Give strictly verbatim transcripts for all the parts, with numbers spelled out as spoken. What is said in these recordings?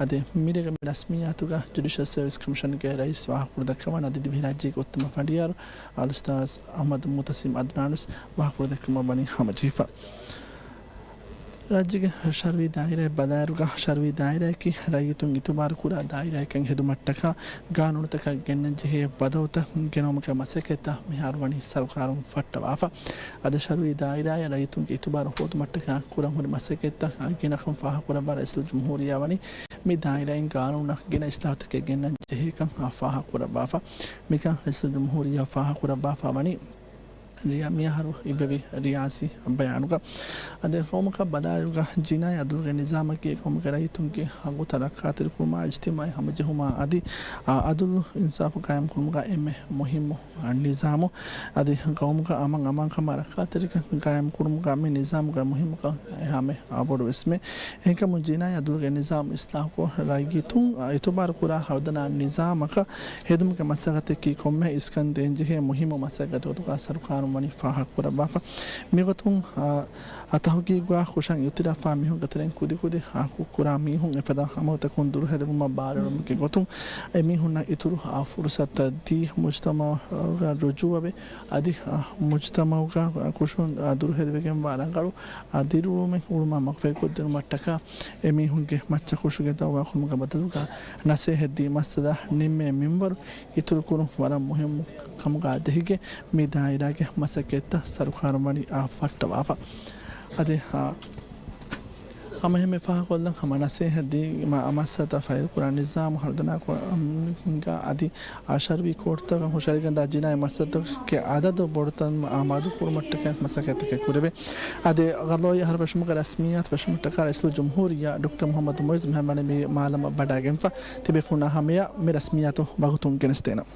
އަދި މިރޭގެ މި ރަސްމިއްޔާތުގަ ޖުޑިޝަލް ސަރވިސް ކޮމިޝަންގެ ރައީސް ފާހަގަކުރި ދައްކަވާން އަދި ދިވެހިރާއްޖޭގެ އުއްތަމަ ފަނޑިޔާރު އަލްއުސްތާޛް އަޙްމަދު މުޢުތަޞިމް އަދްނާނުވެސް ފާހަގަކުރި ދައްކަވަން ވަނީ ހަމަޖެހިފަ. ރާއްޖޭގެ ޝަރުއީ ދާއިރާއަށް ބަލާއިރުގަ، ޝަރުއީ ދާއިރާއަކީ ރައްޔިތުން އިތުބާރު ކުރާ ދާއިރާއެއްކަން ހެދުމަށްޓަކާ، ގާނޫނުތަކަށް ގެންނަން ޖެހޭ ބަދަލުތައް ގެނައުމުގެ މަސައްކަތްތައް މިހާރު ވަނީ ސަރުކާރުން ފައްޓަވާފަ. އަދި ޝަރުއީ ދާއިރާއަށް ރައްޔިތުންގެ އިތުބާރު ހޯދުމަށްޓަކާ ކުރަން ހުރި މަސައްކަތްތައް ގިނަކަން ފާހަގަކުރައްވާ ރައީސުލްޖުމްހޫރިއްޔާ ވަނީ މި ދާއިރާއިން ގާނޫނަށް ގިނަ އިސްލާހުތަކެއް ގެންނަން ޖެހޭކަން ފާހަގަކުރައްވާފަ. މިކަން ރައީސުލްޖުމްހޫރިއްޔާ ފާހަގަކުރައްވާފަ ވަނީ ރިޔާ މިއަހަރު އިއްވެވި ރިޔާސީ ބަޔާނުގަ. އަދި ގައުމަކަށް ބަލާއިރުގަ ޖިނާއީ އަދުލުގެ ނިޒާމަކީ ގައުމުގެ ރައްޔިތުންގެ ހައްގުތައް ރައްކާތެރިކުރުމާ، އިޖްތިމާޢީ ހަމަޖެހުމާ އަދި އަ، އަދުލު އިންސާފު ޤާއިމްކުރުމުގަ އެންމެ މުހިއްމު ނިޒާމު. އަދި ގައުމުގަ އަމަން އަމާންކަމާ ރައްކާތެރިކަން ޤާއިމްކުރުމުގަ މި ނިޒާމުގެ މުހިއްމުކަން އެހާމެ ބޮޑުވެސްމެ. އެހެންކަމުން ޖިނާއީ އަދުލުގެ ނިޒާމު އިސްލާހުކޮށް، ރައްޔިތުން އިތުބާރުކުރާ ހަރުދަނާ ނިޒާމަކަށް ހެދުމުގެ މަސައްކަތަކީ ކޮންމެހެން އިސްކަން ދޭންޖެހޭ މުހިއްމު މަސައްކަތެއް ގޮތުގަ ސަރުކާރުން ވަނީ ފާހަގަކުރައްވާފަ. މިގޮތުން، އަ، އަ، ތަހުގީގުގަ ހުށަން އިއުތިރާފްވާ މީހުންގެ ތެރެއިން ކުދިކުދި ހައްގު ކުރާ މީހުން އެފަދަ އަމަލުތަކުން ދުރުހެލިވުމަށް ބާރުއެޅުމުގެ ގޮތުން އެމީހުންނަށް އިތުރު، އަ، ފުރުސަތުތައް ދީ، މުޖްތަމަޢުގަ ރުޖޫޢަވެ، އަދި، އަ، މުޖްތަމަޢުގަ ކުށުން، އަ، ދުރުހެލިވެގެންވާ ރަނގަޅު، އަ، ދިރިއުޅުމެއް އުޅުމަށް މަގުފަހިކޮށްދިނުމަށްޓަކާ އެމީހުންގެ މައްޗަށް ހުށުގެ ދައުވާކުރުމުގެ ބަދަލުގަ ނަސޭހަތްދީ މައްސަލަ ނިންމޭ މިންވަރު އިތުރުކުރުން ވަރަށް މުހިއްމު ކަމުގަ ދެހިގެން މި ދާއިރާގެ މަސައްކަތްތައް ސަރުކާރުން ވަނީ އާ ފައްޓަވާފަ. އަދި، އާ، ހަމަ އެހެންމެ ފާހަގަކޮށްލަން ހަމަ ނަސޭހަތްދީ މަ-، މައްސަލަތައް ފައިލްކުރާ ނިޒާމު ހަރުދަނާކޮށް، އަމް، އަދި އާ ޝަރުއީ ކޯޓްތަކަށް ހުށައިގެންދާ ޖިނާއީ މައްސަލަތަކެއް އަދަދު ބޮޑުތަން އާ މަދުކުރުމަށްޓަކައި މަސައްކަތްތަކެއް ކުރެވޭ. އަދި ގަޟާއީ އަހަރު ފެށުމުގެ ރަސްމިއްޔާތު ފެށުމަށްޓަކާ ރައީސުލްޖުމްހޫރިއްޔާ ޑޮކްޓަރ މުޙައްމަދު މުޢިއްޒު މެހެމަނި މި މާލަމަށް ވަޑައިގެންފަ ތިބޭފުޅުންނާ ހަމަޔަށް މި ރަސްމިއްޔާތު ވަގުތުން ގެނެސްދޭނަން.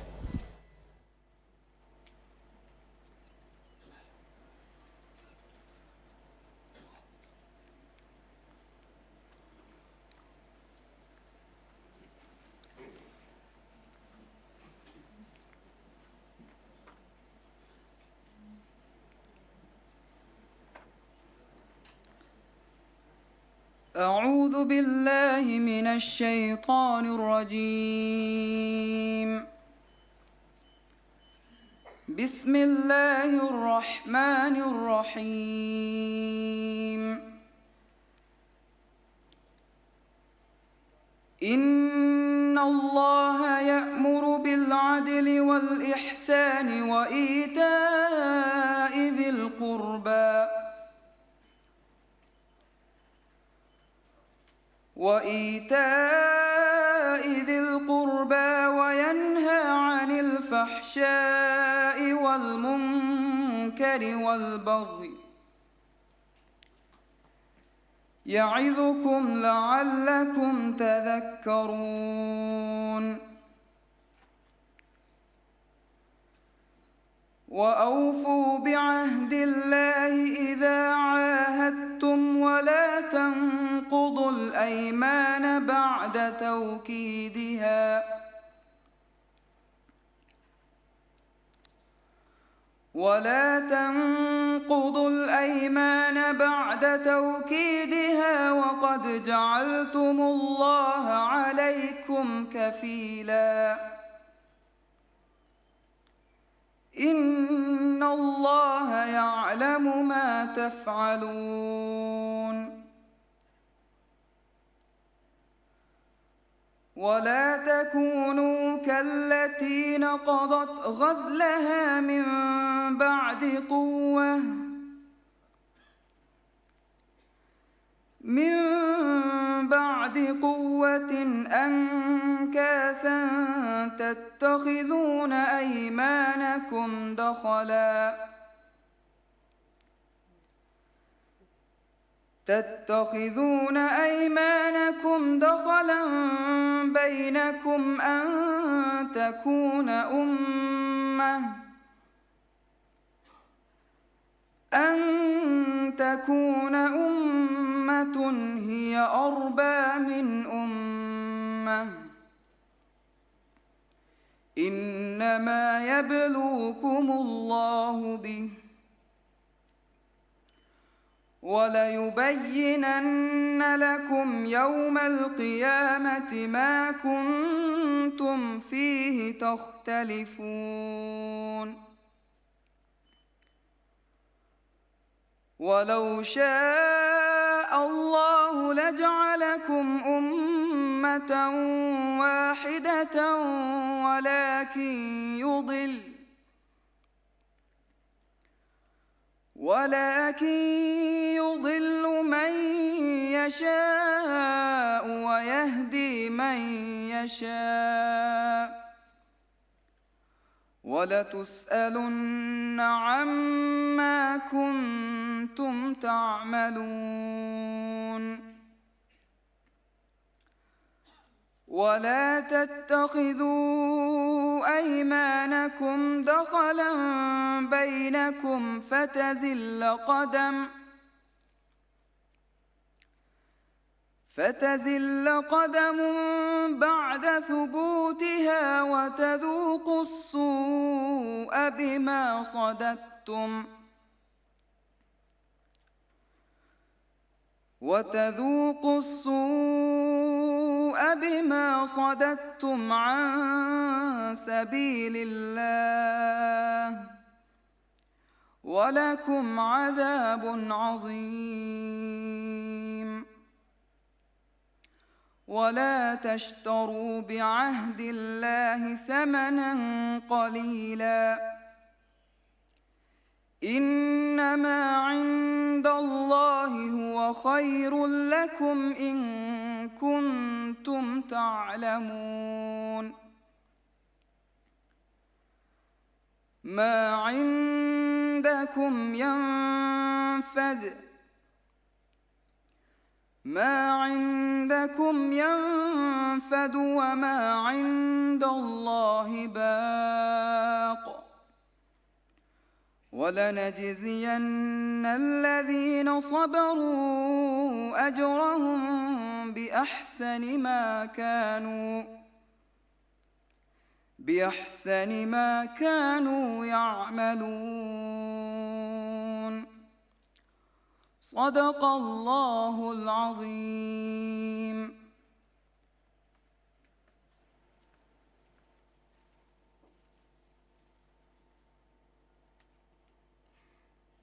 أعوذ بالله من الشيطان الرجيم. بسم الله الرحمن الرحيم. إن الله يأمر بالعدل والإحسان وإيتاء ذي القربى وإيتاء ذي القربى وينهى عن الفحشاء والمنكر والبغي يعظكم لعلكم تذكرون. وأوفوا بعهد الله إذا عاهدتم ولا تنقضوا الأيمان بعد توكيدها ولا تنقضوا الأيمان بعد توكيدها وقد جعلتم الله عليكم كفيلا. إن الله يعلم ما تفعلون. ولا تكونوا كالتي نقضت غزلها من بعد قوة، من بعد قوة أنكاثا تتخذون أيمانكم دخلا تتخذون أيمانكم دخلا بينكم أن تكون أمة، أن تكون أمة هي أربى من أمة، إنما يبلوكم الله به، وَلَيُبَيِّنَنَّ لَكُمْ يَوْمَ الْقِيَامَةِ مَا كُنتُمْ فِيهِ تَخْتَلِفُونَ. وَلَوْ شَاءَ اللَّهُ لَجَعَلَكُمْ أُمَّةً وَاحِدَةً وَلَٰكِن يُضِلُّ وَلَٰكِن يُضِلُّ مَن يَشَاءُ وَيَهْدِي مَن يَشَاءُ، وَلَتُسْأَلُنَّ عَمَّا كُنتُمْ تَعْمَلُونَ. وَلَا تَتَّخِذُوا أَيْمَانَكُمْ دَخَلًا بَيْنَكُمْ فَتَزِلَّ قَدَمٌ، فَتَزِلَّ قَدَمٌ بَعْدَ ثُبُوتِهَا وَتَذُوقُوا السُّوءَ بِمَا صَدَدتُّمْ وَتَذُوقُوا السُّوءَ بِمَا صَدَدتُّمْ عَن سَبِيلِ اللَّهِ وَلَكُمْ عَذَابٌ عَظِيمٌ. وَلَا تَشْتَرُوا بِعَهْدِ اللَّهِ ثَمَنًا قَلِيلًا، إِنَّمَا عِندَ اللَّهِ هُوَ خَيْرٌ لَكُمْ إِن كُنتُمْ تَعْلَمُونَ. مَا عِندَكُمْ يَنفَدُ، مَا عِندَكُمْ يَنفَدُ وَمَا عِندَ اللَّهِ بَاقٍ، وَلَنَجْزِيَنَّ الَّذِينَ صَبَرُوا أَجْرَهُم بِأَحْسَنِ مَا كَانُوا بِأَحْسَنِ مَا كَانُوا يَعْمَلُونَ. صَدَقَ اللَّهُ الْعَظِيمُ.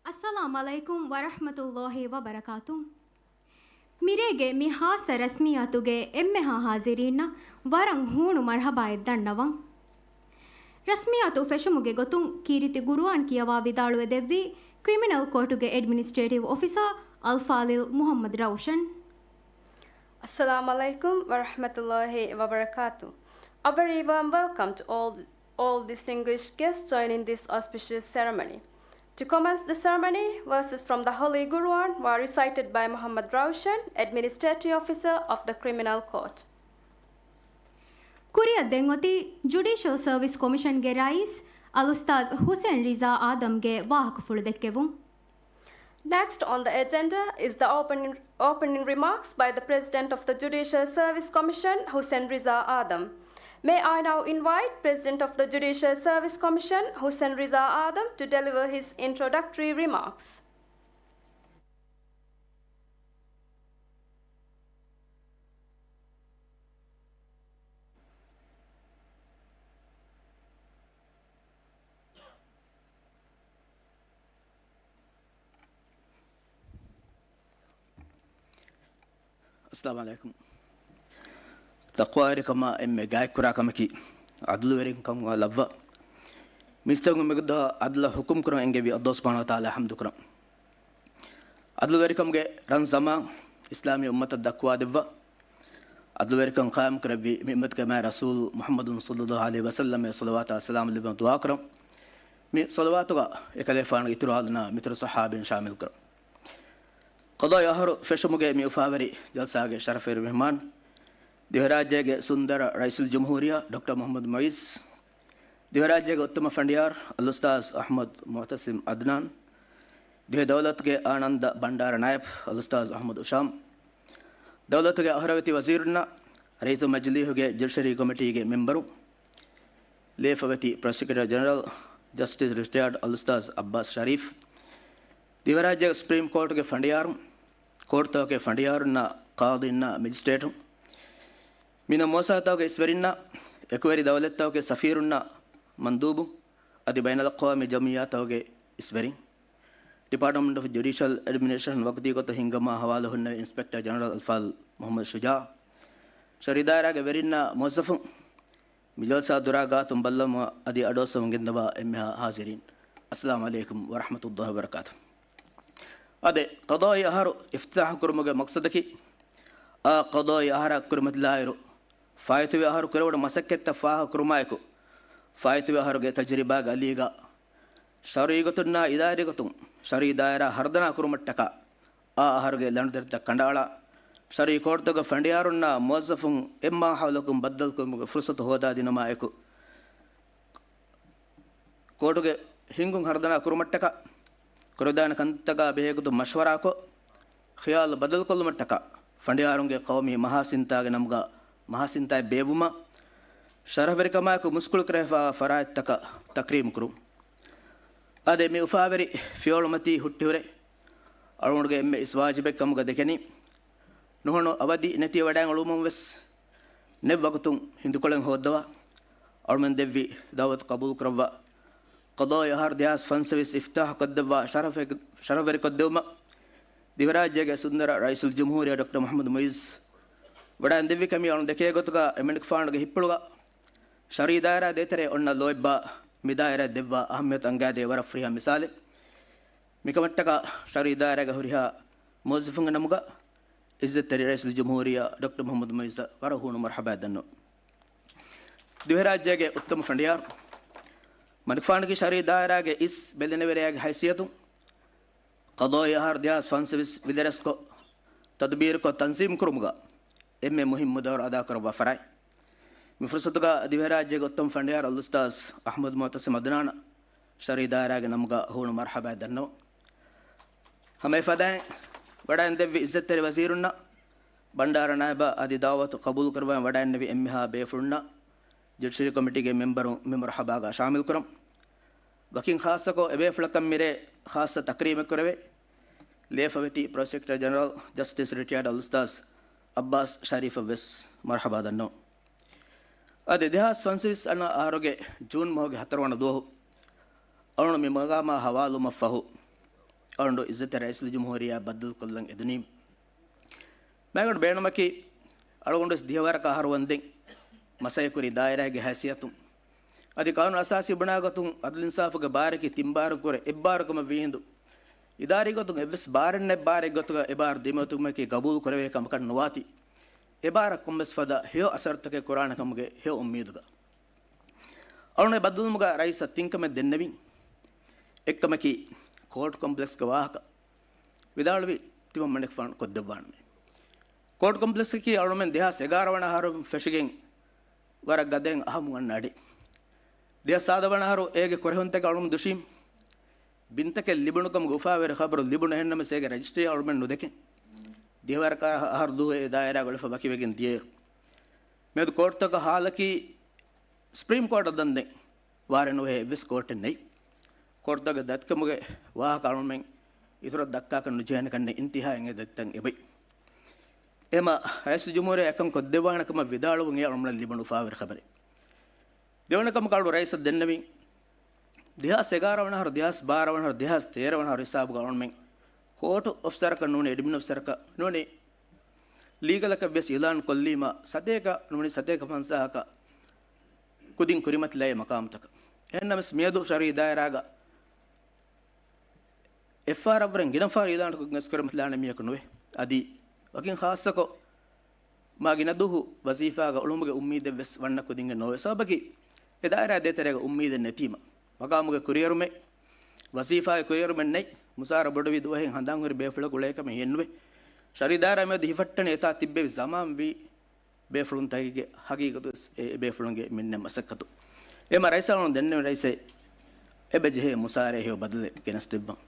އައްސަލާމް ޢަލައިކުމް ވަރަޙްމަތުﷲި ވަބަރަކާތު. މިރޭގެ މި ޚާއްޞަ ރަސްމިއްޔާތުގެ އެންމެހާ ޙާޟިރީންނަށް ވަރަށް ހޫނު މަރްޙަބާއެއް ދަންނަވަން. ރަސްމިއްޔާތު ފެށުމުގެ ގޮތުން ކީރިތި ޤުރުއާން ކިޔަވާ ވިދާޅުވެ ދެއްވީ ކްރިމިނަލް ކޯޓުގެ އެޑްމިނިސްޓްރޭޓިވް އޮފިސަރ އަލްފާޟިލް މުޙައްމަދު ރައުޝަން. އައްސަލާމް ޢަލައިކުމް ވަރަޙްމަތުﷲި ވަބަރަކާތު. A very warm welcome to all, all distinguished guests joining this auspicious ceremony. To commence the ceremony, verses from the Holy Quran were recited by Muhammad Raushan, Administrative Officer of the Criminal Court. ކުރިއަށް ދެން އޮތީ ޖުޑިޝަލް ސަރވިސް ކޮމިޝަންގެ ރައީސް އަލްއުސްތާޛް ޙުސެން ރިޒާ އާދަމްގެ ވާހަކަފުޅު ދެއްކެވުން. Next on the agenda is the opening, opening remarks by the President of the Judicial Service Commission, Hussein Riza Adam. May I now invite President of the Judicial Service Commission, Hussein Riza Adam, to deliver his introductory remarks. އައްސަލާމް ޢަލައިކުމް. ތަޤްވާވެރިކަމާ އެންމެ ގާތްކުރާ ކަމަކީ، ޢަދުލުވެރިކަމާ ލައްވާ. މީސްތަކުން މިގޮތަށް ޢަދުލަށް ޙުކުމް ކުރަން އެންގެވި ﷲ ސުބްޙާނަހޫ ވަތަޢާލާ ޙަމްދު ކުރަން. ޢަދުލުވެރިކަމުގެ ރަން ޒަމާން އިސްލާމީ އުއްމަތަށް ދައްކުވާ ދެއްވާ. ޢަދުލުވެރިކަން ޤާއިމް ކުރެއްވި މި އުއްމަތުގެ މާތް ރަސޫލު މުޙައްމަދު ޞައްލައްލާހު ޢަލައިހި ވަސައްލަމަށް ޞަލަވާތާ ސަލާމް ލެއްވަން ދުޢާ ކުރަން. މި ޞަލަވާތުގަ އެކަލޭފާނުގެ އިތުރު އާލުންނާ މިތުރު ޞަޙާބީން ޝާމިލް ކުރަން. ޤަޟާއީ އަހަރު ފެށުމުގެ މި އުފާވެރި ޖަލްސާގެ ޝަރަފުވެރި މެހްމާން، ދިވެހިރާއްޖޭގެ ސުންދަރަ ރައީސުލްޖުމްހޫރިއްޔާ ޑޮކްޓަރ މުޙައްމަދު މުޢިއްޒު، ދިވެހިރާއްޖޭގެ އުއްތަމަ ފަނޑިޔާރު އަލްއުސްތާޛް އަޙްމަދު މުޢުތަސިމް ޢަދްނާން، ދިވެހި ދައުލަތުގެ އާނަންދަ ބަންޑާރަ ނާއިބު އަލްއުސްތާޛް އަޙްމަދު އުޝާމް، ދައުލަތުގެ އަހުރަވެތި ވަޒީރުންނާ، ރައްޔިތު މަޖިލީހުގެ ޖުޑިޝަރީ ކޮމިޓީގެ މެމްބަރު، ލިޔެފަވެތި ޕްރޮސިކިއުޓަރ ޖެނެރަލް، ޖަސްޓިސް ރިޓަޔާޑް އަލްއުސްތާޛް ޢައްބާސް ޝަރީފް، ދިވެހިރާއްޖޭގެ ސުޕްރީމް ކޯޓުގެ ފަނޑިޔާރުން، ކޯޓުތަކުގެ ފަނޑިޔާރުންނާ، ޤާޟީންނާ، މެޖިސްޓްރޭޓުން، މިނަ މުއައްސަސާތަކުގެ އިސްވެރިންނާ، އެކުވެރި ދައުލަތްތަކުގެ ސަފީރުންނާ، މަންދޫބު، އަދި ބައިނަލްއަޤްވާމީ ޖަމްޢިއްޔާތަކުގެ އިސްވެރިން، ޑިޕާޓްމަންޓް އޮފް ޖުޑިޝަލް އެޑްމިނިސްޓްރޭޝަން ވަގުތީގޮތަށް ހިންގަމާ ހަވާލު ހުންނެވި އިންސްޕެކްޓަރ ޖެނެރަލް އަލްފާޟިލް މުޙައްމަދު ޝުޖާޢު، ޝަރުޢީ ދާއިރާގެ ވެރިންނާ މުވައްޒަފުން، މި ޖަލްސާ ދުރާ ގާތުން ބައްލަވަމުން އަދި އަޑުއައްސަވަމުން ގެންދަވާ އެންމެހާ ހާޒިރީން، އައްސަލާމު ޢަލައިކުމް ވަރަޙްމަތުﷲ ވަބަރަކާތު. އާދެ، ޤަޟާއީ އަހަރު އިފްތިތާޙު ކުރުމުގެ މަޤްޞަދަކީ، އާ ޤަޟާއީ އަހަރާ ކުރިމަތިލާއިރު، ފާއިތުވި އަހަރު ކުރެވުނު މަސައްކަތްތައް ފާހަގަ ކުރުމާއެކު، ފާއިތުވި އަހަރުގެ ތަޖުރިބާގެ އަލީގަ، ޝަރުޢީ ގޮތުންނާ އިދާރީ ގޮތުން ޝަރުޢީ ދާއިރާ ހަރުދަނާ ކުރުމަށްޓަކާ، އާ އަހަރުގެ ލަނޑުދަރިތައް ކަނޑައަޅާ، ޝަރުޢީ ކޯޓުތަކުގެ ފަނޑިޔާރުންނާ މުވައްޒަފުން އެއް މާހައުލަކުން ބައްދަލުކުރުމުގެ ފުރުޞަތު ހޯދާދިނުމާއެކު، ކޯޓުގެ ހިންގުން ހަރުދަނާ ކުރުމަށްޓަކާ، ކުރެވިދާނެ ކަންތަކާ ބެހޭގޮތުން މަޝްވަރާކޮށް، ޚިޔާލު ބަދަލުކޮށްލުމަށްޓަކާ، ފަނޑިޔާރުންގެ ޤައުމީ މަހާސިންތާގެ ނަމުގަ މަހާސިންތާއެއް ބޭއްވުމަށް، ޝަރަފުވެރިކަމާއެކު މުސްކުޅި ކުރެވިފައިވާ ފަރާތްތަކަށް ތަކްރީމް ކުރުން. އާދެ، މި އުފާވެރި ފިޔަވަޅުމަތީ ހުއްޓިހުރެ، އަޅުގަނޑުގެ އެންމެ އިސް ވާޖިބެއް ކަމުގަ ދެކެނީ، ނުހަނު އަވަދި ނެތިވެވަޑައިގަންނަވަމުން ވެސް، ނެތް ވަގުތުން ހިނދުކޮޅެއް ހޯއްދަވާ، އަޅުމެން ދެއްވި ދަޢުވަތު ޤަބޫލުކުރައްވާ، ޤަޟާއީ އަހަރު ދެހާސް ފަންސަވީސް އިފްތިތާޙު ކޮށްދެއްވާ ޝަރަފެ، ޝަރަފުވެރިކޮށްދެއްވުމަށް، ދިވެހިރާއްޖޭގެ ސުންދަރަ ރައީސުލްޖުމްހޫރިއްޔާ ޑޮކްޓަރ މުޙައްމަދު މުޢިއްޒު ވަޑައިންދެއްވި ކަމީ އަޅުން ދެކޭ ގޮތުގަ އެމަނިކުފާނުގެ ހިތްޕުޅުގަ ޝަރުޢީ ދާއިރާ ދޭތެރޭ އޮންނަ ލޯތްބާ މި ދާއިރާ ދެއްވާ އަހައްމިޔަތު އަންގާދޭ ވަރަށް ފުރިހަމަ މިސާލެއް. މިކަމަށްޓަކާ ޝަރުޢީ ދާއިރާގެ ހުރިހާ މުވައްޒަފުންގެ ނަމުގަ އިއްޒަތްތެރި ރައީސުލްޖުމްހޫރިއްޔާ ޑޮކްޓަރ މުޙައްމަދު މުޢިއްޒަށް ވަރަށް ހޫނު މަރުޙަބާ ދަންނަވަން. ދިވެހިރާއްޖޭގެ އުއްތަމަ ފަނޑިޔާރު، މަނިކުފާނުގެ ޝަރުޢީ ދާއިރާގެ އިސް ބެލެނިވެރިޔާގެ ހައިސިއްޔަތުން، ޤަޟާއީ އަހަރު ދެހާސް ފަންސަވީސް ވިލަރެސްކޮށް، ތަދުބީރުކޮށް، ތަންޒީމް ކުރުމުގަ އެންމެ މުހިއްމު ދައުރު އަދާކުރައްވާ ފަރާތް. މި ފުރުޞަތުގަ ދިވެހިރާއްޖޭގެ އުއްތަމަ ފަނޑިޔާރު އަލްއުސްތާޛް އަޙްމަދު މުޢުތަޞިމް ޢަދްނާނަށް ޝަރުޢީ ދާއިރާގެ ނަމުގަ ހޫނު މަރުޙަބާ ދަންނަވަން. ހަމަ އެފަދައިން ވަޑައިންދެއްވި އިއްޒަތްތެރި ވަޒީރުންނަށް، ބަންޑާރަ ނާއިބާ އަދި ދަޢުވަތު ޤަބޫލުކުރައްވައި ވަޑައިންނެވި އެންމެހާ ބޭފުޅުންނަށް ޖުޑިޝަރީ ކޮމިޓީގެ މެމްބަރުން މި މަރުޙަބާގަ ޝާމިލްކުރަން. ވަކިން ޚާއްޞަކޮށް އެބޭފުޅަކަށް މިރޭ ޚާއްޞަ ތަކްރީމެއް ކުރެވޭ. ލޭފަވެތި ޕްރޮސިކިއުޓަރ ޖެނެރަލް ޖަސްޓިސް ރިޓަޔާޑް އަލްއުސްތާޛް އައްބާސް ޝަރީފަށް ވެސް މަރުޙަބާ ދަންނަވަން. އަދި ދެހާސް ފަންސަވީސް އަންނަ އަހަރުގެ ޖޫން މަހުގެ ހަތަރުވަނަ ދުވަހު އަޅުން މި މަގާމާ ހަވާލުވުމަށްފަހު، އަޅުން އިއްޒަތްތެރި ރައީސުލްޖުމްހޫރިއްޔާ ބައްދަލުކޮށްލަން އެދުނީމަ. މައިގަނޑު ބޭނުމަކީ، އަޅުގަނޑުވެސް ދިހަވަރަކަށް އަހަރު ވަންދެން މަސައްކަތްކުރި ދާއިރާގެ ހައިސިއްޔަތުން، އަދި ޤާނޫނު އަސާސީ ބުނާ ގޮތުން ޢަދުލު އިންސާފުގެ ބާރަކީ ތިން ބާރަކުން ކުރެ އެއް ބާރަކުމަށް ވީހިނދު، އިދާރީ ގޮތުން އެއްވެސް ބާރެއް ނެތް ބާރެއް ގޮތުގަ އެ ބާރު ދިމަވެތުމަކީ ގަބޫލު ކުރެވޭ ކަމަކަށް ނުވާތީ، އެ ބާރަށް ކޮންމެސް ފަދަ ހެޔޮ އަސަރުތަކެއް ކުރާނެ ކަމުގެ ހެޔޮ އުއްމީދުގަ. އަޅުން އެ ބައްދަލުވުމުގަ ރައީސަށް ތިން ކަމެއް ދެންނެވިން. އެއްކަމަކީ، ކޯޓް ކޮމްޕްލެކްސްގެ ވާހަކަ ވިދާޅުވި ތިމަން މަނިކުފާނު ކޮށްދެއްވާނަމޭ. ކޯޓް ކޮމްޕްލެކްސަކީ އަޅުމެން ދެހާސް އެގާރަ ވަނަ އަހަރު ފެށިގެން ވަރަށް ގަދައިން އަހަމުން އަންނަ އަޑެއް. ދެހާސް ސާދަ ވަނަ އަހަރު އޭގެ ކުރެހުންތަކެއް އަޅުމެން ދުށީމް. ބިންތަކެއް ލިބުނު ކަމުގެ އުފާވެރި ޚަބަރު ލިބުނު، އެހެންނަމަވެސް އޭގެ ރަޖިސްޓްރީ އަޅުމެން ނުދެކެން. ދިހަވަރަކަށް އަހަރު ދުވަހު އެ ދާއިރާގަ އުޅެފަ ވަކިވެގެން ދިޔައިރު، މިއަދު ކޯޓްތަކަށް ހާލަކީ ސުޕްރީމް ކޯޓަށް ދަންދެން ވާރޭ ނުވެ އެއްވެސް ކޯޓެއް ނެތް. ކޯޓްތަކުގެ ދަތިކަމުގެ ވާހަކަ އަޅުމެން އިތުރަށް ދައްކާކަށް ނުޖެހޭނެ ކަންނޭނގެ އިންތިހާއިން އެ ދަތިތައް އެބައި. އެހެންމަ ރައީސުލްޖުމްހޫރިއްޔާ އެކަން ކޮށްދެއްވާނެ ކަމަށް ވިދާޅުވުން އެ އަޅުމެންނަށް ލިބުނު އުފާވެރި ޚަބަރެއް. ދެވަނަ ކަމަކަށް އަޅު ރައީސަށް ދެންނެވިން، ދެހާސް އެގާރަ ވަނަ އަހަރު، ދެހާސް ބާރަ ވަނަ އަހަރު، ދެހާސް ތޭރަ ވަނަ އަހަރު ހިސާބުގަ އަޅުމެން ކޯޓު އޮފިސަރަކަށް ނޫނީ، އެޑްމިން އޮފިސަރަކަށް ނޫނީ، ލީގަލަކަށް ވެސް އިޢުލާން ކޮށްލީމަ، ސަތޭކަ ނޫނީ ސަތޭކަ ފަންސާހަކަށް ކުދިން ކުރިމަތިލާ މަޤާމުތަކަށް. އެހެންނަމަވެސް މިއަދު ޝަރުޢީ ދާއިރާގަ އެއްފަހަރަށްވުރެ ގިނަ ފަހަރު އިޢުލާންކޮށް ގެނެސް ކުރިމަތިލާނެ މީހަކު ނުވޭ. އަދި ވަކިން ޚާއްޞަކޮށް، މާ ގިނަ ދުވަހު ވަޒީފާގަ އުޅުމުގެ އުއްމީދެއް ވެސް ވަންނަ ކުދިންގެ ނޯވޭ. ސަބަބަކީ، އެ ދާއިރާ ދޭތެރޭގަ އުއްމީދެއް ނެތީމަ. މަޤާމުގެ ކުރިއެރުމެއް، ވަޒީފާގެ ކުރިއެރުމެއް ނެތް. މުސާރަ ބޮޑުވި ދުވަހެއް ހަނދާން ހުރި ބޭފުޅަކު އުޅޭ ކަމެއް ހިއެއްނުވޭ. ޝަރުޢީ ދާއިރާ މިއަދު ހިފައްޓަނީ އެތާ ތިއްބެވި ޒަމާން ވީ ބޭފުޅުންތަކެއްގެ ހަގީގަތު ވެސް އެ ބޭފުޅުންގެ މިންނެ މަސައްކަތު. އެމަ ރައީސަށް އަޅުން ދެންނެވި ރައީސޭ، އެބަ ޖެހޭ މުސާރައެއް ހެޔޮ ބަދަލެއް ގެނެސްދެއްވަން.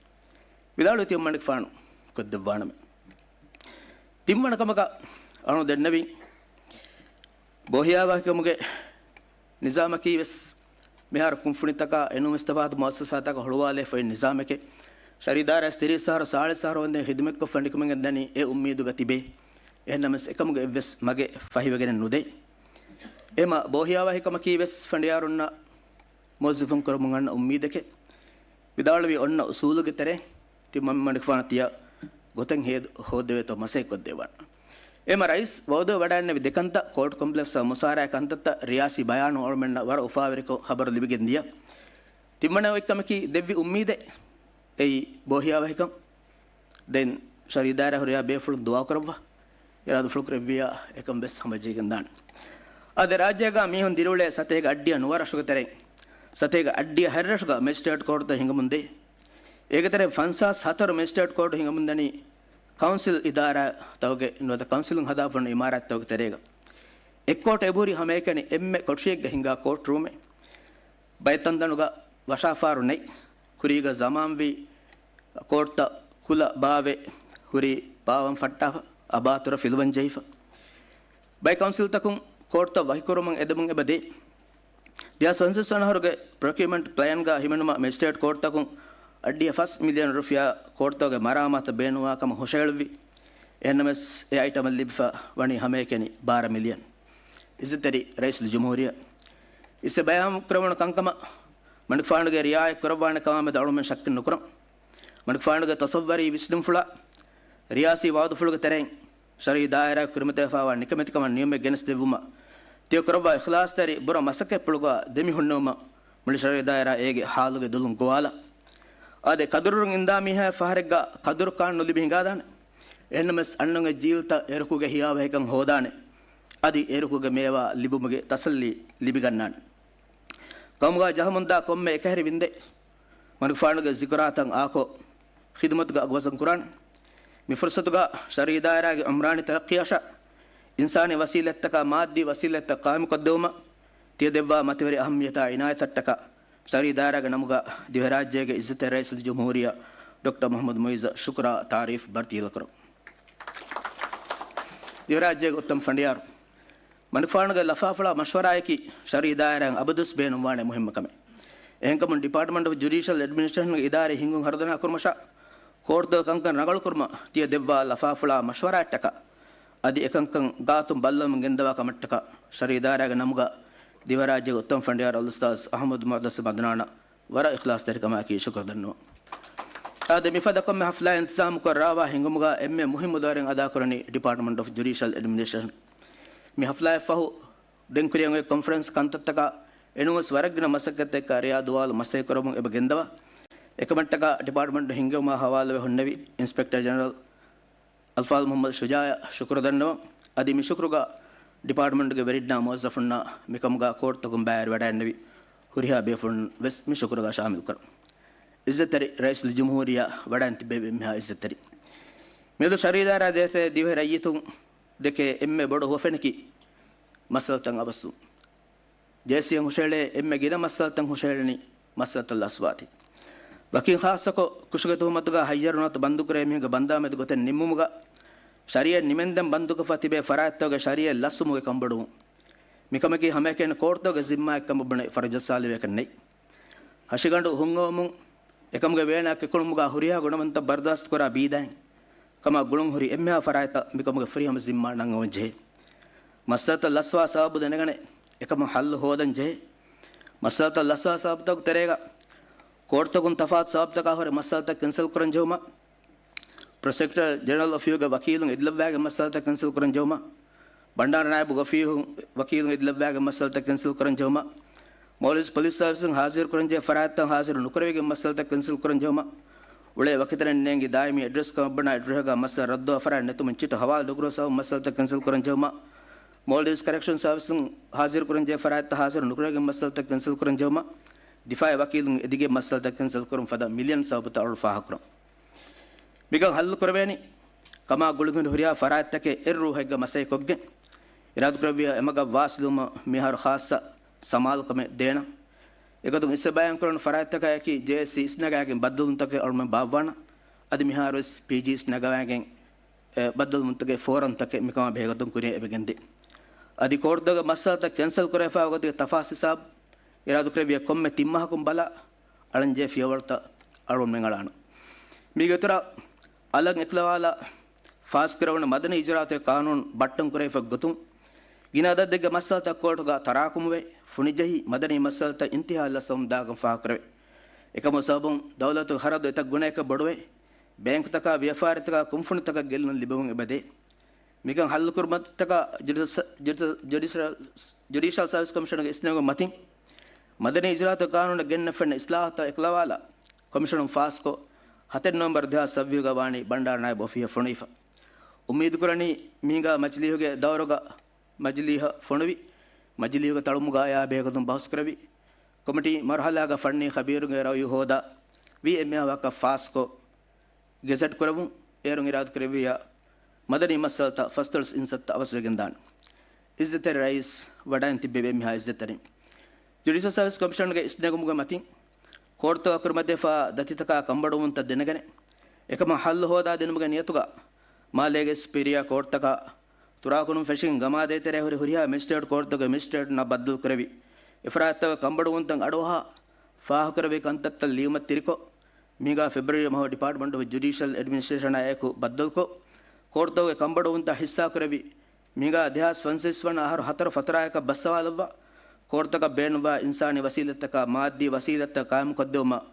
ވިދާޅުވި ތިމަން މަނިކުފާނު ކޮށްދެއްވާނަމޭ. ތިންވަނަ ކަމަކަށް އަޅުން ދެންނެވިން، ބޯހިޔާވާހިކަމުގެ ނިޒާމަކީ ވެސް މިހާރު ކުންފުނިތަކާ އެނޫންވެސް ތަފާތު މުއައްސަސާތަކަށް ހުޅުވާލެވިފައި ނިޒާމެކޭ. ޝަރީ ދާއިރާ ތިރީސް އަހަރު، ސާޅީސް އަހަރު ވަންދެން ޚިދުމަތްކޮށްފަ ނިކުމެގެން ދަނީ އެ އުއްމީދުގަ ތިބޭ. އެހެންނަމަވެސް އެކަމުގެ އެއްވެސް މަގެއް ފަހިވެގެނެއް ނުދޭ. އެމަ ބޯހިޔާވަހިކަމަކީ ވެސް ފަނޑިޔާރުންނަށް މުވައްޒަފުން ކުރަމުން އަންނަ އުއްމީދެކޭ. ވިދާޅުވި އޮންނަ އުސޫލުގެ ތެރެއިން ތި މަން-، މަނިކުފާނު ތިޔަ ގޮތެއް ހޭދު ހޯއްދެވޭތޯ މަސައްކަތް ކޮށްދެއްވާނެ. އެމަ ރައީސް ވައުދުވެ ވަޑައިގެންނެވި ދެ ކަންތައް، ކޯޓް ކޮމްޕްލެކްސްއަށް މުސާރައި ކަންތައްތައް، ރިޔާސީ ބަޔާނު އަޅުމެންނަށް ވަރަށް އުފާވެރިކޮށް ހަބަރު ލިބިގެން ދިޔަ. ތިންވަނަ އޮތްކަމަކީ ދެއްވި އުއްމީދެއް އެއީ ބޯހިޔާވަހިކަން. ދެން ޝަރީ ދާއިރާ ހުރިހާ ބޭފުޅުން ދުޢާ ކުރައްވާ. އިރާދަފުޅު ކުރެއްވިޔާ އެކަން ވެސް ހަމަޖެހިގެން ދާނެ. އަދި ރާއްޖޭގަ މީހުން ދިރިއުޅޭ ސަތޭކަ އައްޑިހަ ނުވަ ރަށުގެ ތެރެއިން ސަތޭކަ އައްޑިހަ ހަތް ރަށުގަ މެޖިސްޓްރޭޓް ކޯޓުތައް ހިނގަމުން ދޭ. އޭގެ ތެރެއިން ފަންސާސް ހަތަރު މެޖިސްޓްރޭޓް ކޯޓު ހިނގަމުން ދަނީ ކައުންސިލް އިދާރާތަކުގެ ނުވަތަ ކައުންސިލުން ހަދާފަ ހުންނަ އިމާރާތްތަކުގެ ތެރޭގަ. އެއްކޯޓަށް އެބަހުރި ހަމައެކަނި އެންމެ ކޮޓަރިއެއްގަ ހިނގާ ކޯޓް ރޫމެއް. ބައެއް ތަންތަނުގަ ވަށާފާރު ނެތް. ކުރީގަ ޒަމާންވީ ކޯޓްތައް ކުލަ ބާވެ ހުރީ ބާވަން ފައްޓާފަ، އަބާތުރަ ފިލުވަން ޖެހިފަ. ބައެއް ކައުންސިލްތަކުން ކޯޓްތައް ވަކިކުރުމަށް އެދެމުން އެބަ ދޭ. ދެހާސް ފަންސަވީސް ވަނަ އަހަރުގެ ޕްރޮކިއުމަންޓް ޕްލޭންގަ ހިމެނުމަށް މެޖިސްޓްރޭޓް ކޯޓްތަކުން އައްޑިހަ ފަސް މިލިއަން ރުފިޔާ ކޯޓްތަކުގެ މަރާމާތަށް ބޭނުންވާ ކަމަށް ހުށަހެޅުއްވި. އެހެންނަމަވެސް، އެ އައިޓަމަށް ލިބިފަ ވަނީ ހަމައެކަނި ބާރަ މިލިއަން. އިއްޒަތްތެރި ރައީސުލްޖުމްހޫރިއްޔާ، އިސް ބަޔާން ކުރެވުނު ކަންކަމަށް މަނިކުފާނުގެ ރިޢާޔަތް ކުރައްވާނެ ކަމާ މެދު އަޅުމެން ޝައްކެއް ނުކުރަން. މަނިކުފާނުގެ ތަސައްވަރީ ވިސްނުންފުޅާ، ރިޔާސީ ވައުދުފުޅުގެ ތެރެއިން ޝަރީ ދާއިރާ ކުރިމަތިވެފައިވާ ނިކަމެތިކަމަށް ނިޢުމަތް ގެނެސްދެއްވުމަށް ތިޔަ ކުރައްވާ އިޚްލާޞްތެރި ބުރަ މަސައްކަތްޕުޅުގަ ދެމި ހުންނެވުމަށް މުޅި ޝަރީ ދާއިރާ އޭގެ ހާލުގެ ދުލުން ގޮވާލާ. އާދެ، ކަދުރުވެރިން އިންދާ މީހާ ފަހަރެއްގަ ކަދުރު ކާން ނުލިބި ހިނގާދާނެ. އެހެންނަމަވެސް، އަންނަންގެ ޖީލްތައް އެރުކުގެ ހިޔާވަހިކަން ހޯދާނެ. އަދި އެރުކުގެ މޭވާ ލިބުމުގެ ތަސައްލީ ލިބިގަންނާނެ. ގައުމުގަ ޖަހަމުންދާ ކޮންމެ އެކަހެރި ވިންދެއް މަނިކުފާނުގެ ޒިކުރާތައް އާކޮށް، ޚިދުމަތުގަ އަގުވަޒަން ކުރާނެ. މި ފުރުސަތުގަ ޝަރީ ދާއިރާގެ އުމްރާނީ ތަރައްޤީއަށާ އިންސާނީ ވަސީލަތްތަކާ މާއްދީ ވަސީލަތްތައް ޤާއިމުކޮށްދެވުމަށް ތިޔަ ދެއްވާ މަތިވެރި އަހައްމިޔަތާ އިނާޔަތަށްޓަކާ ޝަރީ ދާއިރާގެ ނަމުގަ ދިވެހިރާއްޖޭގެ އިއްޒަތްތެރި ރައީސުލްޖުމްހޫރިއްޔާ ޑޮކްޓަރ މުޙައްމަދު މުޢިއްޒަށް ޝުކުރާ ތާރީފް ބަރުތަސްލީމު ކުރަން. ދިވެހިރާއްޖޭގެ އުއްތަމަ ފަނޑިޔާރު، މަނިކުފާނުގެ ލަފާފުޅާ މަޝްވަރާއަކީ ޝަރީ ދާއިރާއިން އަބަދުވެސް ބޭނުންވާނެ މުހިންމު ކަމެއް. އެހެންކަމުން ޑިޕާޓްމަންޓް އޮފް ޖުޑިޝަލް އެޑްމިނިސްޓްރޭޝަންގެ އިދާރީ ހިންގުން ހަރުދަނާ ކުރުމަށާ ކޯޓްތަކުގެ ކަންކަން ރަނގަޅުކުރުމަށް ތިޔަ ދެއްވާ ލަފާފުޅާ މަޝްވަރާއަށްޓަކާ އަދި އެކަންކަން ގާތުން ބައްލަވަމުން ގެންދަވާ ކަމަށްޓަކާ ޝަރީ ދާއިރާގެ ނަމުގަ ދިވެހިރާއްޖޭގެ އުއްތަމަ ފަނޑިޔާރު އަލްއުސްތާޛް އަޙްމަދު މުޙައްދަސް މަދުނާނަށް ވަރަށް އިޚްލާޞްތެރިކަމާއެކީ ޝުކުރު ދަންނަވަން. އާދެ، މިފަދަ ކޮންމެ ހަފްލާއެއް އިންތިޒާމުކޮށް ރާވާ ހިންގުމުގަ އެންމެ މުހިއްމު ދައުރެއް އަދާކުރަނީ ޑިޕާޓްމަންޓް އޮފް ޖުޑިޝަލް އެޑްމިނިސްޓްރޭޝަން. މި ހަފްލާއަށްފަހު ދެން ކުރިއަށް އޮތް ކޮންފަރެންސް ކަންތައްތަކާ އެނޫންވެސް ވަރަށްގިނަ މަސައްކަތްތަކަކާ ރެޔާ ދުވާލު މަސައްކަތްކުރަމުން އެބަ ގެންދަވާ. އެކަމަށްޓަކާ ޑިޕާޓްމަންޓު ހިންގެވުމާ ހަވާލުވެ ހުންނެވި އިންސްޕެކްޓަރ ޖެނެރަލް އަލްފާޟިލް މުޙައްމަދު ޝުޖާއަށް ޝުކުރު ދަންނަވަން. އަދި މި ޝުކުރުގަ ޑިޕާޓްމަންޓުގެ ވެރިންނާ މުވައްޒަފުންނާ މިކަމުގަ ކޯޓްތަކުން ބައިވެރިވަޑައިގެންނެވި ހުރިހާ ބޭފުޅުން ވެސް މި ޝުކުރުގަ ޝާމިލްކުރަން. އިއްޒަތްތެރި ރައީސުލްޖުމްހޫރިއްޔާ ވަޑައިން ތިއްބެވި އެންމެހާ އިއްޒަތްތެރި. މިއަދު ޝަރީ ދާއިރާ ދޭތެރޭ ދިވެހި ރައްޔިތުން ދެކޭ އެންމެ ބޮޑު ހުވަފެނަކީ މައްސަލަތައް އަވަސްވުން. ޖޭސީއަށް ހުށަހެޅޭ އެންމެ ގިނަ މައްސަލަތައް ހުށަހެޅެނީ މައްސަލަތައް ލަސްވާތީ. ވަކިން ޚާއްޞަކޮށް ކުށުގެ ތުހުމަތުގަ ހައްޔަރު ނުވަތަ ބަންދުކުރޭ މީހުންގެ ބަންދާ މެދު ގޮތެއް ނިންމުމުގަ ޝަރީއަތް ނިމެންދެން ބަންދުކޮށްފަ ތިބޭ ފަރާތްތަކުގެ ޝަރީއަތް ލަސްވުމުގެ ކަންބޮޑުވުން. މިކަމަކީ ހަމައެކަނި ކޯޓްތަކުގެ ޒިންމާއަށް ކަމަށް ބުނެ ފަރުޖައްސާލެވޭކަށް ނެތް. ހަށިގަނޑު ހުންއައުމުން އެކަމުގެ ވޭނާ ކެކުޅުމުގަ ހުރިހާ ގުނަވަންތައް ބަރުދާސްތުކުރާ ބީދައިން ކަމާ ގުޅުން ހުރި އެންމެހާ ފަރާތްތައް މިކަމުގެ ފުރިހަމަ ޒިންމާ ނަންގަވަން ޖެހޭ. މައްސަލަތައް ލަސްވާ ސަބަބު ދެނެގަނެ އެކަމަށް ހައްލު ހޯދަން ޖެހޭ. މައްސަލަތައް ލަސްވާ ސަބަބުތަކުގެ ތެރޭގަ ކޯޓްތަކުން ތަފާތު ސަބަބުތަކާ ހުރެ މައްސަލަތައް ކެންސަލް ކުރަން ޖެހުމަށް، ޕްރޮސެކިއުޓަރ ޖެނެރަލް އޮފީހުގެ ވަކީލުން އެދިލައްވާގެން މައްސަލަތައް ކެންސަލް ކުރަން ޖެހުމަށް، ބަންޑާރަ ނާއިބު އޮފީހުން ވަކީލުން އެދިލައްވާގެން މައްސަލަތައް ކެންސަލް ކުރަން ޖެހުމަށް، މޯލްޑިވްސް ޕޮލިސް ސާވިސުން ހާޒިރު ކުރަންޖެހޭ ފަރާތްތައް ހާޒިރު ނުކުރެވިގެން މައްސަލަތައް ކެންސަލް ކުރަން ޖެހުމަށް، އުޅޭ ވަކިތަނެއް ނޭނގި ދާއިމީ އެޑްރެސް ކަމަށް ބުނާ އެއްރުހެއްގަ މައްސަލަ ރައްދުވާ ފަރާތް ނެތުމުން ޗިޓު ހަވާލު ނުކުރުވާ ސަބަބުން މައްސަލަތައް ކެންސަލް ކުރަން ޖެހުމަށް، މޯލްޑިވްސް ކަރެކްޝަން ސާވިސުން ހާޒިރު ކުރަންޖެހޭ ފަރާތްތައް ހާޒިރު ނުކުރެވިގެން މައްސަލަތައް ކެންސަލް ކުރަން ޖެހުމަށް، ދިފާއީ ވަކީލުން އެދިގެން މައްސަލަތައް ކެންސަލް ކުރުން ފަދަ މިލިއަން ސަބަބުތައް އަޅު ފާހަގަކުރަން. މިކަން ހައްލު ކުރެވޭނީ ކަމާ ގުޅިގެން ހުރިހާ ފަރާތްތަކެއް އެއްރޫހެއްގަ މަސައްކަތްކޮށްގެން، އިރާދަކުރެއްވިޔާ އެމަގަށް ވާސިލުވުމަށް މިހާރު ޚާއްޞަ ސަމާލުކަމެއް ދޭނަން. އެގޮތުން އިސް ބަޔާންކުރަން ފަރާތްތަކާއެކީ ޖޭއެސްސީ އިސްނަގާގެން ބައްދަލުވުންތަކެއް އަޅުމެން ބާއްވާނަން. އަދި މިހާރުވެސް ޕީޖީ އިސްނަގަވާގެން އެ، ބައްދަލުވުންތަކެއް ފޯރަމްތަކެއް މިކަމާ ބެހޭގޮތުން ކުރިއަށް އެބަގެންދޭ. އަދި ކޯޓްތަކުގެ މައްސަލަތައް ކެންސަލް ކުރެވިފައިވާ ގޮތުގެ ތަފާސް ހިސާބު އިރާދަކުރެއްވިޔާ ކޮންމެ ތިން މަހަކުން ބަލާ އަޅަންޖެހޭ ފިޔަވަޅުތައް އަޅުގަނޑުމެން އަޅާނަން. މީގެ އިތުރަށް އަލަށް އެކުލަވާލާ ފާސްކުރެވުނު މަދަނީ އިޖުރާއަތުގެ ޤާނޫނު ބައްޓަން ކުރެވިފަ ގޮތުން، ގިނަ އަދަދެއްގެ މައްސަލަތައް ކޯޓުގަ ތަރާކުމުވެ، ފުނިޖެހި މަދަނީ މައްސަލަތައް އިންތިހާއަށް ލަސްވަމުން ދާގަން ފާހަގަކުރެވޭ. އެކަމުގެ ސަބަބުން ދައުލަތުގެ ޚަރަދު އެތައް ގުނައަކަށް ބޮޑުވެ، ބޭންކުތަކާ ވިޔަފާރިތަކާ ކުންފުނިތަކަށް ގެއްލުން ލިބެމުން އެބަދޭ. މިކަން ހައްލުކުރުމަށްޓަކާ ޖުޑިޝަ-، ޖުޑިޝަ-، ޖުޑިޝަ-، ޖުޑިޝަލް ސަރވިސް ކޮމިޝަނުގެ އިސްނެގުން މަތިން، މަދަނީ އިޖުރާއަތުގެ ޤާނޫނަށް ގެންނަ ފެންނަ އިސްލާހުތައް އެކުލަވާލާ، ކޮމިޝަނުން ފާސްކޮށް، ހަތެއް ނޮވެމްބަރު ދެހާސް ސައްބީސްގަ ވާނީ ބަންޑާރަ ނާއިބު އޮފީހަށް ފޮނުވިފަ. އުއްމީދުކުރަނީ، މިހިނގާ މަޖިލީހުގެ ދައުރުގަ މަޖިލީހަށް ފޮނުވި، މަޖިލީހުގެ ތަޅުމުގަ އަޔާ ބެހޭގޮތުން ބަހުސްކުރެވި، ކޮމިޓީ މަރުހަލާގަ ފަންނީ ޚަބީރުންގެ ރައުޔު ހޯދާ، ވީއެމްއޭ ވަކަށް ފާސްކޮށް، ގެޒެޓް ކުރެވުން، އޭރުން އިރާދަކުރެއްވިއްޔާ، މަދަނީ މައްސަލަތައް ފަސްދޮޅަސް އިންސައްތަ އަވަސްވެގެންދާނެ. އިއްޒަތްތެރި ރައީސް ވަޑައިން ތިއްބެވި އެންމެހާ އިއްޒަތްތެރިން. ޖުޑިޝަލް ސަރވިސް ކޮމިޝަނުގެ އިސްނެގުމުގެ މަތިން، ކޯޓުތަކަށް ކުރިމަތިވެފާ ދަތިތަކާ ކަންބޮޑުވުންތައް ދެނެގަނެ، އެކަމަށް ހައްލު ހޯދާ ދިނުމުގެ ނިޔަތުގަ، މާލޭގެ ސުޕީރިއާ ކޯޓުތަކާ، ތުރާކުނުން ފެށިގެން ގަމާދޭތެރޭ ހުރި ހުރިހާ މެޖިސްޓްރޭޓް ކޯޓުތަކުގެ މެޖިސްޓްރޭޓުންނާ ބައްދަލުކުރެވި، އެފަރާތްތަކުގެ ކަންބޮޑުވުންތައް އަޑުއަހާ، ފާހަގަކުރެވޭ ކަންތައްތައް ލިޔުމަށް ތިރިކޮށް، މިހިނގާ ފެބްރުއަރީ މަހު ޑިޕާޓްމަންޓް އޮފް ޖުޑިޝަލް އެޑްމިނިސްޓްރޭޝަނާ އެކު ބައްދަލުކޮށް، ކޯޓުތަކުގެ ކަންބޮޑުވުންތައް ހިއްސާކުރެވި، މިހިނގާ ދެހާސް ފަންސަވީސް ވަނަ އަހަރު ހަތަރު ފަތުރާއަކަށް ބައްސަވާލައްވާ، ކޯޓުތަކަށް ބޭނުންވާ އިންސާނީ ވަސީލަތްތަކާ މާއްދީ ވަސީލަތްތައް ޤާއިމުކޮށްދެވުމަށް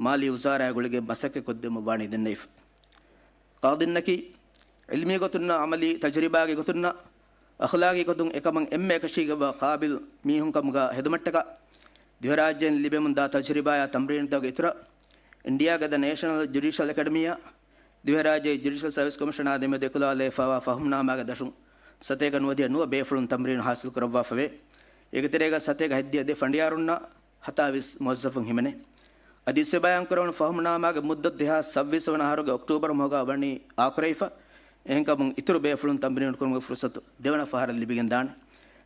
މާލީ ވުޒާރާއާ ގުޅިގެން މަސައްކަތްކޮށްދެވުމަށް ވާނީ ދެންނެވިފަ. ޤާޟީންނަކީ، ޢިލްމީ ގޮތުންނާ ޢަމަލީ ތަޖުރިބާގެ ގޮތުންނާ، އަޚްލާގީ ގޮތުން އެކަމަށް އެންމެ އެކަށީގެންވާ ޤާބިލް މީހުންކަމުގަ ހެދުމަށްޓަކާ، ދިވެހިރާއްޖޭން ލިބެމުންދާ ތަޖުރިބާއާ ތަމްރީނުތަކުގެ އިތުރަށް، އިންޑިއާގެ ދަ ނޭޝަނަލް ޖުޑިޝަލް އެކަޑަމީއާ، ދިވެހިރާއްޖޭގެ ޖުޑިޝަލް ސަރވިސް ކޮމިޝަނާ ދެމެދު އެކުލަވާލައިފާވާ ފަހުމްނާމާގެ ދަށުން ސަތޭކަ ނުވަދިހަ ނުވަ ބޭފުޅުން ތަމްރީނު ހާސިލްކުރައްވާފަވޭ. އޭގެ ތެރޭގަ ސަތޭކަ ހަތްދިހަ ދެ ފަނޑިޔާރުންނާ ހަތާވީސް މުވައްޒަފުން ހިމެނޭ. އަދި އިސްތިބާޔާންކުރެވުނު ފަހުމްނާމާގެ މުއްދަތު ދެހާސް ސައްބީސް ވަނަ އަހަރުގެ އޮކްޓޫބަރު މަހުގަ ވަނީ އާކުރެވިފަ. އެހެންކަމުން އިތުރު ބޭފުޅުން ތަމްރީނު ކުރުމުގެ ފުރުސަތު ދެވަނަ ފަހަރަށް ލިބިގެންދާނެ.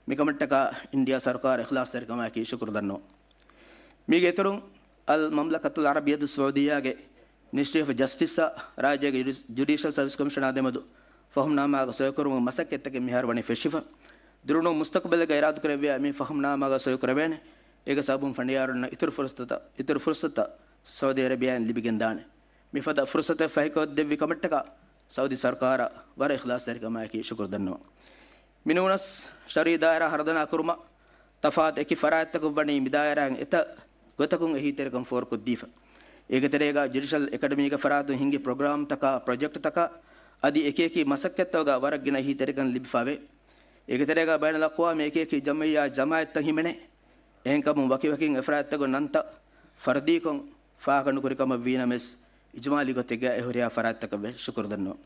މިކަމަށްޓަކާ އިންޑިއާ ސަރުކާރަށް އިޚްލާޞްތެރިކަމާއެކީ ޝުކުރުދަންނަވަން. މީގެ އިތުރުން، އަލް މަމްލަކަތުލް ޢަރަބިއްޔަތުއް ސަޢޫދިއްޔާގެ މިނިސްޓްރީ އޮފް ޖަސްޓިސްއާ ރާއްޖޭގެ ޖުޑި-، ޖުޑިޝަލް ސަރވިސް ކޮމިޝަނާ ދެމެދު ފަހުމްނާމާގެ ސޮއިކުރުމުގެ މަސައްކަތްތަކެއް މިހާރު ވަނީ ފެށިފަ. ދުރުނު މުސްތަޤުބަލެއްގަ އިރާދަކުރެއްވިއްޔާ މި ފަހުމްނާމާގަ ސޮއިކުރެވޭނެ. އޭގެ ސަބަބުން ފަނޑިޔާރުންނަށް އިތުރު ފުރުސަތުތައް، އިތުރު ފުރުސަތުތައް ސަޢޫދީ ޢަރަބިއްޔާއިން ލިބިގެންދާނެ. މިފަދަ ފުރުސަތެއް ފަހިކޮށްދެއްވި ކަމަށްޓަކާ ސަޢޫދީ ސަރުކާރަށް ވަރަށް އިޚްލާޞްތެރިކަމާއެކީ ޝުކުރު ދަންނަވަން. މިނޫނަސް، ޝަރުޢީ ދާއިރާ ހަރުދަނާ ކުރުމަށް ތަފާތު އެކި ފަރާތްތަކުން ވަނީ މި ދާއިރާއިން އެތައް ގޮތަކުން އެހީތެރިކަން ފޯރުކޮށްދީފަ. އޭގެ ތެރޭގަ ޖުޑިޝަލް އެކަޑަމީގެ ފަރާތުން ހިންގި ޕްރޮގްރާމްތަކާ، ޕްރޮޖެކްޓްތަކާ އަދި އެކިއެކި މަސައްކަތްތަކުގަ ވަރަށް ގިނަ އެހީތެރިކަން ލިބިފަވޭ. އޭގެ ތެރޭގަ ބައިނަލްއަޤްވާމީ އެކިއެކި ޖަމްޢިއްޔާ ޖަމާޢަތްތައް ހިމެނޭ. އެހެންކަމުން ވަކިވަކިން އެފަރާތްތަކުގެ ނަންތައް ފަރުދީކޮށް ފާހަގަނުކުރި ކަމަށް ވީނަމަވެސް، އިޖުމާލީ ގޮތެއްގަ އެ ހުރިހާ ފަރާތްތަކަށްވެސް ޝުކުރު ދަންނަވަން.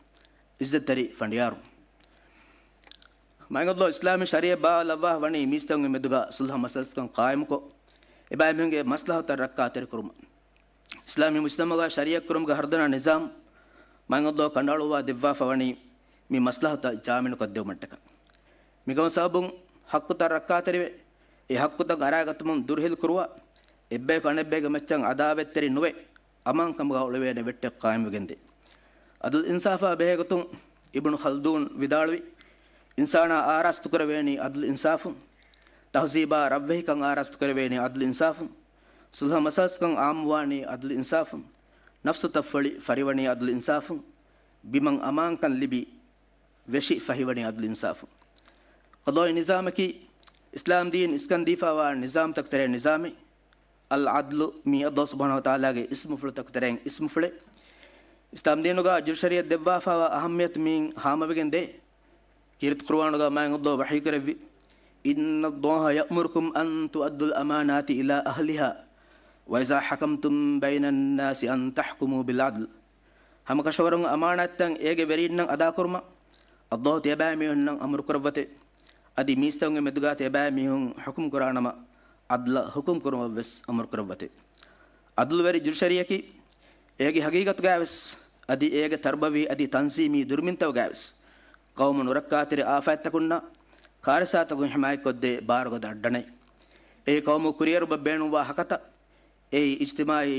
އިއްޒަތްތެރި ފަނޑިޔާރު، މާތް ﷲ އިސްލާމީ ޝަރީޢަތް ބާވާލައްވާ ވަނީ މީސްތަކުންގެ މެދުގަ ޞުލްޙަ މަސަލަސްކަން ޤާއިމުކޮށް، އެބައިމީހުންގެ މަސްލަހަތުތައް ރައްކާތެރިކުރުމަށް. އިސްލާމީ މުޖްތަމަޢުގަ ޝަރީޢަތް ކުރުމުގެ ހަރުދަނާ ނިޒާމް މާތް ﷲ ކަނޑައަޅުއްވާ ދެއްވާފަ ވަނީ މި މަސްލަހަތުތައް ޖާމިނުކޮށްދެވުމަށްޓަކާ. މިކަމުގެ ސަބަބުން ޙައްޤުތައް ރައްކާތެރިވެ، އެ ޙައްޤުތައް އަރާގަތުމުން ދުރުހެލި ކުރުވާ، އެއްބަޔަކު އަނެއްބައިގެ މައްޗަށް ޢަދާވަތްތެރި ނުވެ، އަމާންކަމުގަ އުޅެވޭނެ ވެއްޓެއް ޤާއިމުވެގެންދޭ. ޢަދުލު އިންސާފާ ބެހޭގޮތުން އިބްނު ޚަލްދޫން ވިދާޅުވި، އިންސާނާ އާރާސްތުކުރެވޭނީ ޢަދުލު އިންސާފުން، ތަހުޒީބާ ރަށްވެހިކަން އާރާސްތުކުރެވޭނީ ޢަދުލު އިންސާފުން، ޞުލްޙަ މަސަލަސްކަން ޢާއްމުވާނީ ޢަދުލު އިންސާފުން، ނަފްސުތައް ފޮޅި ފަރިވަނީ ޢަދުލު އިންސާފުން، ބިމަށް އަމާންކަން ލިބި ވެށި ފަހިވަނީ ޢަދުލު އިންސާފުން. ޤަޟާއީ ނިޒާމަކީ އިސްލާމް ދީން އިސްކަންދީފާވާ ނިޒާމްތަކު ތެރޭ ނިޒާމެއް. އަލް ޢަދްލު މީ ﷲ ސުބްޙާނަހޫ ވަތަޢާލާގެ އިސްމުފުޅުތަކު ތެރެއިން އިސްމުފުޅެއް. އިސްލާމް ދީނުގަ ޖުޑިޝަރީއަށް ދެއްވާފާވާ އަހައްމިޔަތު މިއިން ހާމަވެގެން ދޭ. ކީރިތި ޤުރުއާނުގަ މާތް ﷲ ވަޙީކުރެއްވި، إن الله يأمركم أن تؤدوا الأمانات إلى أهلها وإذا حكمتم بين الناس أن تحكموا بالعدل. ހަމަކަށަވަރުން އަމާނާތްތައް އޭގެ ވެރީންނަށް އަދާކުރުމަށް ﷲ ތިޔަބައިމީހުންނަށް އަމުރުކުރައްވަތޭ. އަދި މީސްތަކުންގެ މެދުގަ ތިޔަބައިމީހުން ޙުކުމް ކުރާނަމަ، ޢަދްލަށް ޙުކުމް ކުރުމަށްވެސް އަމުރުކުރައްވަތޭ. ޢަދްލުވެރި ޖުޑިޝަރީއަކީ އޭގެ ޙަޤީޤަތުގައިވެސް، އަދި އޭގެ ތަރުބަވީ އަދި ތަންޒީމީ ދުރުމިންތަކުގައިވެސް، ޤައުމު ނުރައްކާތެރި އާފާތްތަކުންނާ ކާރިސާތަކުން ޙިމާޔަތްކޮށްދޭ ބާރުގަދަ އައްޑަނެއް. އެއީ ޤައުމު ކުރިއެރުމަށް ބޭނުންވާ ހަކަތަ. އެއީ އިޖްތިމާޢީ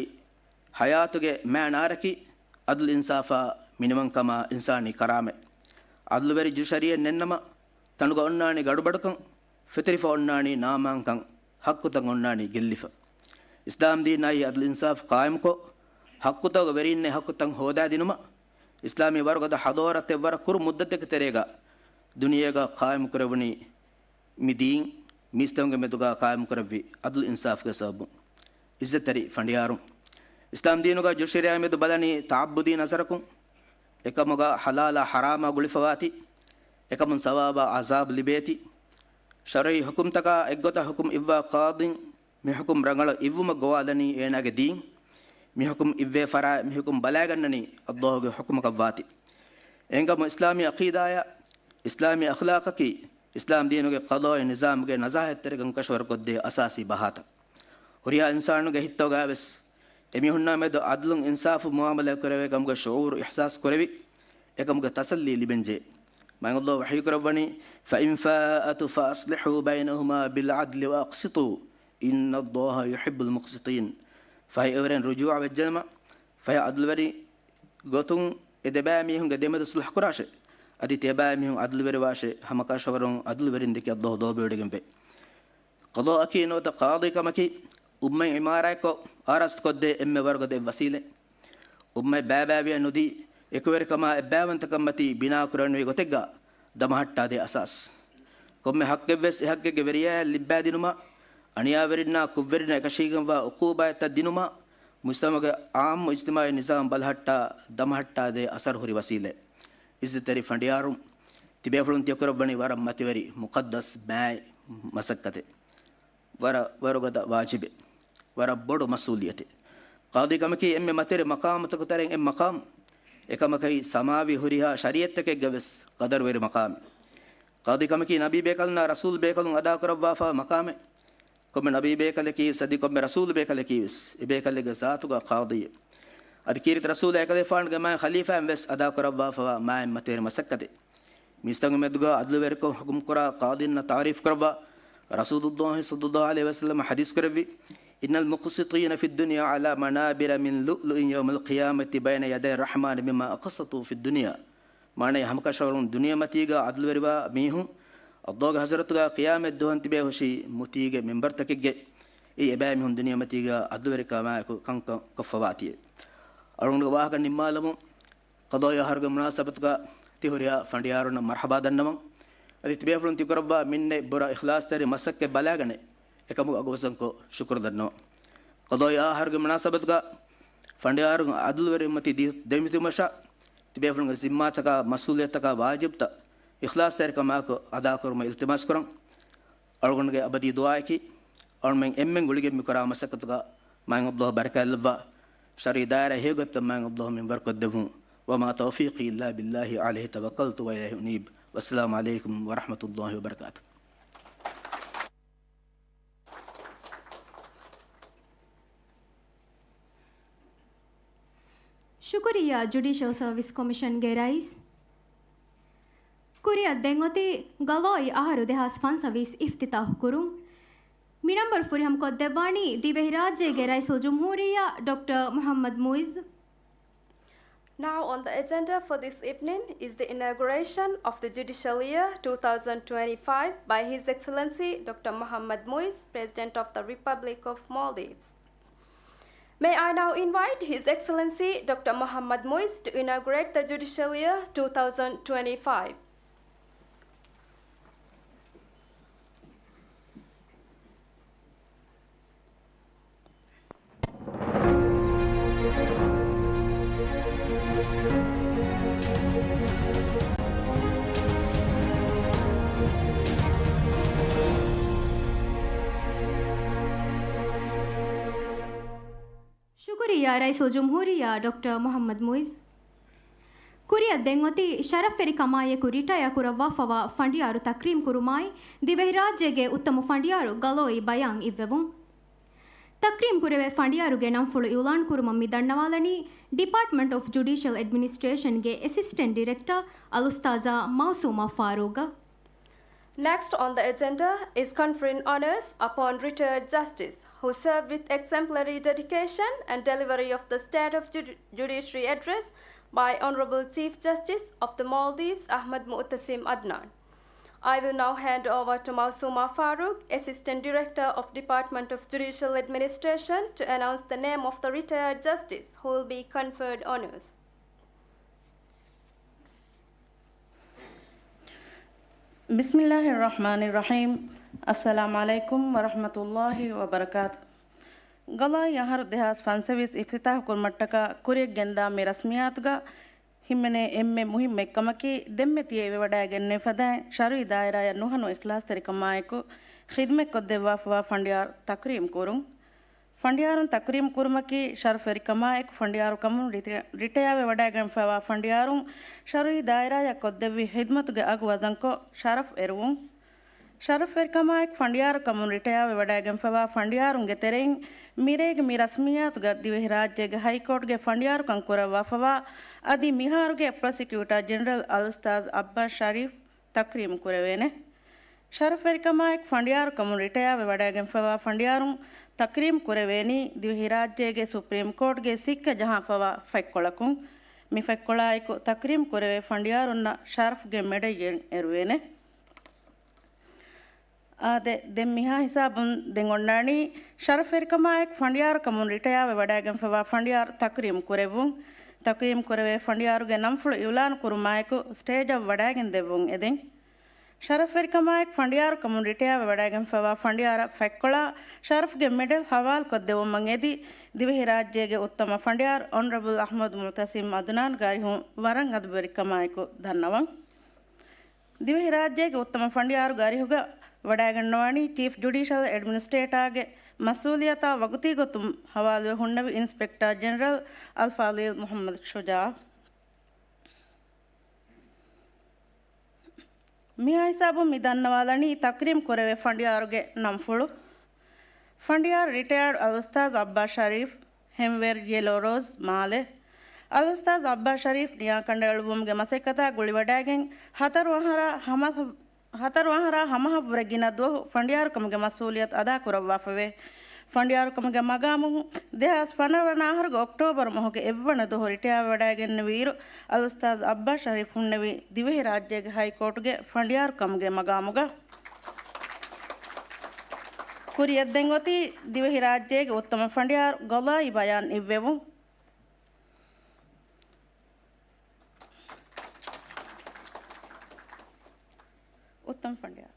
ޙަޔާތުގެ މަޢިނާއަކީ ޢަދްލު އިންސާފާ، މިނިވަންކަމާ، އިންސާނީ ކަރާމަތް. ޢަދްލުވެރި ޖުޑިޝަރީއެއް ނެތްނަމަ، ތަނުގަ އޮންނާނީ ގަޑުބަޑުކަން، ފެތުރިފަ އޮންނާނީ ނާއަމާންކަން، ޙައްޤުތައް އޮންނާނީ ގެއްލިފަ. އިސްލާމް ދީނާއި ޢަދްލު އިންސާފު ޤާއިމުކޮށް، ޙައްޤުތަކުގެ ވެރީންނެއް ޙައްޤުތައް ހޯދާދިނުމަށް، އިސްލާމީ ވަރުގަދަ ޙަޟާރަތެއް ވަރަށް ކުރު މުއްދަތެއްގެ ތެރޭގަ ދުނިޔޭގަ ޤާއިމުކުރެވުނީ މި ދީން މީސްތަކުންގެ މެދުގަ ޤާއިމުކުރެއްވި ޢަދުލު އިންސާފުގެ ސަބަބުން. ޢިއްޒަތްތެރި ފަނޑިޔާރުން، އިސްލާމް ދީނުގަ ޖުޑިޝަރީއާ މެދު ބަލަނީ ތަޢައްބުދީ ނަޒަރަކުން. އެކަމުގަ ޙަލާލާ ޙަރާމާ ގުޅިފަވާތީ، އެކަމުން ސަވާބާ ޢަޒާބު ލިބޭތީ. ޝަރުޢީ ޙުކުމްތަކާ އެއްގޮތަށް ޙުކުމް އިއްވާ ޤާޟީން މި ޙުކުމް ރަނގަޅަށް އިއްވުމަށް ގޮވާލަނީ އޭނާގެ ދީން. މި ޙުކުމް އިއްވޭ ފަރާތް މި ޙުކުމް ބަލާގަންނަނީ ﷲ ގެ ޙުކުމަކަށް ވާތީ. އެހެންކަމުން އިސްލާމީ ޢަޤީދާއާ އިސްލާމީ އަޚްލާޤަކީ އިސްލާމް ދީނުގެ ޤަޟާއީ ނިޒާމުގެ ނަޒާހަތްތެރިކަން ކަށަވަރުކޮށްދޭ އަސާސީ ބަހާތައް. ހުރިހާ އިންސާނުގެ ހިތްތަކުގައިވެސް އެމީހުންނާ މެދު ޢަދުލުން އިންސާފުން މުޢާމަލާ ކުރެވޭ ކަމުގެ ޝުޢޫރު އިޙްސާސް ކުރެވި، އެކަމުގެ ތަސައްލީ ލިބެންޖެހޭ. މާތް ﷲ ވަޙީކުރައްވަނީ، فَإِنْ فَاءَتْ فَأَصْلِحُوا بَيْنَهُمَا بِالْعَدْلِ وَأَقْسِطُوا إِنَّ اللَّهَ يُحِبُّ الْمُقْسِطِينَ. ފަހެ އެއުރެން ރުޖޫޢަ ވެއްޖެނަމަ، ފަހެ ޢަދުލުވެރި ގޮތުން އެ ދެބައިމީހުންގެ ދެމެދު ޞުލްޙު ކުރާށޭ. އަދި ތިޔަބައިމީހުން ޢަދުލުވެރިވާށޭ. ހަމަކަށަވަރުން ޢަދުލުވެރިން ދެކެ ﷲ ލޯބިވެޑިގެންވޭ. ޤަޟާއަކީ ނުވަތަ ޤާޟީކަމަކީ އުއްމަތް ޢިމާރާތްކޮށް އާރާސްތުކޮށްދޭ އެންމެ ވަރުގަދަ އެއް ވަސީލަތް. އުއްމަތް ބައިބައިވެޔަށް ނުދީ، އެކުވެރިކަމާ އެއްބައިވަންތަކަންމަތީ ބިނާކުރަންވީ ގޮތެއްގަ ދަމަހައްޓާދޭ އަސާސް. ކޮންމެ ޙައްޤެއްވެސް އެ ޙައްޤެއްގެ ވެރިޔާޔަށް ލިއްބާދިނުމަށް، އަނިޔާވެރިންނާ ކުށްވެރިންނަށް އެކަށީގެންވާ ޢުޤޫބާތްތައް ދިނުމަށް، މުޖްތަމަޢުގެ ޢާއްމު އިޖްތިމާޢީ ނިޒާމް ބަލަހައްޓާ ދަމަހައްޓާދޭ އަސަރު ހުރި ވަސީލަތް. ޢިއްޒަތްތެރި ފަނޑިޔާރުން، ތިބޭފުޅުން ތިޔަކުރައްވަނީ ވަރަށް މަތިވެރި މުޤައްދަސް މާތް މަސައްކަތެއް. ވަރަށް ވަރުގަދަ ވާޖިބެއް. ވަރަށް ބޮޑު މަސްއޫލިއްޔަތެއް. ޤާޟީކަމަކީ އެންމެ މަތިވެރި މަޤާމުތަކުގެ ތެރެއިން އެއް މަޤާމް. އެކަމަކަށް ސަމާވީ ހުރިހާ ޝަރީޢަތްތަކެއްގަވެސް ޤަދަރުވެރި މަޤާމެއް. ޤާޟީކަމަކީ ނަބީ ބޭކަލުންނާ ރަސޫލު ބޭކަލުން އަދާކުރައްވާފަ މަޤާމެއް. ކޮންމެ ނަބީ ބޭކަލަކީވެސް އަދި ކޮންމެ ރަސޫލު ބޭކަލަކީވެސް އެބޭކަލެއްގެ ޒާތުގަ ޤާޟީއެއް. އަދި ކީރިތި ރަސޫލާ އެކަލޭފާނުގެ މާތް ޚަލީފާއިން ވެސް އަދާކުރައްވާފަވާ މާތް މަތިވެރި މަސައްކަތެއް. މީސްތަކުންގެ މެދުގަ ޢަދުލުވެރިކޮށް ޙުކުމްކުރާ ޤާޟީންނަށް ތަޢުރީފުކުރައްވާ، ރަސޫލުﷲ ޞައްލަﷲ ޢަލައިހި ވަސައްލަމަ ޙަދީޘް ކުރެއްވި، إِنَّ الْمُقْسِطِينَ فِي الدُّنْيَا عَلَى مَنَابِرَ مِنْ لُؤْلُؤٍ يَوْمَ الْقِيَامَةِ بَيْنَ يَدَيْ الرَّحْمَٰنِ بِمَا أَقْسَطُوا فِي الدُّنْيَا. މާނައީ، ހަމަކަށަވަރުން ދުނިޔެމަތީގަ ޢަދުލުވެރިވާ މީހުން ﷲ ގެ ޙަޟްރަތުގަ ޤިޔާމަތް ދުވަހަށް ތިބޭ ހުށީ މުތީގެ މިންބަރުތަކެއްގައި. އެއީ އެބައިމީހުން ދުނިޔެމަތީގަ ޢަދުލުވެރިކަމާއެކު ކަންކަން ކޮށްފަވާތީއޭ. އަޅުގަނޑުގެ ވާހަކަ ނިންމާލަމުން، ޤަޟާއީ އަހަރުގެ މުނާސަބަތުގަ ތި ހުރިހާ ފަނޑިޔާރުންނަށް މަރްޙަބާ ދަންނަވަން. އަދި ތިބޭފުޅުން ތިކުރައްވާ މިންނެތް ބުރަ އިޚްލާޞްތެރި މަސައްކަތް ބަލާގަނެ، އެކަމުގެ އަގުބަސްކޮށް ޝުކުރު ދަންނަވަން. ޤަޟާއީ އަހަރުގެ މުނާސަބަތުގަ ފަނޑިޔާރުން ޢަދުލުވެރިވުމަތީ ދި-، ދެމިތިބުމަށާ، ތިބޭފުޅުންގެ ޒިންމާތަކާ މަސްއޫލިއްޔަތުތަކާ ވާޖިބުތައް އިޚްލާޞްތެރިކަމާއެކު އަދާކުރުމަށް އިލްތިމާސް ކުރަން. އަޅުގަނޑުގެ އަބަދީ ދުޢާއަކީ، އަޅުމެން އެންމެން ގުޅިގެން މިކުރާ މަސައްކަތުގަ މާތް ﷲ ބަރަކާތްލައްވާ، ޝަރުޢީ ދާއިރާ ހެޔޮގޮތަށް މާތް ﷲ މިންވަރުކޮށްދެއްވުން. وما توفيقي إلا بالله عليه توكلت وإليه أنيب. والسلام عليكم ورحمة الله وبركاته. ޝުކުރިއްޔާ ޖުޑިޝަލް ސަރވިސް ކޮމިޝަންގެ ރައީސް. ކުރިއަށް ދެން އޮތީ ގަޟާއީ އަހަރު ދެހާސް ފަންސަވީސް އިފްތިތާޙު ކުރުން. މި ނަންބަރު ފުރިހަމަ ކޮށްދެއްވާނީ ދިވެހިރާއްޖޭގެ ރައީސުލްޖުމްހޫރިއްޔާ ޑޮކްޓަރ މުޙައްމަދު މުޢިއްޒު. Now on the agenda for this evening is the inauguration of the judicial year two thousand twenty-five by His Excellency Doctor Muhammad Muiz, President of the Republic of Maldives. May I now invite His Excellency Doctor Muhammad Muiz to inaugurate the judicial year two thousand twenty-five. ޝުކުރިއްޔާ ރައީސުލްޖުމްހޫރިއްޔާ ޑޮކްޓަރ މުޙައްމަދު މުޢިއްޒު. ކުރިއަށް ދެން އޮތީ ޝަރަފްވެރިކަމާއެކު ރިޓަޔާ ކުރައްވާފަވާ ފަނޑިޔާރު ތަކްރީމް ކުރުމާއި، ދިވެހިރާއްޖޭގެ އުއްތަމަ ފަނޑިޔާރު ގަލޯއި ބަޔާން އިއްވެވުން. ތަކްރީމް ކުރެވޭ ފަނޑިޔާރުގެ ނަންފުޅު އިއުލާން ކުރުމަށް މި ދަންނަވާލަނީ ޑިޕާޓްމަންޓް އޮފް ޖުޑިޝަލް އެޑްމިނިސްޓްރޭޝަންގެ އެސިސްޓެންޓް ޑިރެކްޓަރ އަލްއުސްތާޛާ މައުސޫމާ ފާރޫގަ. Next on the agenda is conferring honours upon retired justice who served with exemplary dedication and delivery of the State of Judi-, Judiciary Address by Honourable Chief Justice of the Maldives Ahmad Mu'tasim Adnan. I will now hand over to Mausuma Farooq, Assistant Director of Department of Judicial Administration, to announce the name of the retired justice who will be conferred honours. بسم الله الرحمن الرحيم. السلام عليكم ورحمة الله وبركاته. ގަޟާއީ އަހަރު ދެހާސް ފަންސަވީސް އިފްތިތާޙު ކުރުމަށްޓަކާ ކުރިޔަށްގެންދާ މި ރަސްމިއްޔާތުގަ ހިމެނޭ އެންމެ މުހިއްމު އެއްކަމަކީ، ދެންމެ ތިޔައިވެވަޑައިގެންނެވި ފަދައިން ޝަރުއީ ދާއިރާއަށް ނުހަނު އިޚްލާޞްތެރިކަމާއެކު ޚިދުމަތްކޮށްދެއްވާފަވާ ފަނޑިޔާރު ތަކުރީމް ކުރުން. ފަނޑިޔާރުން ތަކުރީމް ކުރުމަކީ، ޝަރަފްވެރިކަމާއެކު ފަނޑިޔާރުކަމުން ރިޓަ-، ރިޓަޔާވެވަޑައިގެންފަވާ ފަނޑިޔާރުން ޝަރުއީ ދާއިރާއަށް ކޮށްދެއްވި ޚިދުމަތުގެ އަގު ވަޒަންކޮށް، ޝަރަފް އެރުވުން. ޝަރަފްވެރިކަމާއެކު ފަނޑިޔާރުކަމުން ރިޓަޔާވެވަޑައިގެންފަވާ ފަނޑިޔާރުންގެ ތެރެއިން މިރޭގެ މި ރަސްމިއްޔާތުގަ ދިވެހިރާއްޖޭގެ ހައިކޯޓުގެ ފަނޑިޔާރުކަން ކުރައްވާފަވާ އަދި މިހާރުގެ ޕްރޮސިކިއުޓާ ޖެނެރަލް އަލްއުސްތާޛް އައްބާސް ޝަރީފް ތަކްރީމް ކުރެވޭނެ. ޝަރަފްވެރިކަމާއެކު ފަނޑިޔާރުކަމުން ރިޓަޔާވެވަޑައިގެންފަވާ ފަނޑިޔާރުން ތަކްރީމް ކުރެވޭނީ ދިވެހިރާއްޖޭގެ ސުޕްރީމް ކޯޓްގެ ސިއްކަ ޖަހާފަވާ ފަތްކޮޅަކުން. މި ފަތްކޮޅާއެކު ތަކްރީމް ކުރެވޭ ފަނޑިޔާރުންނަށް ޝަރަފްގެ މެޑަލްއެއް އެރުވޭނެ. އާދެ، ދެން މިހާ ހިސާބުން ދެން އޮންނާނީ، ޝަރަފްވެރިކަމާއެކު ފަނޑިޔާރުކަމުން ރިޓަޔާވެ ވަޑައިގެންފަވާ ފަނޑިޔާރު ތަކްރީމް ކުރެއްވުން. ތަކްރީމް ކުރެވޭ ފަނޑިޔާރުގެ ނަންފުޅު އިއުލާނު ކުރުމާއެކު ސްޓޭޖަށް ވަޑައިގެން ދެއްވުން އެދެން. ޝަރަފްވެރިކަމާއެކު ފަނޑިޔާރުކަމުން ރިޓަޔާވެ ވަޑައިގެންފަވާ ފަނޑިޔާރަށް ފަތްކޮޅާ ޝަރަފްގެ މެޑަލް ހަވާލުކޮށްދެއްވުމަށް އެދި، ދިވެހިރާއްޖޭގެ އުއްތަމަ ފަނޑިޔާރު އޮނަރަބަލް އަޙްމަދު މުޢުތަޞިމް އަދުނާންގެ އަރިހުން ވަރަށް އަދަބުވެރިކަމާއެކު ދަންނަވަން. ދިވެހިރާއްޖޭގެ އުއްތަމަ ފަނޑިޔާރުގެ އަރިހުގަ ވަޑައިގަންނަވަނީ ޗީފް ޖުޑިޝަލް އެޑްމިނިސްޓްރޭޓާގެ މަސްއޫލިއްޔަތާ ވަގުތީ ގޮތުން ހަވާލުވެ ހުންނެވި އިންސްޕެކްޓާ ޖެނެރަލް އަލްފާޟިލް މުޙައްމަދު ޝުޖާޢު. މިހާ ހިސާބުން މި ދަންނަވާލަނީ ތަކްރީމް ކުރެވޭ ފަނޑިޔާރުގެ ނަންފުޅު. ފަނޑިޔާރު ރިޓަޔާޑް އަލްއުސްތާޛް އައްބާސް ޝަރީފް، ހެމްވެރް ޔެލޯ ރޯޒް، މާލެ. އަލްއުސްތާޛް އައްބާސް ޝަރީފް ނިޔާކަނޑައެޅުއްވުމުގެ މަސައްކަތާ ގުޅިވަޑައިގެން ހަތަރު އަހަރާ ހަމަ ހަތަރު އަހަރާ ހަމަހަށްވުރެ ގިނަ ދުވަހު ފަނޑިޔާރުކަމުގެ މަސްއޫލިއްޔަތު އަދާކުރައްވާފަވޭ. ފަނޑިޔާރުކަމުގެ މަގާމުން ދެހާސް ފަނަރަ ވަނަ އަހަރުގެ އޮކްޓޯބަރު މަހުގެ އެއްވަނަ ދުވަހު ރިޓަޔާވެވަޑައިގެންނެވިއިރު، އަލްއުސްތާޛް އައްބާސް ޝަރީފް ހުންނެވީ ދިވެހިރާއްޖޭގެ ހައިކޯޓުގެ ފަނޑިޔާރުކަމުގެ މަގާމުގަ. ކުރިއަށް ދެން އޮތީ ދިވެހިރާއްޖޭގެ އުއްތަމަ ފަނޑިޔާރު ގަޟާއީ ބަޔާން އިއްވެވުން. އުއްތަމަ ފަނޑިޔާރު.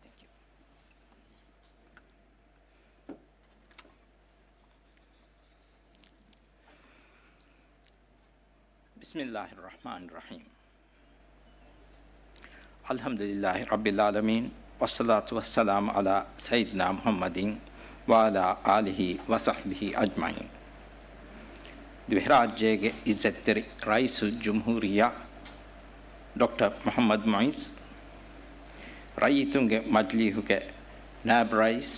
Thank you. بسم الله الرحمن الرحيم. الحمد لله رب العالمين، والصلاة والسلام على سيدنا محمد وعلى آله وصحبه أجمعين. ދިވެހިރާއްޖޭގެ އިއްޒަތްތެރި ރައީސުލްޖުމްހޫރިއްޔާ ޑޮކްޓަރ މުޙައްމަދު މުޢިއްޒު، ރައްޔިތުންގެ މަޖިލީހުގެ ނާއިބު ރައީސް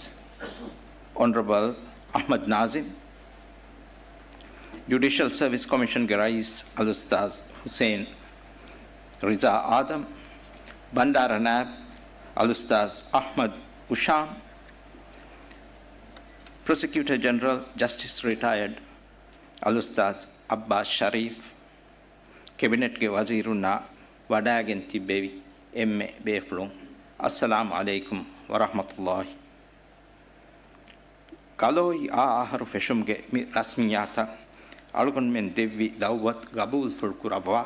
އޮނަރަބަލް އަޙްމަދު ނާޒިމް، ޖުޑިޝަލް ސަރވިސް ކޮމިޝަންގެ ރައީސް އަލްއުސްތާޛް ޙުސައިން ރިޒާ އާދަމް، ބަންޑާރަ ނާއިބް އަލްއުސްތާޛް އަޙްމަދު އުޝާމް، ޕްރޮސިކިއުޓަރ ޖެނެރަލް ޖަސްޓިސް ރިޓަޔަރޑް އަލްއުސްތާޛް އައްބާސް ޝަރީފް، ކެބިނެޓްގެ ވަޒީރުންނާ ވަޑައިގެން ތިއްބެވި އެންމެ ބޭފުޅުން، އައްސަލާމު ޢަލައިކުމް ވަރަޙްމަތުﷲ. ގަލޯއި އާ އަހަރު ފެށުމުގެ މި ރަސްމިއްޔާތަށް އަޅުގަނޑުމެން ދެއްވި ދަޢުވަތު ގަބޫލުފުޅު ކުރައްވާ،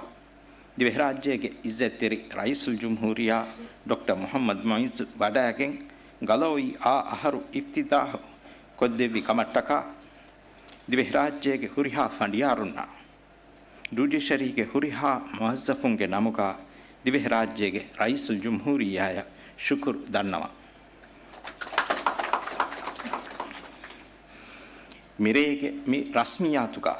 ދިވެހިރާއްޖޭގެ އިއްޒަތްތެރި ރައީސުލްޖުމްހޫރިއްޔާ ޑޮކްޓަރ މުޙައްމަދު މުޢިއްޒު ވަޑައިގެން، ގަލޯއި އާ އަހަރު އިފްތިތާޙު ކޮށްދެއްވި ކަމަށްޓަކާ، ދިވެހިރާއްޖޭގެ ހުރިހާ ފަނޑިޔާރުންނާ ޖުޑިޝަރީގެ ހުރިހާ މުވައްޒަފުންގެ ނަމުގަ ދިވެހިރާއްޖޭގެ ރައީސުލްޖުމްހޫރިއްޔާއަށް ޝުކުރު ދަންނަވަން. މިރޭގެ މި ރަސްމިއްޔާތުގަ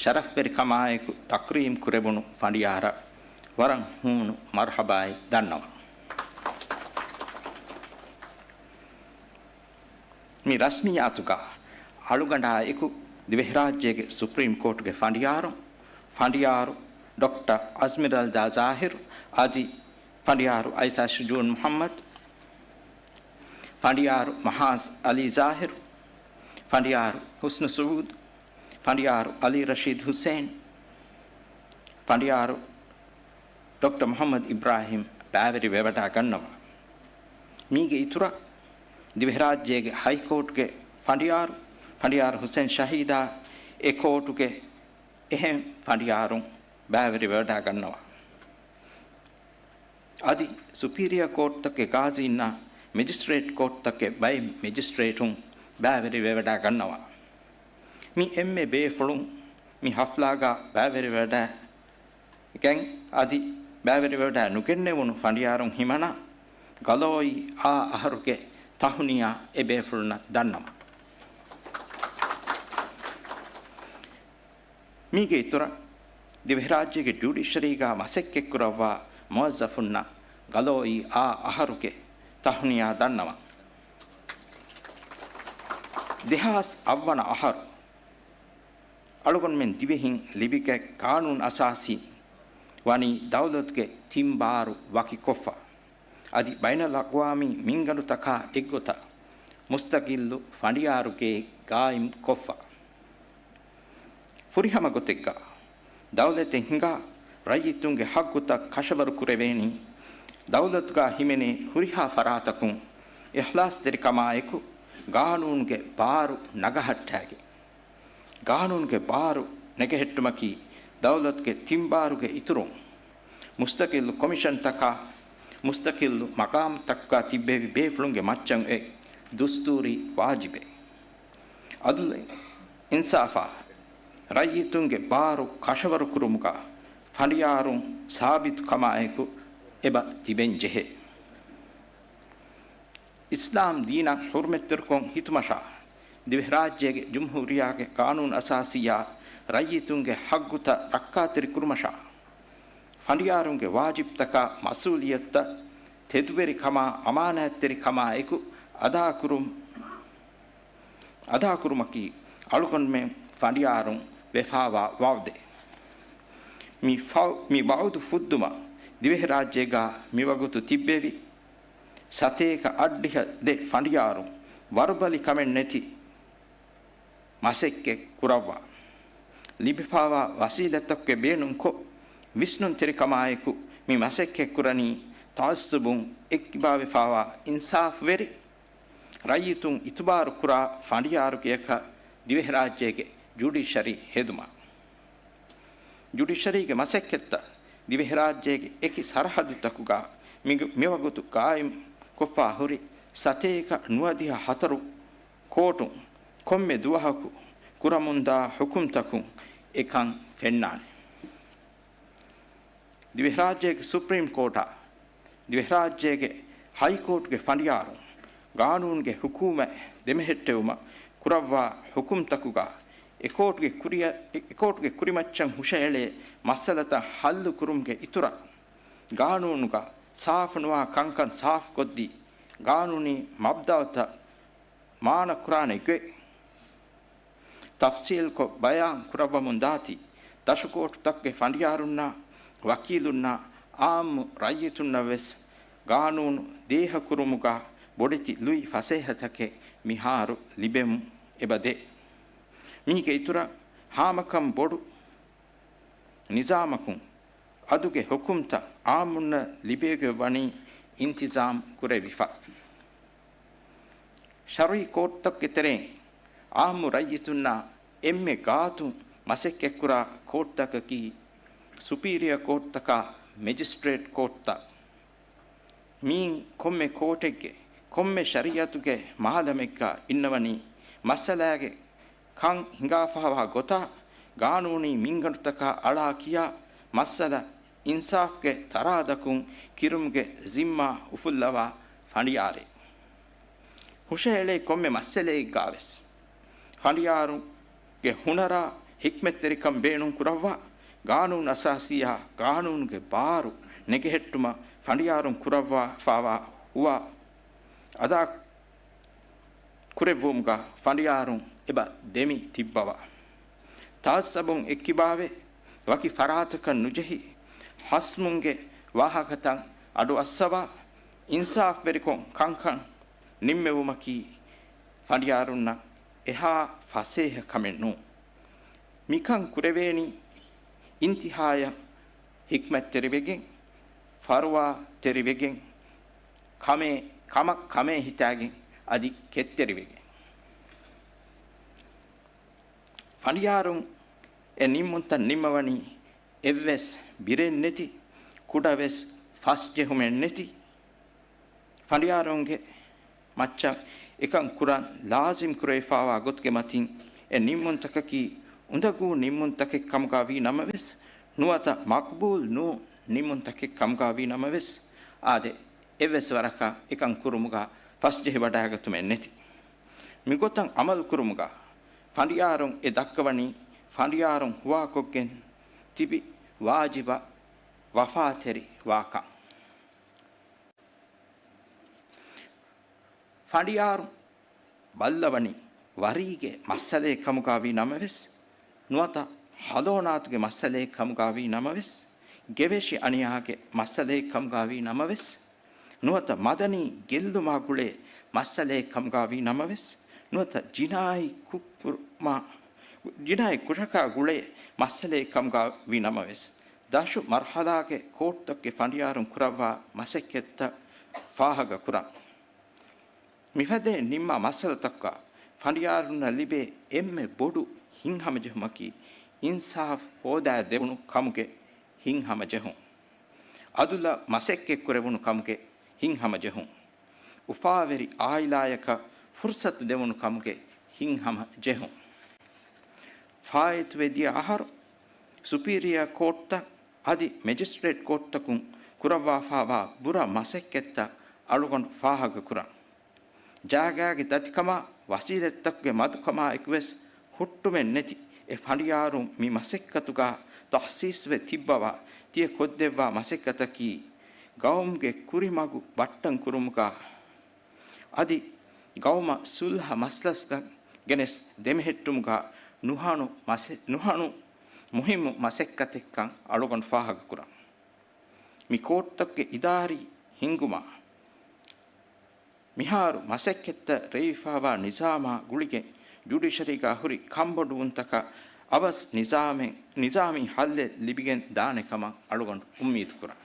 ޝަރަފްވެރިކަމާއެކު ތަކްރީމް ކުރެވުނު ފަނޑިޔާރަށް ވަރަށް ހޫނު މަރުޙަބާއެއް ދަންނަވަން. މި ރަސްމިއްޔާތުގަ އަޅުގަނޑާއެކު ދިވެހިރާއްޖޭގެ ސުޕްރީމް ކޯޓުގެ ފަނޑިޔާރު، ފަނޑިޔާރު ޑޮކްޓަރ އަޒްމިރަލްދާ ޒާހިރު އަދި ފަނޑިޔާރު އައިސާ ޝުޖޫން މުޙައްމަދު، ފަނޑިޔާރު މަހާޒް އަލީ ޒާހިރު، ފަނޑިޔާރު ޙުސްނު ސުޢޫދު، ފަނޑިޔާރު އަލީ ރަޝީދު ޙުސެއިން، ފަނޑިޔާރު ޑޮކްޓަރ މުޙައްމަދު އިބްރާހިމް ބައިވެރިވެވަޑައިގަންނަވާ. މީގެ އިތުރަށް، ދިވެހިރާއްޖޭގެ ހައިކޯޓުގެ ފަނޑިޔާރު، ފަނޑިޔާރު ޙުސެން ޝަހީދާ، އެ ކޯޓުގެ އެހެން ފަނޑިޔާރުން ބައިވެރިވެވަޑައިގަންނަވާ. އަދި ސުޕީރިއަ ކޯޓްތަކުގެ ގާޒީންނާ، މެޖިސްޓްރޭޓް ކޯޓްތަކުގެ ބައެއް މެޖިސްޓްރޭޓުން ބައިވެރިވެވަޑައިގަންނަވާ. މި އެންމެ ބޭފުޅުން މި ޙަފްލާގަ ބައިވެރިވެވަޑައި ގެން އަދި ބައިވެރިވެވަޑައި ނުގެންނެވުނު ފަނޑިޔާރުން ހިމަނާ، ގަލޯއީ އާ އަހަރުގެ ތަހުނިޔާ އެ ބޭފުޅުންނަށް ދަންނަވަން. މީގެ އިތުރަށް، ދިވެހިރާއްޖޭގެ ޖުޑިޝަރީގަ މަސައްކަތްކުރައްވާ މުވައްޒަފުންނަށް ގަލޯއީ އާ އަހަރުގެ ތަހުނިޔާ ދަންނަވަން. ދެހާސް އަށްވަނަ އަހަރު އަޅުގަނޑުމެން ދިވެހިން ލިބިގެ ގާނޫނު އަސާސީ ވަނީ ދައުލަތުގެ ތިން ބާރު ވަކިކޮށްފަ، އަދި ބައިނަލްއަގްވާމީ މިންގަނޑުތަކާ އެއްގޮތަށް މުސްތަގިއްލު ފަނޑިޔާރުގެ ގާއިމް ކޮށްފަ. ފުރިހަމަ ގޮތެއްގަ ދައުލަތެއް ހިނގާ، ރައްޔިތުންގެ ހައްގުތައް ކަށަވަރު ކުރެވޭނީ، ދައުލަތުގަ ހިމެނޭ ހުރިހާ ފަރާތަކުން އިޚްލާޞްތެރިކަމާއެކު ގާނޫނުގެ ބާރު ނަގަހައްޓާގެން. ގާނޫނުގެ ބާރު ނެގެހެއްޓުމަކީ ދައުލަތުގެ ތިން ބާރުގެ އިތުރުން މުސްތަޤިއްލު ކޮމިޝަންތަކާ، މުސްތަޤިއްލު މަޤާމްތަކުގަ ތިއްބެވި ބޭފުޅުންގެ މައްޗަށް އޮތް ދުސްތޫރީ ވާޖިބެއް. އަދުލު އިންސާފާ، ރައްޔިތުންގެ ބާރު ކަށަވަރު ކުރުމުގަ ފަނޑިޔާރުން ސާބިތު ކަމާއެކު އެބަ ތިބެން ޖެހޭ. އިސްލާމް ދީނަށް ޙުރުމަތްތެރިކޮށް ހިތުމަށާ، ދިވެހިރާއްޖޭގެ ޖުމްހޫރިއްޔާގެ ޤާނޫނު އަސާސީއާ ރައްޔިތުންގެ ހައްގުތައް ރައްކާތެރިކުރުމަށާ، ފަނޑިޔާރުންގެ ވާޖިބްތަކާ މަސްއޫލިއްޔަތުތައް ތެދުވެރިކަމާ އަމާނާތްތެރިކަމާއެކު އަދާކުރުން، އަދާކުރުމަކީ އަޅުގަނޑުމެން ފަނޑިޔާރުން ވެފާވާ ވަޢުދެއް. މި ފަ-، މި ވަޢުދު ފުއްދުމަށް ދިވެހިރާއްޖޭގަ މިވަގުތު ތިއްބެވި ސަތޭކަ އަށްޑިހަ ދެ ފަނޑިޔާރުން ވަރުބަލި ކަމެއް ނެތި މަސައްކަތް ކުރައްވާ. ލިބިފާވާ ވަސީލަތްތަކުގެ ބޭނުންކޮށް، ވިސްނުންތެރިކަމާއެކު މި މަސައްކަތް ކުރަނީ ތަޢައްޞުބުން އެއްކިބާވެފާވާ އިންސާފުވެރި، ރައްޔިތުން އިތުބާރު ކުރާ ފަނޑިޔާރުގެއަކަށް ދިވެހިރާއްޖޭގެ ޖުޑިޝަރީ ހެދުމަށް. ޖުޑިޝަރީގެ މަސައްކަތްތައް ދިވެހިރާއްޖޭގެ އެކި ސަރަހައްދުތަކުގަ މިގު-، މިވަގުތު ގާއިމް ކޮށްފާ ހުރި ސަތޭކަ ނުވަދިހަ ހަތަރު ކޯޓުން ކޮންމެ ދުވަހަކު ކުރަމުންދާ ޙުކުމްތަކުން އެކަން ފެންނާނެ. ދިވެހިރާއްޖޭގެ ސުޕްރީމް ކޯޓާ، ދިވެހިރާއްޖޭގެ ހައިކޯޓުގެ ފަނޑިޔާރުން ގާނޫނުގެ ޙުކުމް ދެމެހެއްޓެވުމަށް ކުރައްވާ ޙުކުމްތަކުގަ އެކޯޓުގެ ކުރިއަށް، އެ-، އެކޯޓުގެ ކުރިމައްޗަށް ހުށައެޅޭ މައްސަލަތައް ޙައްލު ކުރުމުގެ އިތުރަށް، ގާނޫނުގަ ސާފުނުވާ ކަންކަން ސާފުކޮށްދީ، ގާނޫނީ މަބްދައުތައް މާނަ ކުރާނެ ގޮތް ތަފްސީލްކޮށް ބަޔާން ކުރައްވަމުން ދާތީ، ދަށުކޯޓުތަކުގެ ފަނޑިޔާރުންނާ، ވަކީލުންނާ، އާއްމު ރައްޔިތުންނަށް ވެސް ގާނޫނު ދޭހަކުރުމުގަ ބޮޑެތި ލުއި ފަސޭހަތަކެއް މިހާރު ލިބެމުން އެބަ ދޭ. މީގެ އިތުރަށް ހާމަކަން ބޮޑު ނިޒާމަކުން އަދުގެ ޙުކުމްތައް އާއްމުންނަށް ލިބޭގޮތް ވަނީ އިންތިޒާމް ކުރެވިފަ. ޝަރުޢީ ކޯޓްތަކުގެ ތެރެއިން އާއްމު ރައްޔިތުންނާ އެންމެ ގާތުން މަސައްކަތްކުރާ ކޯޓްތަކަކީ ސުޕީރިއަ ކޯޓްތަކާ މެޖިސްޓްރޭޓް ކޯޓްތައް. މިއިން ކޮންމެ ކޯޓެއްގެ، ކޮންމެ ޝަރީޢަތުގެ މާލަމެއްގަ އިންނަވަނީ މައްސަލާގެ ކަން ހިނގާފާވާ ގޮތާ، ގާނޫނީ މިންގަނޑުތަކާ އަޅާ ކިޔާ، މައްސަލަ އިންސާފްގެ ތަރާދަކުން ކިރުމުގެ ޒިންމާ އުފުއްލަވާ ފަނޑިޔާރެއް. ހުށަހެޅޭ ކޮންމެ މައްސަލައެއްގާވެސް ފަނޑިޔާރު ގެ ހުނަރާ ހިކްމަތްތެރިކަން ބޭނުން ކުރައްވާ، ގާނޫނު އަސާސީއާ ގާނޫނުގެ ބާރު ނެގެހެއްޓުމަށް ފަނޑިޔާރުން ކުރައްވާފާވާ ހުވާ އަދާ ކުރެއްވުމުގަ ފަނޑިޔާރުން އެބަ ދެމި ތިއްބަވާ. ތާއްސަބުން އެއްކިބާވެ، ވަކި ފަރާތަކަށް ނުޖެހި، ހަސްމުންގެ ވާހަކަތައް އަޑުއައްސަވާ، އިންސާފްވެރިކޮށް ކަންކަން ނިންމެވުމަކީ ފަނޑިޔާރުންނަށް އެހާ ފަސޭހަ ކަމެއް ނޫން. މިކަން ކުރެވޭނީ އިންތިހާޔަށް ހިކްމަތްތެރިވެގެން، ފަރުވާތެރިވެގެން، ކަމެއް، ކަމަށް ކަމޭ ހިތާގެން، އަދި ކެތްތެރިވެގެން. ފަނޑިޔާރުން އެ ނިންމުންތައް ނިންމަވަނީ އެއްވެސް ބިރެއް ނެތި، ކުޑަވެސް ފަސްޖެހުމެއް ނެތި، ފަނޑިޔާރުންގެ މައްޗަށް އެކަން ކުރަން ލާޒިމް ކުރެވިފާވާ ގޮތުގެ މަތިން އެ ނިންމުންތަކަކީ އުނދަގޫ ނިންމުންތަކެއް ކަމުގަ ވީ ނަމަވެސް، ނުވަތަ މަޤްބޫލް ނޫން ނިންމުންތަކެއް ކަމުގަ ވީ ނަމަވެސް، އާދެ، އެއްވެސް ވަރަކަށް އެކަން ކުރުމުގަ ފަސްޖެހިވަޑައިގަތުމެއް ނެތި. މިގޮތަށް ޢަމަލު ކުރުމުގަ ފަނޑިޔާރުން އެ ދައްކަވަނީ ފަނޑިޔާރުން ހުވާކޮށްގެން ތިބި ވާޖިބަށް ވަފާތެރި ވާކަން. ފަނޑިޔާރު ބައްލަވަނީ ވަރީގެ މައްސަލައެއް ކަމުގަ ވީ ނަމަވެސް، ނުވަތަ ހަލޯނާތުގެ މައްސަލައެއް ކަމުގަ ވީ ނަމަވެސް، ގެވެށި އަނިޔާގެ މައްސަލައެއް ކަމުގަ ވީ ނަމަވެސް، ނުވަތަ މަދަނީ ގެއްލުމާ ގުޅޭ މައްސަލައެއް ކަމުގަ ވީ ނަމަވެސް، ނުވަތަ ޖިނާއީ ކުށްކުރުމާ، ޖިނާއީ ކުށަކާ ގުޅޭ މައްސަލައެއް ކަމުގަ ވީ ނަމަވެސް، ދަށު މަރުޙަލާގެ ކޯޓްތަކުގެ ފަނޑިޔާރުން ކުރައްވާ މަސައްކަތްތައް ފާހަގަކުރަން. މިފަދައިން ނިންމާ މައްސަލަތަކަށް ފަނޑިޔާރުންނަށް ލިބޭ އެންމެ ބޮޑު ހިތްހަމަޖެހުމަކީ އިންސާފް ހޯދާދެވުނު ކަމުގެ ހިތްހަމަޖެހުން. އަދުލަށް މަސައްކަތްކުރެވުނު ކަމުގެ ހިތްހަމަޖެހުން. އުފާވެރި އާއިލާޔަކަށް ފުރުޞަތު ދެވުނު ކަމުގެ ހިތްހަމަޖެހުން. ފާއިތުވެ ދިޔަ އަހަރު ސުޕީރިއާ ކޯޓްތައް އަދި މެޖިސްޓްރޭޓް ކޯޓްތަކުން ކުރައްވާފާވާ ބުރަ މަސައްކަތްތައް އަޅުގަނޑު ފާހަގަކުރަން. ޖާގާގެ ދަތިކަމާ ވަސީލަތްތަކުގެ މަދުކަމާ އެކުވެސް ހުއްޓުމެއް ނެތި އެ ފަނޑިޔާރުން މި މަސައްކަތުގަ ތަހްސީސްވެ ތިއްބަވާ ތިޔަ ކޮށްދެއްވާ މަސައްކަތަކީ ގައުމުގެ ކުރިމަގު ބައްޓަން ކުރުމުގަ އަދި ގައުމަށް ސުލްހަ މަސްލަސްގަ ގެނެސް ދެމެހެއްޓުމުގަ ނުހަނު މަސެ-، ނުހަނު މުހިއްމު މަސައްކަތެއްކަން އަޅުގަނޑު ފާހަގަކުރަން. މި ކޯޓްތަކުގެ އިދާރީ ހިންގުމާ މިހާރު މަސައްކަތްތައް ރޭވިފާވާ ނިޒާމާ ގުޅިގެން ޖުޑިޝަރީގަ ހުރި ކަންބޮޑުވުންތަކަށް އަވަސް ނިޒާމެއް، ނިޒާމީ ހައްލެއް ލިބިގެން ދާނެ ކަމަށް އަޅުގަނޑު އުއްމީދުކުރަން.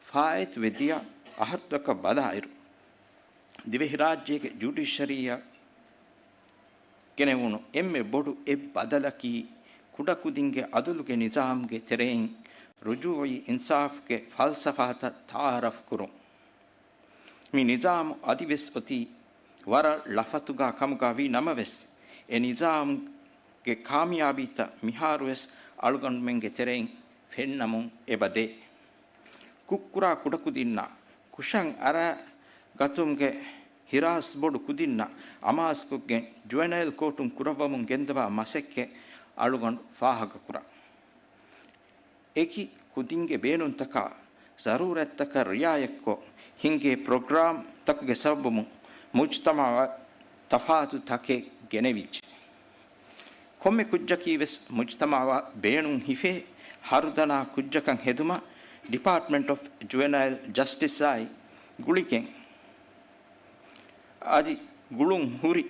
ފާއިތުވެ ދިޔަ އަހަރުތަކަށް ބަލާއިރު، ދިވެހިރާއްޖޭގެ ޖުޑިޝަރީއަށް ގެނެވުނު އެންމެ ބޮޑު އެއް ބަދަލަކީ، ކުޑަކުދިންގެ އަދުލުގެ ނިޒާމްގެ ތެރެއިން ރުޖޫޢީ އިންސާފްގެ ފަލްސަފާތައް ތަޢާރަފް ކުރުން. މި ނިޒާމު އަދިވެސް އޮތީ ވަރަށް ޅަފަތުގަ ކަމުގަ ވީ ނަމަވެސް، އެ ނިޒާމްގެ ކާމިޔާބީތައް މިހާރުވެސް އަޅުގަނޑުމެންގެ ތެރެއިން ފެންނަމުން އެބަދޭ. ކުށްކުރާ ކުޑަކުދިންނަށް ކުށަށް އަރާގަތުމުގެ ހިރާސް ބޮޑު ކުދިންނަށް އަމާޒުކޮށްގެން ޖުވެނައިލް ކޯޓުން ކުރައްވަމުން ގެންދަވާ މަސައްކަތް އަޅުގަނޑު ފާހަގަކުރަން. އެކި ކުދިންގެ ބޭނުންތަކާ ޒަރޫރަތްތަކަށް ރިޢާޔަތްކޮށް ހިންގޭ ޕްރޮގްރާމްތަކުގެ ސަބަބުން މުޖްތަމަޢަށް ތަފާތު ތަކެއް ގެނެވިއްޖެ. ކޮންމެ ކުއްޖަކީވެސް މުޖްތަމަޢަށް ބޭނުން ހިފޭ ހަރުދަނާ ކުއްޖަކަށް ހެދުމަށް ޑިޕާޓްމަންޓް އޮފް ޖުވެނައިލް ޖަސްޓިސްއާއި ގުޅިގެން އަދި ގުޅުން ހުރި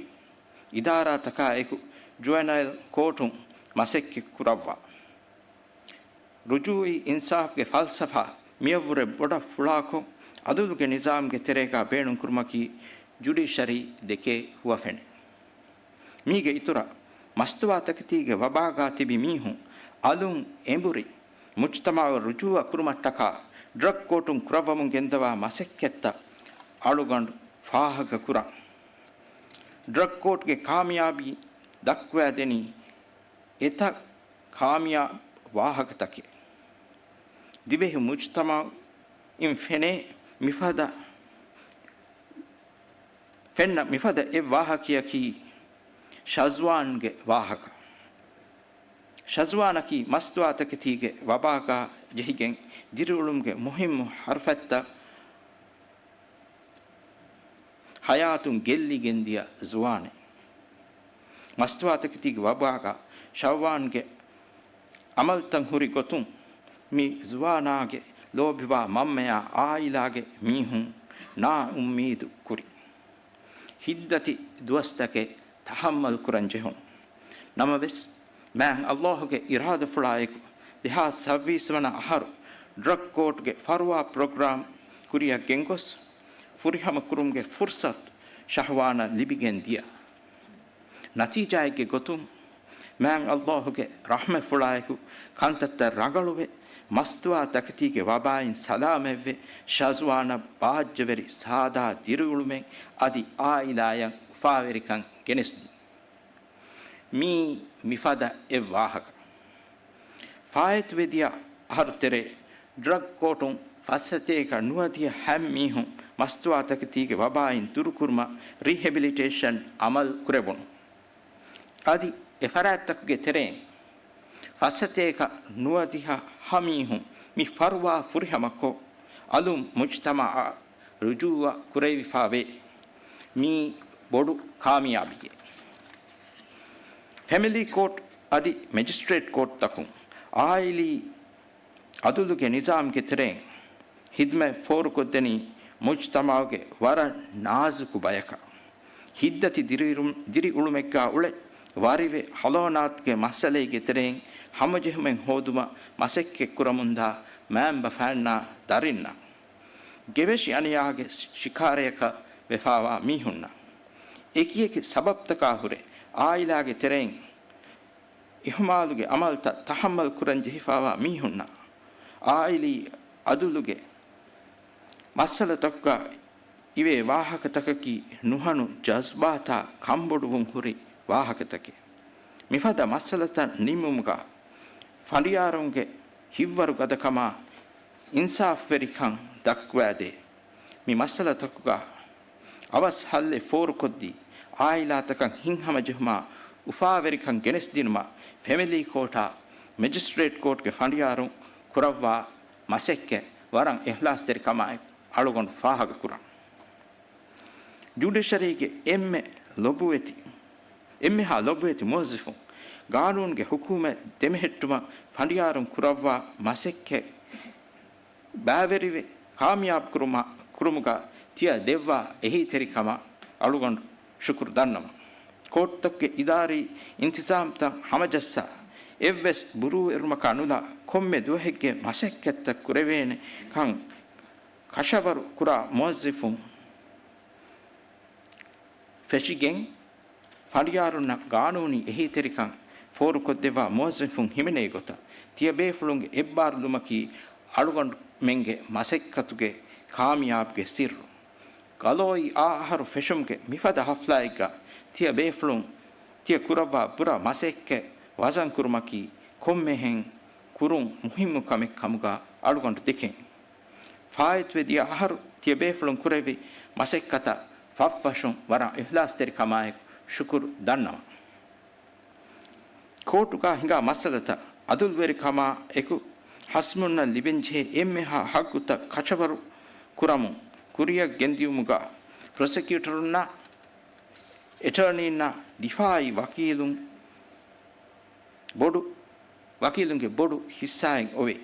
އިދާރާތަކާއެކު ޖުވެނައިލް ކޯޓުން މަސައްކަތް ކުރައްވާ. ރުޖޫޢީ އިންސާފްގެ ފަލްސަފާ މިއަށްވުރެ ބޮޑަށް ފުޅާކޮށް، އަދުލުގެ ނިޒާމްގެ ތެރޭގަ ބޭނުންކުރުމަކީ ޖުޑިޝަރީ ދެކޭ ހުވަފެނެއް. މީގެ އިތުރަށް، މަސްތުވާތަކެތީގެ ވަބާގަ ތިބި މީހުން އަލުން އެނބުރި، މުޖްތަމަޢަށް ރުޖޫޢަ ކުރުމަށްޓަކާ ޑްރަގް ކޯޓުން ކުރައްވަމުން ގެންދަވާ މަސައްކަތްތައް އަޅުގަނޑު ފާހަގަކުރަން. ޑްރަގް ކޯޓްގެ ކާމިޔާބީ ދައްކުވައިދެނީ އެތައް ކާމިޔާބު ވާހަކަތަކެއް. ދިވެހި މުޖްތަމަޢު އިން ފެނޭ މިފަދަ، ފެންނަ މިފަދަ އެއް ވާހަކަޔަކީ ޝަޒްވާންގެ ވާހަކަ. ޝަޒްވާނަކީ މަސްތުވާތަކެތީގެ ވަބާގާ ޖެހިގެން ދިރިއުޅުމުގެ މުހިއްމު ހަރުފަތްތައް ހަޔާތުން ގެއްލިގެންދިޔަ ޒުވާނެއް. މަސްތުވާތަކެތީގެ ވަބާގަ ޝަޒްވާންގެ އަމަލްތައް ހުރި ގޮތުން މި ޒުވާނާގެ ލޯބިވާ މަންމަޔާ އާއިލާގެ މީހުން ނާއުއްމީދު ކުރި. ހިތްދަތި ދުވަސްތަކެއް ތަހައްމަލް ކުރަން ޖެހުނު. ނަމަވެސް، މާތް ﷲ ގެ އިރާދަފުޅާއެކު، ދެހާސް ސައްބީސް ވަނަ އަހަރު ޑްރަގް ކޯޓްގެ ފަރުވާ ޕްރޮގްރާމް ކުރިއަށް ގެންގޮސް، ފުރިހަމަކުރުމުގެ ފުރުސަތު ޝަހުވާނަށް ލިބިގެން ދިޔަ. ނަތީޖާއެއްގެ ގޮތުން، މާތް ﷲ ގެ ރަޙްމަތްފުޅާއެކު ކަންތައްތައް ރަނގަޅުވެ، މަސްތުވާ ތަކެތީގެ ވަބާއިން ސަލާމަތްވެ، ޝަޒްވާނަށް ބާއްޖަވެރި ސާދާ ދިރިއުޅުމެއް އަދި އާއިލާޔަށް އުފާވެރިކަން ގެނެސްދިން. މީ މިފަދަ އެއް ވާހަކަ. ފާއިތުވެދިޔަ އަހަރު ތެރޭ، ޑްރަގް ކޯޓުން ފައްސަތޭކަ ނުވަދިހަ ހަ މީހުން މަސްތުވާ ތަކެތީގެ ވަބާއިން ދުރުކުރުމަށް ރީހެބިލިޓޭޝަން އަމަލު ކުރެވުނު. އަދި އެ ފަރާތްތަކުގެ ތެރެއިން ފައްސަތޭކަ ނުވަދިހަ ހަ މީހުން މި ފަރުވާ ފުރިހަމަކޮށް، އަލުން މުޖްތަމަޢަށް ރުޖޫޢަ ކުރެވިފާވޭ. މީ ބޮޑު ކާމިޔާބީއެއް. ފެމިލީ ކޯޓް އަދި މެޖިސްޓްރޭޓް ކޯޓްތަކުން އާއިލީ އަދުލުގެ ނިޒާމްގެ ތެރެއިން ހިދްމަތް ފޯރުކޮށްދެނީ މުޖްތަމަޢުގެ ވަރަށް ނާޒުކު ބަޔަކަށް. ހިތްދަތި ދިރިއުޅުމެއްގާ އުޅެ، ވަރިވެ ހަލޯނާތުގެ މައްސަލައިގެ ތެރެއިން ހަމަޖެހުމެއް ހޯދުމަށް މަސައްކަތްކުރަމުންދާ މައިންބަފައިންނާ ދަރިންނަށް، ގެވެށި އަނިޔާގެ ޝިކާރަޔަކަށް ވެފާވާ މީހުންނަށް، އެކިއެކި ސަބަބްތަކާ ހުރެ އާއިލާގެ ތެރެއިން އިހުމާލުގެ އަމަލްތައް ތަޙައްމަލް ކުރަން ޖެހިފާވާ މީހުންނަށް، އާއިލީ އަދުލުގެ މައްސަލަތަކުގަ އިވޭ ވާހަކަތަކަކީ ނުހަނު ޖަޒްބާތާ ކަންބޮޑުވުން ހުރި ވާހަކަތަކެއް. މިފަދަ މައްސަލަތައް ނިންމުމުގަ ފަނޑިޔާރުންގެ ހިތްވަރު ގަދަކަމާ އިންސާފްވެރިކަން ދައްކުވާދޭ. މި މައްސަލަތަކުގަ އަވަސް ހައްލެއް ފޯރުކޮށްދީ، އާއިލާތަކަށް ހިތްހަމަޖެހުމާ އުފާވެރިކަން ގެނެސްދިނުމަށް ފެމިލީ ކޯޓާ މެޖިސްޓްރޭޓް ކޯޓްގެ ފަނޑިޔާރުން ކުރައްވާ މަސައްކަތް ވަރަށް އިޚްލާޞްތެރިކަމާއެކު އަޅުގަނޑު ފާހަގަކުރަން. ޖުޑިޝަރީގެ އެންމެ ލޮބުވެތި، އެންމެހާ ލޮބުވެތި މުވައްޒަފުން، ގާނޫނުގެ ޙުކޫމަތް ދެމެހެއްޓުމަށް ފަނޑިޔާރުން ކުރައްވާ މަސައްކަތް ބައިވެރިވެ، ކާމިޔާބު ކުރުމަ-، ކުރުމުގަ ތިޔަ ދެއްވާ އެހީތެރިކަމަށް އަޅުގަނޑު ޝުކުރު ދަންނަވަން. ކޯޓްތަކުގެ އިދާރީ އިންތިޒާމްތައް ހަމަޖައްސާ، އެއްވެސް ބުރޫއެރުމަކާ ނުލާ ކޮންމެ ދުވަހެއްގެ މަސައްކަތްތައް ކުރެވޭނެ ކަން ކަށަވަރު ކުރާ މުވައްޒަފުން ފެށިގެން، ފަނޑިޔާރުންނަށް ގާނޫނީ އެހީތެރިކަން ފޯރުކޮށްދެއްވާ މުވައްޒަފުން ހިމެނޭ ގޮތަށް، ތިޔަބޭފުޅުންގެ އެއްބާރުލުމަކީ އަޅުގަނޑުމެންގެ މަސައްކަތުގެ ކާމިޔާބުގެ ސިއްރު. ގަލޯއި އާ އަހަރު ފެށުމުގެ މިފަދަ ހަފްލާއެއްގަ ތިޔަބޭފުޅުން ތިޔަ ކުރައްވާ ބުރަ މަސައްކަތް ވަޒަންކުރުމަކީ ކޮންމެހެން ކުރުން މުހިއްމު ކަމެއް ކަމުގަ އަޅުގަނޑު ދެކެން. ފާއިތުވެ ދިޔަ އަހަރު ތިޔަބޭފުޅުން ކުރެއްވި މަސައްކަތަށް ފަށްފަށުން ވަރަށް އިޚްލާޞްތެރިކަމާއެކު ޝުކުރު ދަންނަވަން. ކޯޓުގަ ހިނގާ މައްސަލަތައް އަދުލުވެރިކަމާ އެކު ހަސްމުންނަށް ލިބެންޖެހޭ އެންމެހާ ހައްގުތައް ކަށަވަރު ކުރަމުން ކުރިއަށް ގެންދިޔުމުގަ ޕްރޮސެކިއުޓަރުންނާ އެޓަރނީންނާ ދިފާއީ ވަކީލުން ބޮޑު، ވަކީލުންގެ ބޮޑު ހިއްސާއެއް އޮވޭ.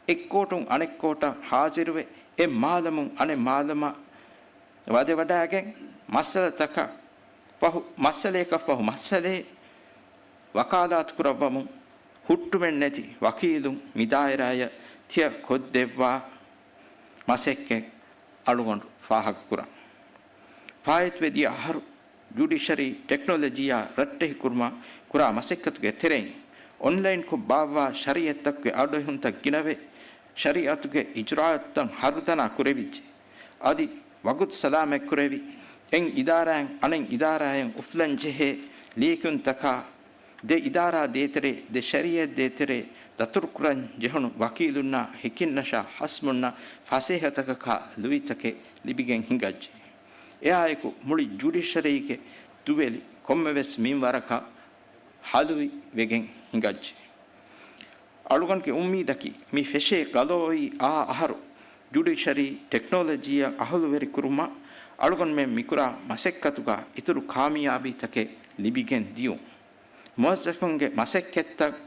އެއް ކޯޓުން އަނެއް ކޯޓަށް ހާޒިރުވެ، އެއް މާލަމުން އަނެއް މާލަމަށް ވަދެވަޑައިގެން، މައްސަލަތަކަށް ފަހު، މައްސަލަޔަކަށް ފަހު މައްސަލައެއް ވަކާލާތު ކުރައްވަމުން ހުއްޓުމެއްނެތި ވަކީލުން މި ދާއިރާޔަށް ތިޔަ ކޮށްދެއްވާ މަސައްކަތް އަޅުގަނޑު ފާހަގަކުރަން. ފާއިތުވެ ދިޔަ އަހަރު ޖުޑިޝަރީ ޓެކްނޮލޮޖީއާ ރައްޓެހިކުރުމަށް ކުރާ މަސައްކަތުގެ ތެރެއިން، އޮންލައިންކޮށް ބާއްވާ ޝަރީއަތްތަކުގެ އަޑުއެހުންތައް ގިނަވެ، ޝަރީއަތުގެ އިޖުރާއަތުތައް ހަރުދަނާ ކުރެވިއްޖެ. އަދި ވަގުތު ސަލާމަތްކުރެވި، އެއް އިދާރާއިން އަނެއް އިދާރާއަށް އުފުލަން ޖެހޭ ލިޔެކިޔުންތަކާ، ދެ އިދާރާ ދޭތެރޭ، ދެ ޝަރީއަތް ދޭތެރޭ ދަތުރުކުރަން ޖެހުނު ވަކީލުންނާ ހެކިންނަށާ ހަސްމުންނަށް ފަސޭހަތަކަކާ ލުއިތަކެއް ލިބިގެން ހިނގައްޖެ. އެއާއެކު މުޅި ޖުޑިޝަރީގެ ދުވެލި ކޮންމެވެސް މިންވަރަކަށް ހަލުވި ވެގެން ހިނގައްޖެ. އަޅުގަނޑުގެ އުއްމީދަކީ، މި ފެށޭ ގަލޯއި އާ އަހަރު ޖުޑިޝަރީ ޓެކްނޮލޮޖީއަށް އަހުލުވެރިކުރުމަށް އަޅުގަނޑުމެން މިކުރާ މަސައްކަތުގަ އިތުރު ކާމިޔާބީތަކެއް ލިބިގެން ދިޔުން. މުވައްޒަފުންގެ މަސައްކަތްތައް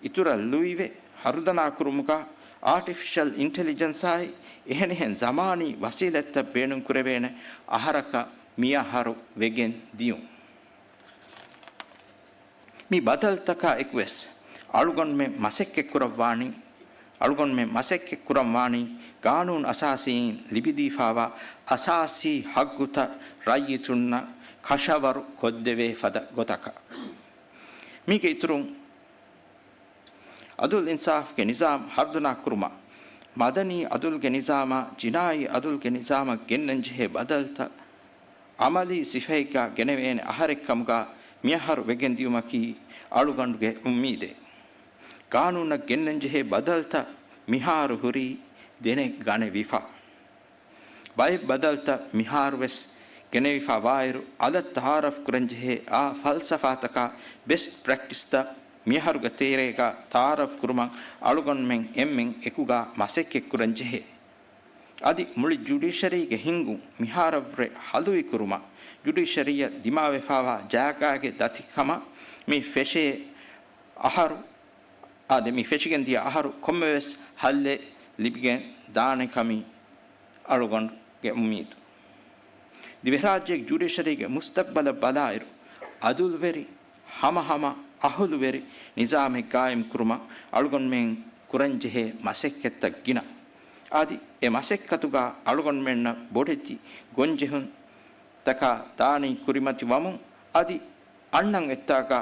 އިތުރަށް ލުއިވެ، ހަރުދަނާކުރުމުގަ އާޓިފިޝަލް އިންޓެލިޖެންސާއި އެހެނިހެން ޒަމާނީ ވަސީލަތްތައް ބޭނުންކުރެވޭނެ އަހަރަކަށް މިއަހަރު ވެގެން ދިޔުން. މި ބަދަލުތަކާ އެކުވެސް އަޅުގަނޑުމެން މަސައްކަތްކުރައްވާނީ، އަޅުގަނޑުމެން މަސައްކަތްކުރަންވާނީ ގާނޫނު އަސާސީން ލިބިދީފާވާ އަސާސީ ހައްގުތައް ރައްޔިތުންނަށް ކަށަވަރު ކޮށްދެވޭ ފަދަ ގޮތަކަށް. މީގެ އިތުރުން، އަދުލް އިންސާފްގެ ނިޒާމް ހަރުދަނާކުރުމަށް، މަދަނީ އަދުލްގެ ނިޒާމާ ޖިނާއީ އަދުލްގެ ނިޒާމަށް ގެންނަންޖެހޭ ބަދަލުތައް އަމަލީ ސިފައެއްގާ ގެނެވޭނެ އަހަރެއްކަމުގާ މިއަހަރު ވެގެންދިޔުމަކީ އަޅުގަނޑުގެ އުއްމީދެއް. ގާނޫނަށް ގެންނަންޖެހޭ ބަދަލުތައް މިހާރު ހުރީ ދެނެގަނެވިފަ. ބައެއް ބަދަލުތައް މިހާރުވެސް ގެނެވިފަ ވާއިރު، އަލަށް ތައާރަފް ކުރަންޖެހޭ އާ ފަލްސަފާތަކާ ބެސްޓް ޕްރެކްޓިސްތައް މިއަހަރުގެ ތެރޭގަ ތައާރަފް ކުރުމަށް އަޅުގަނޑުމެން އެންމެން އެކުގާ މަސައްކަތްކުރަންޖެހޭ. އަދި މުޅި ޖުޑިޝަރީގެ ހިންގުން މިހާރަށްވުރެ ހަލުވިކުރުމަށް، ޖުޑިޝަރީއަށް ދިމާވެފާވާ ޖާގާގެ ދަތިކަމަށް މި ފެށޭ އަހަރު، އާދެ، މި ފެށިގެން ދިޔަ އަހަރު ކޮންމެވެސް ހައްލެއް ލިބިގެން ދާނެ ކަމީ އަޅުގަނޑުގެ އުއްމީދު. ދިވެހިރާއްޖޭގެ ޖުޑިޝަރީގެ މުސްތަޤްބަލަށް ބަލާއިރު، އަދުލުވެރި، ހަމަހަމަ އަހުލުވެރި ނިޒާމެއް ގާއިމް ކުރުމަށް އަޅުގަނޑުމެން ކުރަންޖެހޭ މަސައްކަތްތައް ގިނަ. އަދި އެ މަސައްކަތުގާ އަޅުގަނޑުމެންނަށް ބޮޑެތި ގޮންޖެހުންތަކާ ދާނީ ކުރިމަތި ވަމުން، އަދި އަންނަން އެއްތާގާ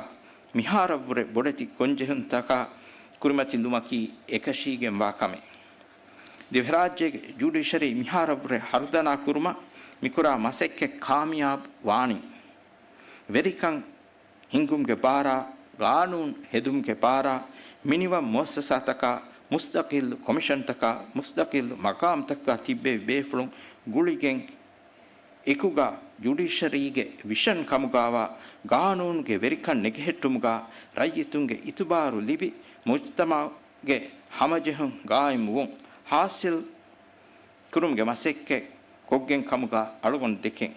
މިހާރަށްވުރެ ބޮޑެތި ގޮންޖެހުންތަކާ ކުރިމަތިލުމަކީ އެކަށީގެންވާ ކަމެއް. ދިވެހިރާއްޖޭގެ ޖުޑިޝަރީ މިހާރަށްވުރެ ހަރުދަނާ ކުރުމަށް މިކުރާ މަސައްކަތް ކާމިޔާބު ވާނީ. ވެރިކަން ހިންގުމުގެ ބާރާ، ގާނޫނު ހެދުމުގެ ބާރާ، މިނިވަން މުއައްސަސާތަކާ، މުސްތަޤިއްލު ކޮމިޝަންތަކާ، މުސްތަޤިއްލު މަޤާމްތަކަކާ ތިއްބެވި ބޭފުޅުން ގުޅިގެން، އެކުގާ ޖުޑިޝަރީގެ ވިޝަން ކަމުގާވާ ގާނޫނުގެ ވެރިކަން ނެގެހެއްޓުމުގާ ރައްޔިތުންގެ އިތުބާރު ލިބި، މުޖްތަމަޢުގެ ހަމަޖެހުން ގާއިމުވުން ހާސިލް ކުރުމުގެ މަސައްކަތް ކޮށްގެން ކަމުގާ އަޅުގަނޑު ދެކެން.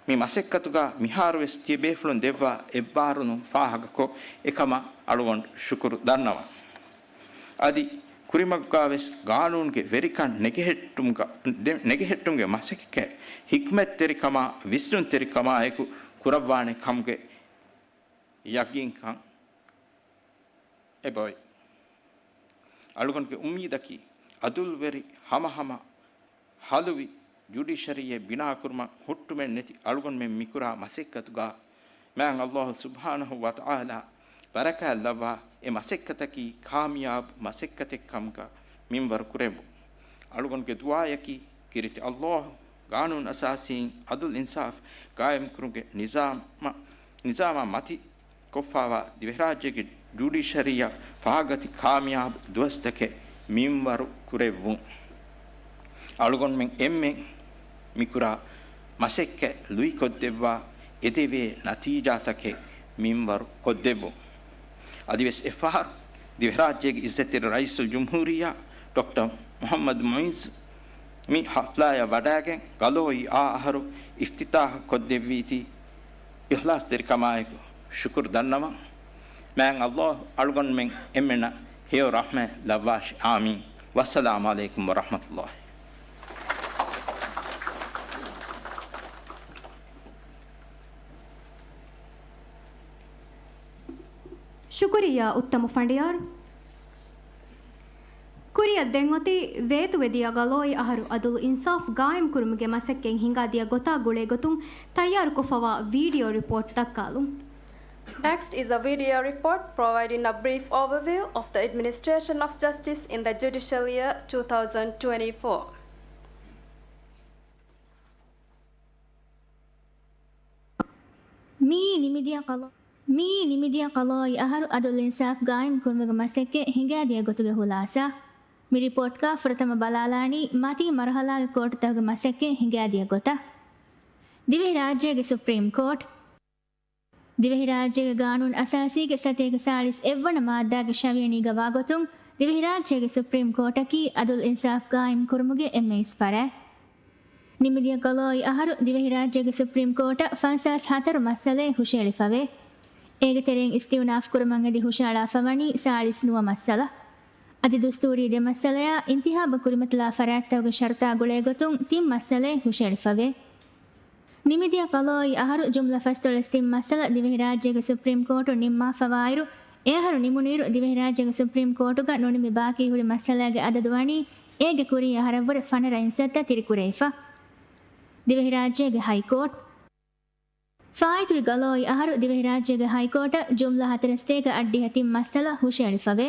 މި މަސައްކަތުގާ މިހާރުވެސް ތިޔަބޭފުޅުން ދެއްވާ އެއްބާރުލުން ފާހަގަކޮށް، އެކަމަށް އަޅުގަނޑު ޝުކުރު ދަންނަވަން. އަދި ކުރިމަގުގާވެސް ގާނޫނުގެ ވެރިކަން ނެގެހެއްޓުމުގަ-، ނެ-، ނެގެހެއްޓުމުގެ މަސައްކަތް ޙިކްމަތްތެރިކަމާ، ވިސްނުންތެރިކަމާއެކު ކުރައްވާނެ ކަމުގެ ޔަގީންކަން އެބައޮތް. އަޅުގަނޑުގެ އުއްމީދަކީ، އަދުލުވެރި ހަމަހަމަ ހަލުވި ޖުޑިޝަރީއެއް ބިނާކުރުމަށް ހުއްޓުމެއް ނެތި އަޅުގަނޑުމެން މިކުރާ މަސައްކަތުގާ، މާތް ﷲ ސުބްޙާނަހޫ ވަތަޢާލާ ބަރަކާތް ލައްވާ، އެ މަސައްކަތަކީ ކާމިޔާބު މަސައްކަތެއް ކަމުގަ މިންވަރު ކުރެއްވުން. އަޅުގަނޑުގެ ދުޢާއަކީ، ކީރިތި ﷲ ގާނޫނު އަސާސީން ޢަދުލު އިންސާފް ޤާއިމްކުރުމުގެ ނިޒާމަ-، ނިޒާމާ މަތި ކޮށްފާވާ ދިވެހިރާއްޖޭގެ ޖުޑިޝަރީއަށް ފާގަތި ކާމިޔާބު ދުވަސްތަކެއް މިންވަރު ކުރެއްވުން. އަޅުގަނޑުމެން އެންމެން މިކުރާ މަސައްކަތް ލުއިކޮށްދެއްވާ އެދެވޭ ނަތީޖާތަކެއް މިންވަރު ކޮށްދެއްވުން. އަދިވެސް އެއްފަހަރު ދިވެހިރާއްޖޭގެ ޢިއްޒަތްތެރި ރައީސުލްޖުމްހޫރިއްޔާ ޑޮކްޓަރ މުޙައްމަދު މުޢިއްޒު މި ޙަފްލާއަށް ވަޑައިގެން ގަލޯއި އާ އަހަރު އިފްތިތާޙު ކޮށްދެއްވީތީ، އިޚްލާޞްތެރިކަމާއެކު ޝުކުރު ދަންނަވަން. މާތް ﷲ އަޅުގަނޑުމެން އެންމެނަށް ހެޔޮ ރަޙްމަތް ލައްވާށި. އާމީން. ވައްސަލާމު ޢަލައިކުމް ވަރަޙްމަތުﷲ. ޝުކުރިއްޔާ އުއްތަމު ފަނޑިޔާރު. ކުރިއަށް ދެން އޮތީ ވޭތުވެދިޔަ ގަލޯއި އަހަރު ޢަދުލު އިންސާފް ގާއިމް ކުރުމުގެ މަސައްކަތް ހިނގާދިޔަ ގޮތާ ގުޅޭ ގޮތުން ތައްޔާރުކޮށްފަވާ ވީޑިއޯ ރިޕޯޓް ދައްކާލުން. Next is a video report providing a brief overview of the administration of justice in the judicial year two thousand twenty-four. މިއީ ނިމިދިޔަ ޤަޟާ-، މިއީ ނިމިދިޔަ ޤަޟާއީ އަހަރު ޢަދުލު އިންސާފް ގާއިމް ކުރުމުގެ މަސައްކަތް ހިނގާދިޔަ ގޮތުގެ ޚުލާޞާ. މި ރިޕޯޓްގަ ފުރަތަމަ ބަލާލާނީ މަތީ މަރުޙަލާގެ ކޯޓުތަކުގެ މަސައްކަތް ހިނގާދިޔަ ގޮތަށް. ދިވެހިރާއްޖޭގެ ސުޕްރީމް ކޯޓް. ދިވެހިރާއްޖޭގެ ގާނޫނު އަސާސީގެ ސަތޭކަ ސާޅީސް އެއްވަނަ މާއްދާގެ ޝަވިޔަނީގަ ވާގޮތުން، ދިވެހިރާއްޖޭގެ ސުޕްރީމް ކޯޓަކީ ޢަދުލު އިންސާފް ގާއިމް ކުރުމުގެ އެންމެ އިސް ފަރާތް. ނިމިދިޔަ ޤަޟާއީ އަހަރު ދިވެހިރާއްޖޭގެ ސުޕްރީމް ކޯޓަށް ފަންސާސް ހަތަރު މައްސަލައެއް ހުށައެޅިފަވޭ. އޭގެ ތެރެއިން އިސްތިއުނާފް ކުރުމަށް އެދި ހުށައަޅާފަވަނީ ސާޅީސް ނުވަ މައްސަލަ. އަދި ދުސްތޫރީ ދެ މައްސަލަޔާ އިންތިހާބަށް ކުރިމަތިލާ ފަރާތްތަކުގެ ޝަރުތާ ގުޅޭގޮތުން ތިން މައްސަލައެއް ހުށައެޅިފަވޭ. ނިމިދިޔަ ޤަޟާއީ އަހަރު ޖުމްލަ ފަސްދޮޅަސް ތިން މައްސަލަ ދިވެހިރާއްޖޭގެ ސުޕްރީމް ކޯޓުން ނިންމާފަވާއިރު، އެ އަހަރު ނިމުނުއިރު ދިވެހިރާއްޖޭގެ ސުޕްރީމް ކޯޓުގަ ނުނިމި ބާކީ ހުރި މައްސަލާގެ އަދަދު ވަނީ އޭގެ ކުރީ އަހަރަށްވުރެ ފަނަރަ އިންސައްތަ ތިރިކުރެވިފަ. ދިވެހިރާއްޖޭގެ ހައިކޯޓް. ފާއިތުވި ޤަޟާއީ އަހަރު ދިވެހިރާއްޖޭގެ ހައިކޯޓަށް ޖުމްލަ ހަތަރެއް ސަތޭކަ އަށްޑިހަ ތިން މައްސަލަ ހުށައެޅިފަވޭ.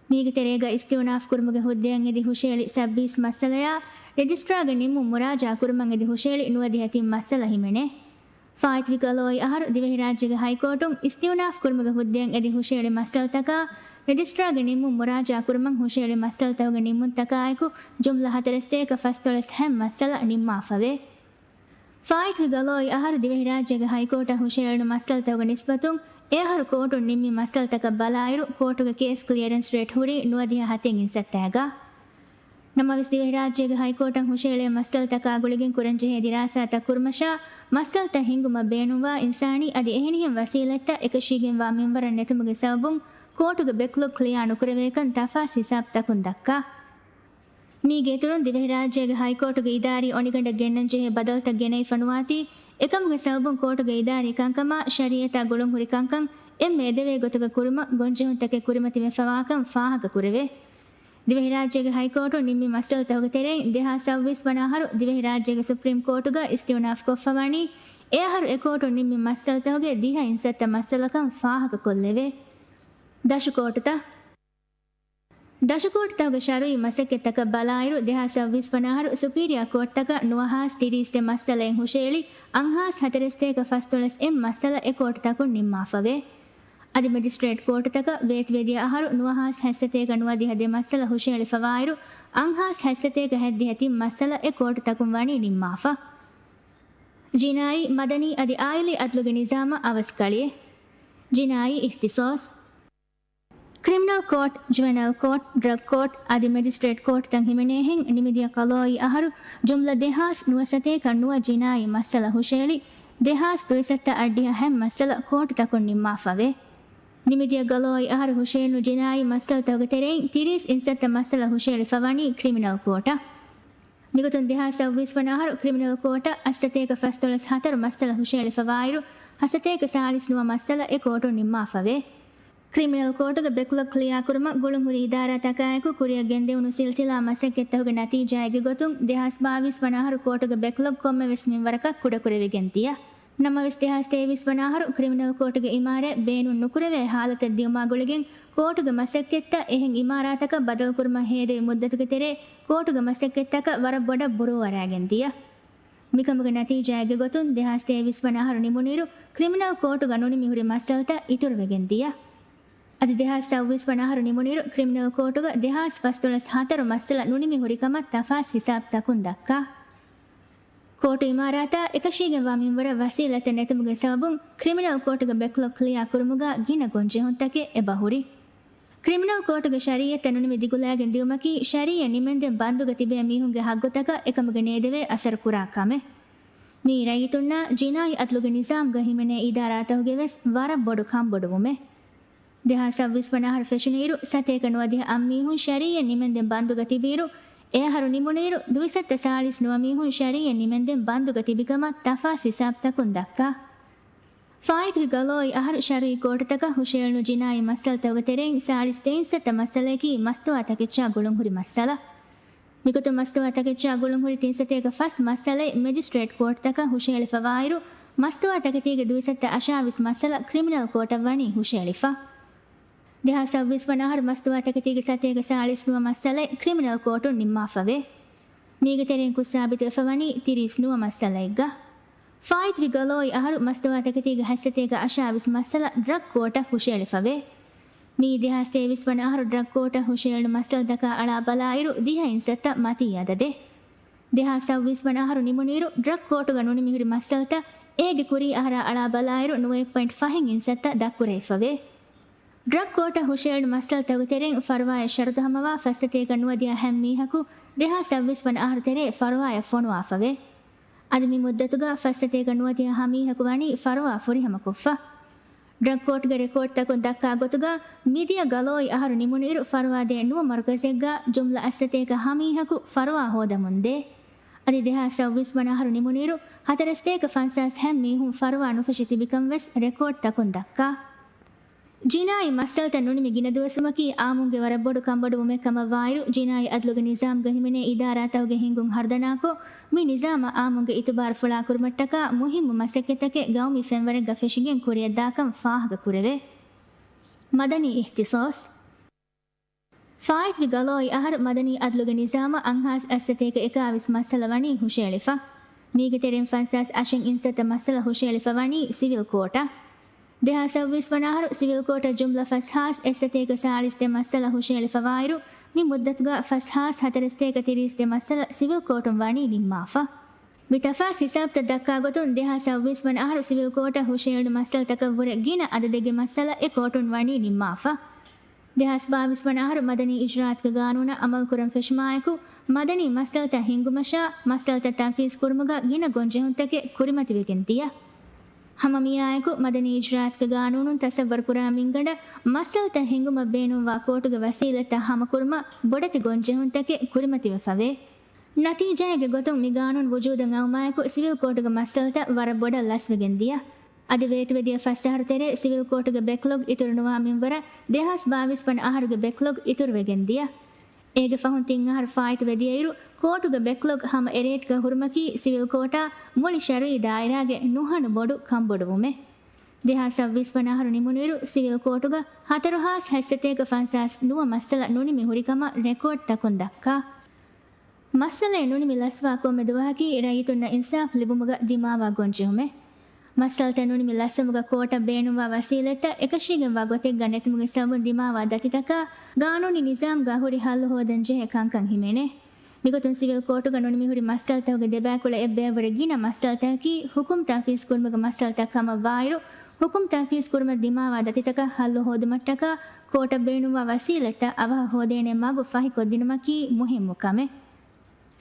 މީގެ ތެރޭގަ އިސްތިއުނާފް ކުރުމުގެ ހުއްދައަށް އެދި ހުށައެޅި ސައްބީސް މައްސަލަޔާ، ރެޖިސްޓްރާގެ ނިންމުން މުރާޖާ ކުރުމަށް އެދި ހުށައެޅި ނުވަދިހަ ތިން މައްސަލަ ހިމެނޭ. ފާއިތުވި ޤަޟާއީ އަހަރު ދިވެހިރާއްޖޭގެ ހައިކޯޓުން އިސްތިއުނާފް ކުރުމުގެ ހުއްދައަށް އެދި ހުށައެޅި މައްސަލަތަކާ، ރެޖިސްޓްރާގެ ނިންމުން މުރާޖާ ކުރުމަށް ހުށައެޅި މައްސަލަތަކުގެ ނިންމުންތަކާއެކު، ޖުމްލަ ހަތަރެއް ސަތޭކަ ފަސްދޮޅަސް ހަތް މައްސަލަ ނިންމާފަވޭ. ފާއިތުވި ޤަޟާއީ އަހަރު ދިވެހިރާއްޖޭގެ ހައިކޯޓަށް ހުށައެޅުނު މައްސަލަތަކުގެ ނިސްބަތުން، އެ އަހަރު ކޯޓުން ނިންމި މައްސަލަތަކަށް ބަލާއިރު، ކޯޓުގެ ކޭސް ކްލިއަރެންސް ރޭޓް ހުރީ ނުވަދިހަ ހަތެއް އިންސައްތައިގަ. ނަމަވެސް، ދިވެހިރާއްޖޭގެ ހައިކޯޓަށް ހުށައެޅޭ މައްސަލަތަކާ ގުޅިގެން ކުރަންޖެހޭ ދިރާސާތައް ކުރުމަށާ، މައްސަލަތައް ހިންގުމަށް ބޭނުންވާ އިންސާނީ އަދި އެހެނިހެން ވަސީލަތްތައް އެކަށީގެންވާ މިންވަރަށް ނެތުމުގެ ސަބަބުން، ކޯޓުގެ ބެކްލޮގް ކްލިއާ ނުކުރެވޭކަން ތަފާސް ހިސާބުތަކުން ދައްކާ. މީގެ އިތުރުން، ދިވެހިރާއްޖޭގެ ހައިކޯޓުގެ އިދާރީ އޮނިގަނޑަށް ގެންނަންޖެހޭ ބަދަލުތައް ގެނައިފަ ނުވާތީ، އެކަމުގެ ސަބަބުން ކޯޓުގެ އިދާރީ ކަންކަމާ ޝަރީއަތާ ގުޅުންހުރި ކަންކަން އެންމެ އެދެވޭ ގޮތުގަ ކުރުމަށް ގޮންޖެހުންތަކެއް ކުރިމަތިވެފަވާކަން ފާހަގަކުރެވޭ. ދިވެހިރާއްޖޭގެ ހައިކޯޓުން ނިންމި މައްސަލަތަކުގެ ތެރެއިން، ދެހާސް ސައުވީސް ވަނަ އަހަރު ދިވެހިރާއްޖޭގެ ސުޕްރީމް ކޯޓުގަ އިސްތިއުނާފް ކޮށްފަވަނީ، އެ އަހަރު އެ ކޯޓުން ނިންމި މައްސަލަތަކުގެ ދިހަ އިންސައްތަ މައްސަލަކަން ފާހަގަކޮށްލެވޭ. ދަށު ކޯޓުތައް. ދަށު ކޯޓުތަކުގެ ޝަރުއީ މަސައްކަތްތަކަށް ބަލާއިރު، ދެހާސް ސައުވީސް ވަނަ އަހަރު ސުޕީރިއާ ކޯޓްތަކަށް ނުވަހާސް ތިރީސް ދެ މައްސަލައެއް ހުށައެޅި، އަށްހާސް ހަތަރެއް ސަތޭކަ ފަސްދޮޅަސް އެއް މައްސަލަ އެ ކޯޓުތަކުން ނިންމާފަވޭ. އަދި މެޖިސްޓްރޭޓް ކޯޓުތަކަށް ވޭތުވެދިޔަ އަހަރު ނުވަހާސް ހަތްސަތޭކަ ނުވަދިހަ ދެ މައްސަލަ ހުށައެޅިފަވާއިރު، އަށްހާސް ހަތްސަތޭކަ ހަތްދިހަ ތިން މައްސަލަ އެ ކޯޓުތަކުން ވަނީ ނިންމާފަ. ޖިނާއީ، މަދަނީ އަދި އާއިލީ އަދްލުގެ ނިޒާމަށް އަވަސްކަޅިއެއް. ޖިނާއީ އިޚްތިޞާޞް. ކްރިމިނަލް ކޯޓް، ޖުވެނައިލް ކޯޓް، ޑްރަގް ކޯޓް އަދި މެޖިސްޓްރޭޓް ކޯޓްތައް ހިމެނޭހެން ނިމިދިޔަ ޤަޟާއީ އަހަރު ޖުމްލަ ދެހާސް ނުވަ ސަތޭކަ ނުވަ ޖިނާއީ މައްސަލަ ހުށައެޅި، ދެހާސް ދުއިސައްތަ އަށްޑިހަ ހަތް މައްސަލަ ކޯޓުތަކުން ނިންމާފަވޭ. ނިމިދިޔަ ޤަޟާއީ އަހަރު ހުށައެޅުނު ޖިނާއީ މައްސަލަތަކުގެ ތެރެއިން ތިރީސް އިންސައްތަ މައްސަލަ ހުށައެޅިފަވަނީ ކްރިމިނަލް ކޯޓަށް. މިގޮތުން ދެހާސް ސައުވީސް ވަނަ އަހަރު ކްރިމިނަލް ކޯޓަށް އަށް ސަތޭކަ ފަސްދޮޅަސް ހަތަރު މައްސަލަ ހުށައެޅިފަވާއިރު، ހަ ސަތޭކަ ސާޅީސް ނުވަ މައްސަލަ އެ ކޯޓުން ނިންމާފަވޭ. ކްރިމިނަލް ކޯޓުގެ ބެކްލޮގް ކްލިއާ ކުރުމަށް ގުޅުންހުރި އިދާރާތަކާއެކު ކުރިއަށް ގެންދެވުނު ސިލްސިލާ މަސައްކަތްތަކުގެ ނަތީޖާއެއްގެ ގޮތުން، ދެހާސް ބާވީސް ވަނަ އަހަރު ކޯޓުގެ ބެކްލޮގް ކޮންމެވެސް މިންވަރަކަށް ކުޑަކުރެވިގެން ދިޔަ. ނަމަވެސް، ދެހާސް ތޭވީސް ވަނަ އަހަރު ކްރިމިނަލް ކޯޓުގެ އިމާރާތް ބޭނުން ނުކުރެވޭ ހާލަތެއް ދިޔުމާ ގުޅިގެން، ކޯޓުގެ މަސައްކަތްތައް އެހެން އިމާރާތަކަށް ބަދަލުކުރުމަށް ހޭދެވި މުއްދަތުގެ ތެރޭ، ކޯޓުގެ މަސައްކަތްތަކަށް ވަރަށް ބޮޑަށް ބުރޫއަރާގެން ދިޔަ. މިކަމުގެ ނަތީޖާއެއްގެ ގޮތުން، ދެހާސް ތޭވީސް ވަނަ އަހަރު ނިމުނުއިރު، ކްރިމިނަލް ކޯޓުގަ ނުނިމި ހުރި މައްސަލަތައް އިތުރުވެގެން ދިޔަ. އަދި ދެހާސް ސައުވީސް ވަނަ އަހަރު ނިމުނުއިރު، ކްރިމިނަލް ކޯޓުގަ ދެހާސް ފަސްދޮޅަސް ހަތަރު މައްސަލަ ނުނިމި ހުރިކަމަށް ތަފާސް ހިސާބުތަކުން ދައްކާ. ކޯޓު އިމާރާތާ އެކަށީގެންވާ މިންވަރަށް ވަސީލަތެއް ނެތުމުގެ ސަބަބުން، ކްރިމިނަލް ކޯޓުގެ ބެކްލޮގް ކްލިއާ ކުރުމުގަ ގިނަ ގޮންޖެހުންތަކެއް އެބަހުރި. ކްރިމިނަލް ކޯޓުގެ ޝަރީއަތްތައް ނުނިމި ދިގުލައިގެން ދިޔުމަކީ، ޝަރީއަތް ނިމެންދެން ބަންދުގަ ތިބޭ މީހުންގެ ހައްގުތަކަށް އެކަމުގެ ނޭދެވޭ އަސަރު ކުރާ ކަމެއް. މިއީ ރައްޔިތުންނާ ޖިނާއީ އަދްލުގެ ނިޒާމްގަ ހިމެނޭ އިދާރާތަކުގެ ވެސް ވަރަށް ބޮޑު ކަންބޮޑުވުމެއް. ދެހާސް ސައުވީސް ވަނަ އަހަރު ފެށުނުއިރު، ސަތޭކަ ނުވަދިހަ އަށް މީހުން ޝަރީއަތް ނިމެންދެން ބަންދުގަ ތިބިއިރު، އެ އަހަރު ނިމުނުއިރު، ދުއިސައްތަ ސާޅީސް ނުވަ މީހުން ޝަރީއަތް ނިމެންދެން ބަންދުގަ ތިބިކަމަށް ތަފާސް ހިސާބުތަކުން ދައްކާ. ފާއިތުވި ގަލޯއި އަހަރު ޝަރުއީ ކޯޓުތަކަށް ހުށައެޅުނު ޖިނާއީ މައްސަލަތަކުގެ ތެރެއިން ސާޅީސް ތޭއް އިންސައްތަ މައްސަލަޔަކީ މަސްތުވާ ތަކެއްޗާ ގުޅުންހުރި މައްސަލަ. މިގޮތުން މަސްތުވާ ތަކެއްޗާ ގުޅުންހުރި ތިން ސަތޭކަ ފަސް މައްސަލައެއް މެޖިސްޓްރޭޓް ކޯޓުތަކަށް ހުށައެޅިފަވާއިރު، މަސްތުވާ ތަކެތީގެ ދުއިސައްތަ އަށާވީސް މައްސަލަ ކްރިމިނަލް ކޯޓަށް ވަނީ ހުށައެޅިފަ. ދެހާސް ސައުވީސް ވަނަ އަހަރު މަސްތުވާ ތަކެތީގެ ސަތޭކަ ސާޅީސް ނުވަ މައްސަލައެއް ކްރިމިނަލް ކޯޓުން ނިންމާފަވޭ. މީގެ ތެރެއިން ކުއްސާބިތުވެފަ ވަނީ ތިރީސް ނުވަ މައްސަލައެއްގަ. ފާއިތުވި ގަލޯއި އަހަރު މަސްތުވާ ތަކެތީގެ ހަތް ސަތޭކަ އަށާވީސް މައްސަލަ ޑްރަގް ކޯޓަށް ހުށައެޅިފަވޭ. މިއީ ދެހާސް ތޭވީސް ވަނަ އަހަރު ޑްރަގް ކޯޓަށް ހުށައެޅުނު މައްސަލަތަކާ އަޅާ ބަލާއިރު ދިހަ އިންސައްތަ މަތީ އަދަދެއް. ދެހާސް ސައުވީސް ވަނަ އަހަރު ނިމުނުއިރު ޑްރަގް ކޯޓުގަ ނުނިމިހުރި މައްސަލަތައް އޭގެ ކުރީ އަހަރާ އަޅާ ބަލާއިރު ނުވައެއް ޕޮއިންޓް ފަހެއް އިންސައްތަ ދަށްކުރެވިފަވޭ. ޑްރަގް ކޯޓަށް ހުށައެޅުނު މައްސަލަތަކުގެ ތެރެއިން ފަރުވާއެއް ޝަރުތު ހަމަވާ ފަސް ސަތޭކަ ނުވަދިހަ ހަ މީހަކު ދެހާސް ސައުވީސް ވަނަ އަހަރު ތެރޭ ފަރުވާއަށް ފޮނުވާފަވޭ. އަދި މި މުއްދަތުގަ ފަސް ސަތޭކަ ނުވަދިހަ ހަ މީހަކު ވަނީ ފަރުވާ ފުރިހަމަކޮށްފަ. ޑްރަގް ކޯޓްގެ ރެކޯޑްތަކުން ދައްކާ ގޮތުގަ، މިދިޔަ ގަލޯއި އަހަރު ނިމުނުއިރު ފަރުވާ ދޭ ނުވަ މަރުކަޒެއްގަ ޖުމްލަ އަށް ސަތޭކަ ހަ މީހަކު ފަރުވާ ހޯދަމުންދޭ. އަދި ދެހާސް ސައުވީސް ވަނަ އަހަރު ނިމުނުއިރު، ހަތަރެއް ސަތޭކަ ފަންސާސް ހަތް މީހުން ފަރުވާ ނުފެށި ތިބިކަން ވެސް ރެކޯޑްތަކުން ދައްކާ. ޖިނާއީ މައްސަލަތައް ނުނިމި ގިނަ ދުވަސްވުމަކީ، އާއްމުންގެ ވަރަށް ބޮޑު ކަންބޮޑުވުމެއް ކަމަށް ވާއިރު، ޖިނާއީ އަދްލުގެ ނިޒާމްގަ ހިމެނޭ އިދާރާތަކުގެ ހިންގުން ހަރުދަނާކޮށް، މި ނިޒާމަށް އާއްމުންގެ އިތުބާރު ފުޅާކުރުމަށްޓަކާ މުހިއްމު މަސައްކަތްތަކެއް ގައުމީ ފެންވަރެއްގަ ފެށިގެން ކުރިއަށްދާކަން ފާހަގަކުރެވޭ. މަދަނީ އިހްތިސޯސް. ފާއިތުވި ގަލޯއި އަހަރު މަދަނީ އަދްލުގެ ނިޒާމަށް އަށް ހާސް އަށް ސަތޭކަ އެކާވީސް މައްސަލަ ވަނީ ހުށައެޅިފަ. މީގެ ތެރެއިން ފަންސާސް އަށެއް އިންސައްތަ މައްސަލަ ހުށައެޅިފަ ވަނީ ސިވިލް ކޯޓަށް. ދެހާސް ސައުވީސް ވަނަ އަހަރު ސިވިލް ކޯޓަށް ޖުމްލަ ފަސް ހާސް އެއް ސަތޭކަ ސާޅީސް ދެ މައްސަލަ ހުށައެޅިފަ ވާއިރު، މި މުއްދަތުގަ ފަސް ހާސް ހަތަރެއް ސަތޭކަ ތިރީސް ދެ މައްސަލަ ސިވިލް ކޯޓުން ވަނީ ނިންމާފަ. މި ތަފާސް ހިސާބުތައް ދައްކާ ގޮތުން، ދެހާސް ސައުވީސް ވަނަ އަހަރު ސިވިލް ކޯޓަށް ހުށައެޅުނު މައްސަލަތަކަށްވުރެ ގިނަ އަދަދެއްގެ މައްސަލަ އެ ކޯޓުން ވަނީ ނިންމާފަ. ދެހާސް ބާވީސް ވަނަ އަހަރު މަދަނީ އިޖުރާއަތުގެ ގާނޫނަށް އަމަލުކުރަން ފެށުމާއެކު، މަދަނީ މައްސަލަތައް ހިންގުމަށާ، މައްސަލަތައް ތަންފީޒް ކުރުމުގަ ގިނަ ގޮންޖެހުންތަކެއް ކުރިމަތިވެގެން ދިޔަ. ހަމަ މިއާއެކު، މަދަނީ އިޖުރާއަތުގެ ގާނޫނުން ތަސައްވަރު ކުރާ މިންގަނޑަށް މައްސަލަތައް ހިންގުމަށް ބޭނުންވާ ކޯޓުގެ ވަސީލަތްތައް ހަމަކުރުމަށް ބޮޑެތި ގޮންޖެހުންތަކެއް ކުރިމަތިވެފަވޭ. ނަތީޖާއެއްގެ ގޮތުން މި ގާނޫނު ވުޖޫދަށް އައުމާއެކު، ސިވިލް ކޯޓުގެ މައްސަލަތައް ވަރަށް ބޮޑަށް ލަސްވެގެން ދިޔަ. އަދި ވޭތުވެދިޔަ ފަސް އަހަރު ތެރޭ ސިވިލް ކޯޓުގެ ބެކްލޮގް އިތުރުނުވާ މިންވަރަށް ދެހާސް ބާވީސް ވަނަ އަހަރުގެ ބެކްލޮގް އިތުރުވެގެން ދިޔަ. އޭގެ ފަހުން ތިން އަހަރު ފާއިތުވެދިޔައިރު، ކޯޓުގެ ބެކްލޮގް ހަމަ އެރޭޓްގަ ހުރުމަކީ ސިވިލް ކޯޓާ މުޅި ޝަރުއީ ދާއިރާގެ ނުހަނު ބޮޑު ކަންބޮޑުވުމެއް. ދެހާސް ސައުވީސް ވަނަ އަހަރު ނިމުނުއިރު، ސިވިލް ކޯޓުގަ ހަތަރު ހާސް ހަތް ސަތޭކަ ފަންސާސް ނުވަ މައްސަލަ ނުނިމި ހުރިކަމަށް ރެކޯޑްތަކުން ދައްކާ. މައްސަލައެއް ނުނިމި ލަސްވާ ކޮންމެ ދުވަހަކީ ރައްޔިތުންނަށް އިންސާފް ލިބުމުގަ ދިމާވާ ގޮންޖެހުމެއް. މައްސަލަތައް ނުނިމި ލަސްވުމުގަ ކޯޓަށް ބޭނުންވާ ވަސީލަތްތައް އެކަށީގެންވާ ގޮތެއްގަ ނެތުމުގެ ސަބަބުން ދިމާވާ ދަތިތަކާ، ގާނޫނީ ނިޒާމްގަ ހުރި ހައްލު ހޯދަން ޖެހޭ ކަންކަން ހިމެނޭ. މިގޮތުން ސިވިލް ކޯޓުގަ ނުނިމިހުރި މައްސަލަތަކުގެ ދެބައިކުޅަ އެއްބަޔަށްވުރެ ގިނަ މައްސަލަތަކަކީ ހުކުމް ތަންފީޒް ކުރުމުގެ މައްސަލަތައް ކަމަށް ވާއިރު، ހުކުމް ތަންފީޒް ކުރުމަށް ދިމާވާ ދަތިތަކަށް ހައްލު ހޯދުމަށްޓަކާ ކޯޓަށް ބޭނުންވާ ވަސީލަތްތައް އަވަހަށް ހޯދޭނެ މަގު ފަހިކޮށްދިނުމަކީ މުހިއްމު ކަމެއް.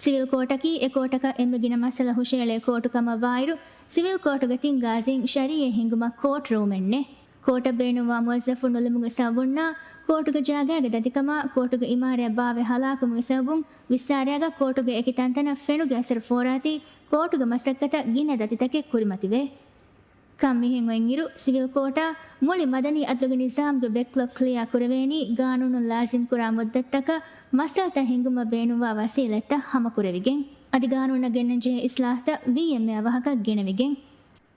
ސިވިލް ކޯޓަކީ އެ ކޯޓަކަށް އެންމެ ގިނަ މައްސަލަ ހުށައެޅޭ ކޯޓު ކަމަށް ވާއިރު، ސިވިލް ކޯޓުގެ ތިން ގާޒީން ޝަރީއެއް ހިންގުމަށް ކޯޓް ރޫމެއް ނެތް. ކޯޓަށް ބޭނުންވާ މުވައްޒަފުން ނުލިބުމުގެ ސަބަބުންނާ، ކޯޓުގެ ޖާގައިގެ ދަތިކަމާ، ކޯޓުގެ އިމާރާތް ބާވެ ހަލާކުވުމުގެ ސަބަބުން ވިއްސާރާގަ ކޯޓުގެ އެކި ތަންތަނަށް ފެނުގެ އަސަރު ފޯރާތީ، ކޯޓުގެ މަސައްކަތަށް ގިނަ ދަތިތަކެއް ކުރިމަތިވޭ. ކަން މިހެން އޮތްއިރު، ސިވިލް ކޯޓާ މުޅި މަދަނީ އަދްލުގެ ނިޒާމްގެ ބެކްލޮގް ކްލިއާ ކުރެވޭނީ ގާނޫނުން ލާޒިމްކުރާ މުއްދަތުތަކަށް މައްސަލަތައް ހިންގުމަށް ބޭނުންވާ ވަސީލަތްތައް ހަމަކުރެވިގެން. އަދި ގާނޫނަށް ގެންނަންޖެހޭ އިސްލާހްތައް ވީއެމްއޭ އަވަހަކަށް ގެނެވިގެން.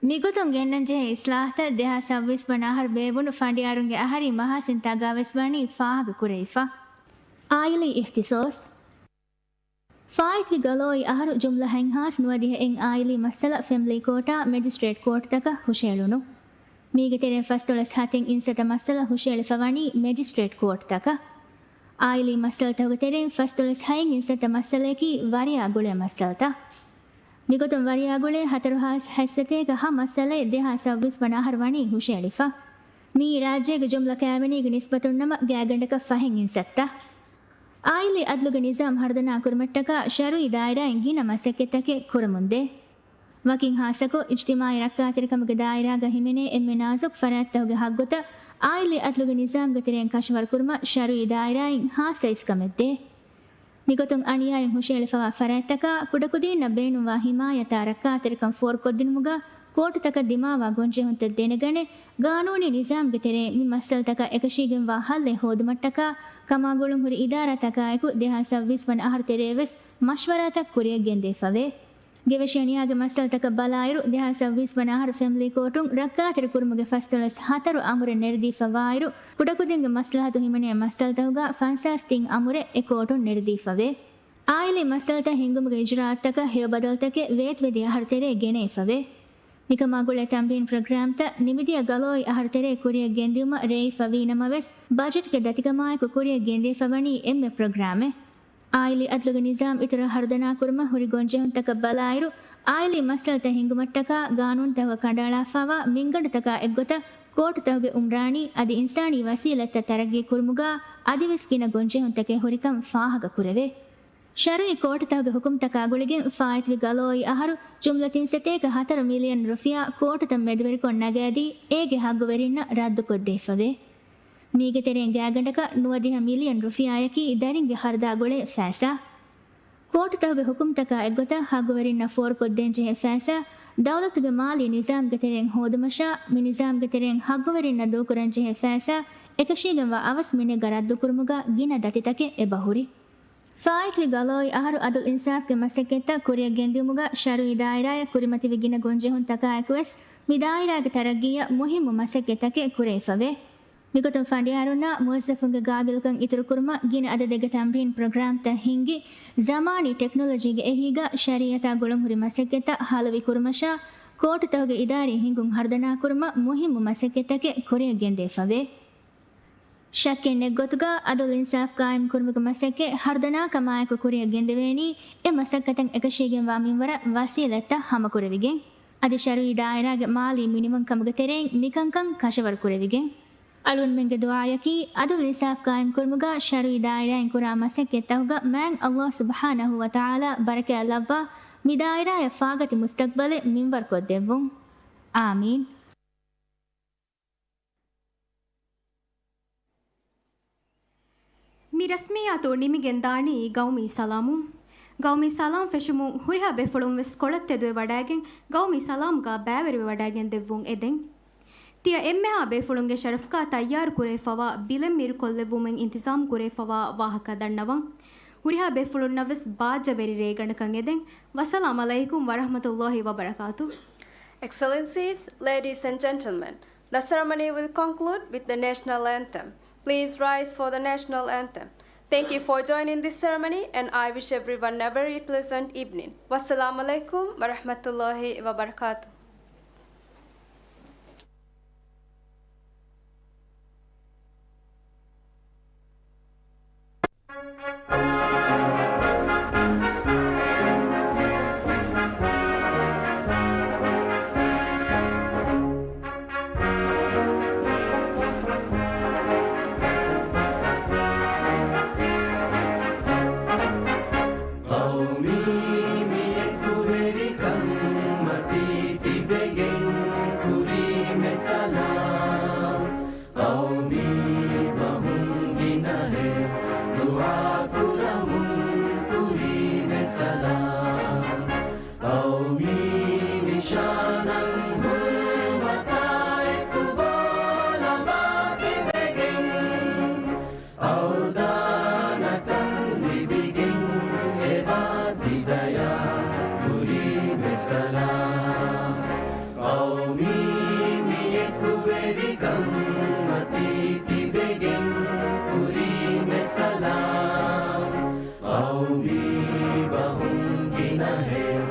މިގޮތުން ގެންނަންޖެހޭ އިސްލާހްތައް ދެހާސް ސައުވީސް ވަނަ އަހަރު ބޭއްވުނު ފަނޑިޔާރުންގެ އަހަރީ މަހާސިންތާގަވެސް ވަނީ ފާހަގަކުރެވިފަ. އާއިލީ އިހްތިސޯސް. ފާއިތުވި ގަލޯއި އަހަރު ޖުމްލަ ހަތް ހާސް ނުވަދިހައިން އާއިލީ މައްސަލަ ފެމިލީ ކޯޓާ މެޖިސްޓްރޭޓް ކޯޓްތަކަށް ހުށައެޅުނު. މީގެ ތެރެއިން ފަސްދޮޅަސް ހަތެއް އިންސައްތަ މައްސަލަ ހުށައެޅިފަ ވަނީ މެޖިސްޓްރޭޓް ކޯޓްތަކަށް. އާއިލީ މައްސަލަތަކުގެ ތެރެއިން ފަސްދޮޅަސް ހައިން އިންސައްތަ މައްސަލަޔަކީ ވަރިޔާ ގުޅޭ މައްސަލަތައް. މިގޮތުން ވަރިޔާ ގުޅޭ ހަތަރު ހާސް ހަތް ސަތޭކަ ހަ މައްސަލައެއް ދެހާސް ސައުވީސް ވަނަ އަހަރު ވަނީ ހުށައެޅިފަ. މިއީ ރާއްޖޭގެ ޖުމްލަ ކައިވެނީގެ ނިސްބަތުން ނަމަ ގާތްގަނޑަކަށް ފަހެއް އިންސައްތަ. އާއިލީ އަދްލުގެ ނިޒާމް ހަރުދަނާ ކުރުމަށްޓަކާ ޝަރުއީ ދާއިރާއިން ގިނަ މަސައްކަތްތަކެއް ކުރަމުންދޭ. ވަކިން ހާއްސަކޮށް، އިޖްތިމާއީ ރައްކާތެރިކަމުގެ ދާއިރާގަ ހިމެނޭ އެންމެ ނާޒުކު ފަރާތްތަކުގެ ހައްގުތައް އާއިލީ އަދްލުގެ ނިޒާމްގެ ތެރެއިން ކަށަވަރުކުރުމަށް ޝަރުއީ ދާއިރާއިން ހާއްސަ އިސްކަމެއްދޭ. މިގޮތުން އަނިޔާއިން ހުށައެޅިފަވާ ފަރާތްތަކާ ކުޑަކުދީންނަށް ބޭނުންވާ ހިމާޔަތާ ރައްކާތެރިކަން ފޯރުކޮށްދިނުމުގަ ކޯޓުތަކަށް ދިމާވާ ގޮންޖެހުންތައް ދެނެގަނެ، ގާނޫނީ ނިޒާމްގެ ތެރެއިން މި މައްސަލަތަކަށް އެކަށީގެންވާ ހައްލެއް ހޯދުމަށްޓަކާ ކަމާގުޅުން ހުރި އިދާރާތަކާއެކު ދެހާސް ސައުވީސް ވަނަ އަހަރު ތެރޭވެސް މަޝްވަރާތައް ކުރިއަށްގެންދީފަވޭ. ގެވެށި އަނިޔާގެ މައްސަލަތަކަށް ބަލާއިރު، ދެހާސް ސައުވީސް ވަނަ އަހަރު ފެމިލީ ކޯޓުން ރައްކާތެރި ކުރުމުގެ ފަސްދޮޅަސް ހަތަރު އަމުރެއް ނެރެދީފަ ވާއިރު، ކުޑަކުދިންގެ މަސްލަހަތު ހިމެނޭ މައްސަލަތަކުގަ ފަންސާސް ތިން އަމުރެއް އެ ކޯޓުން ނެރެދީފަވޭ. އާއިލީ މައްސަލަތައް ހިންގުމުގެ އިޖުރާއަތުތަކަށް ހެޔޮބަދަލުތަކެއް ވޭތުވެދިޔަ އަހަރު ތެރޭ ގެނައިފަވޭ. މިކަމާ ގުޅޭ ތަމްރީން ޕްރޮގްރާމްތައް ނިމިދިޔަ ގަލޯއި އަހަރު ތެރޭ ކުރިއަށް ގެންދިއުމަށް ރޭވިފަ ވީ ނަމަވެސް، ބަޖެޓްގެ ދަތިކަމާއެކު ކުރިއަށް ގެންދީފަ ވަނީ އެންމެ ޕްރޮގްރާމެއް. އާއިލީ އަދްލުގެ ނިޒާމް އިތުރަށް ހަރުދަނާކުރުމަށް ހުރި ގޮންޖެހުންތަކަށް ބަލާއިރު، އާއިލީ މައްސަލަތައް ހިންގުމަށްޓަކާ ގާނޫނުތަކުގަ ކަނޑައަޅާފަވާ މިންގަނޑުތަކާ އެއްގޮތަށް ކޯޓުތަކުގެ އުމްރާނީ އަދި އިންސާނީ ވަސީލަތްތައް ތަރައްގީ ކުރުމުގަ އަދިވެސް ގިނަ ގޮންޖެހުންތަކެއް ހުރިކަން ފާހަގަކުރެވޭ. ޝަރުއީ ކޯޓުތަކުގެ ހުކުމްތަކާ ގުޅިގެން ފާއިތުވި ގަލޯއި އަހަރު ޖުމްލަ ތިން ސަތޭކަ ހަތަރު މިލިއަން ރުފިޔާ ކޯޓުތައް މެދުވެރިކޮށް ނަގައިދީ، އޭގެ ހައްގުވެރިންނަށް ރައްދުކޮށްދީފަވޭ. މީގެ ތެރެއިން ގާތްގަނޑަކަށް ނުވަދިހަ މިލިއަން ރުފިޔާޔަކީ ދަރިންގެ ހަރުދާ ގުޅޭ ފައިސާ. ކޯޓުތަކުގެ ހުކުމްތަކާ އެއްގޮތަށް ހައްގުވެރިންނަށް ފޯރުކޮށްދޭންޖެހޭ ފައިސާ، ދައުލަތުގެ މާލީ ނިޒާމްގެ ތެރެއިން ހޯދުމަށާ، މި ނިޒާމްގެ ތެރެއިން ހައްގުވެރިންނަށް ދޫކުރަންޖެހޭ ފައިސާ، އެކަށީގެންވާ އަވަސް މިނެއްގަ ރައްދުކުރުމުގަ ގިނަ ދަތިތަކެއް އެބަހުރި. ފާއިތުވި ގަލޯއި އަހަރު އަދުލް އިންސާފްގެ މަސައްކަތްތައް ކުރިއަށް ގެންދިއުމުގަ ޝަރުއީ ދާއިރާއަށް ކުރިމަތިވި ގިނަ ގޮންޖެހުންތަކާއެކުވެސް މި ދާއިރާގެ ތަރައްގީއަށް މުހިއްމު މަސައްކަތްތަކެއް ކުރެވިފަވޭ. މިގޮތުން ފަނޑިޔާރުންނާ މުވައްޒަފުންގެ ގާބިލްކަން އިތުރުކުރުމަށް ގިނަ އަދަދެއްގެ ތަމްރީން ޕްރޮގްރާމްތައް ހިންގި، ޒަމާނީ ޓެކްނޮލޮޖީގެ އެހީގަ ޝަރީއަތާ ގުޅުންހުރި މަސައްކަތްތައް ހަލުވި ކުރުމަށާ، ކޯޓުތަކުގެ އިދާރީ ހިންގުން ހަރުދަނާކުރުމަށް މުހިއްމު މަސައްކަތްތަކެއް ކުރިއަށް ގެންދެވިފަވޭ. ޝައްކެއް ނެތް ގޮތުގަ އަދުލް އިންސާފް ގާއިމް ކުރުމުގެ މަސައްކަތް ހަރުދަނާކަމާއެކު ކުރިއަށް ގެންދެވޭނީ، އެ މަސައްކަތަށް އެކަށީގެންވާ މިންވަރަށް ވަސީލަތްތައް ހަމަކުރެވިގެން. އަދި ޝަރުއީ ދާއިރާގެ މާލީ މިނިވަންކަމުގެ ތެރެއިން މިކަންކަން ކަށަވަރު ކުރެވިގެން. އަޅުގަނޑުމެންގެ ދުޢާއަކީ، އަދުލް އިންސާފް ގާއިމް ކުރުމުގަ ޝަރުއީ ދާއިރާއިން ކުރާ މަސައްކަތްތަކުގަ މާތް ﷲ ސުބްޙާނަހޫ ވަތަޢާލާ ބަރަކާތް ލައްވާ، މި ދާއިރާއަށް ފާގަތި މުސްތަޤްބަލެއް މިންވަރު ކޮށްދެއްވުން. އާމީން. މި ރަސްމިއްޔާތު ނިމިގެންދާނީ ގައުމީ ސަލާމުން. ގައުމީ ސަލާމް ފެށުމުން ހުރިހާ ބޭފުޅުން ވެސް ކޮޅަށް ތެދުވެ ވަޑައިގެން، ގައުމީ ސަލާމްގާ ބައިވެރިވެ ވަޑައިގެން ދެއްވުން އެދެން. ތިޔަ އެންމެހާ ބޭފުޅުންގެ ޝަރަފުގާ ތައްޔާރު ކުރެވިފަވާ ބިލެއް މިރުކޮށްލެއްވުމެއް އިންތިޒާމް ކުރެވިފަވާ ވާހަކަ ދަންނަވަން. ހުރިހާ ބޭފުޅުންނަށް ވެސް ބާއްޖަވެރި ރޭގަނޑަކަށް އެދެން. ވައްސަލާމް ޢަލައިކުމް ވަރަޙްމަތުﷲި ވަބަރަކާތު. Excellencies, ladies and gentlemen, the ceremony will conclude with the national anthem. Please rise for the national anthem. Thank you for joining this ceremony, and I wish everyone a very pleasant evening. Wassalamu alaikum wa rahmatullahi wa barakatuh. ޤައުމީ މި އެކުވެރިކަން މަތީ ތިބެގެން ކުރީމެ ސަލާމް. ޤައުމީ ބަހުން ގިނަހެޔޮ ދުޢާ ކުރަމުން ކުރީމެ ސަލާމް. ޤައުމީ ނިޝާނަށް ހުރުމަތާ އެކު ބޯލަމާ ތިބެގެން، އަވްދާނަކަން ލިބިގެން އެބާ ތި ދަޔާ ކުރީމެ ސަލާމް. ޤައުމީ މި އެކުވެރިކަން މަތީ ތިބެގެން ކުރީމެ ސަލާމް. ޤައުމީ ބަހުން ގިނަހެޔޮ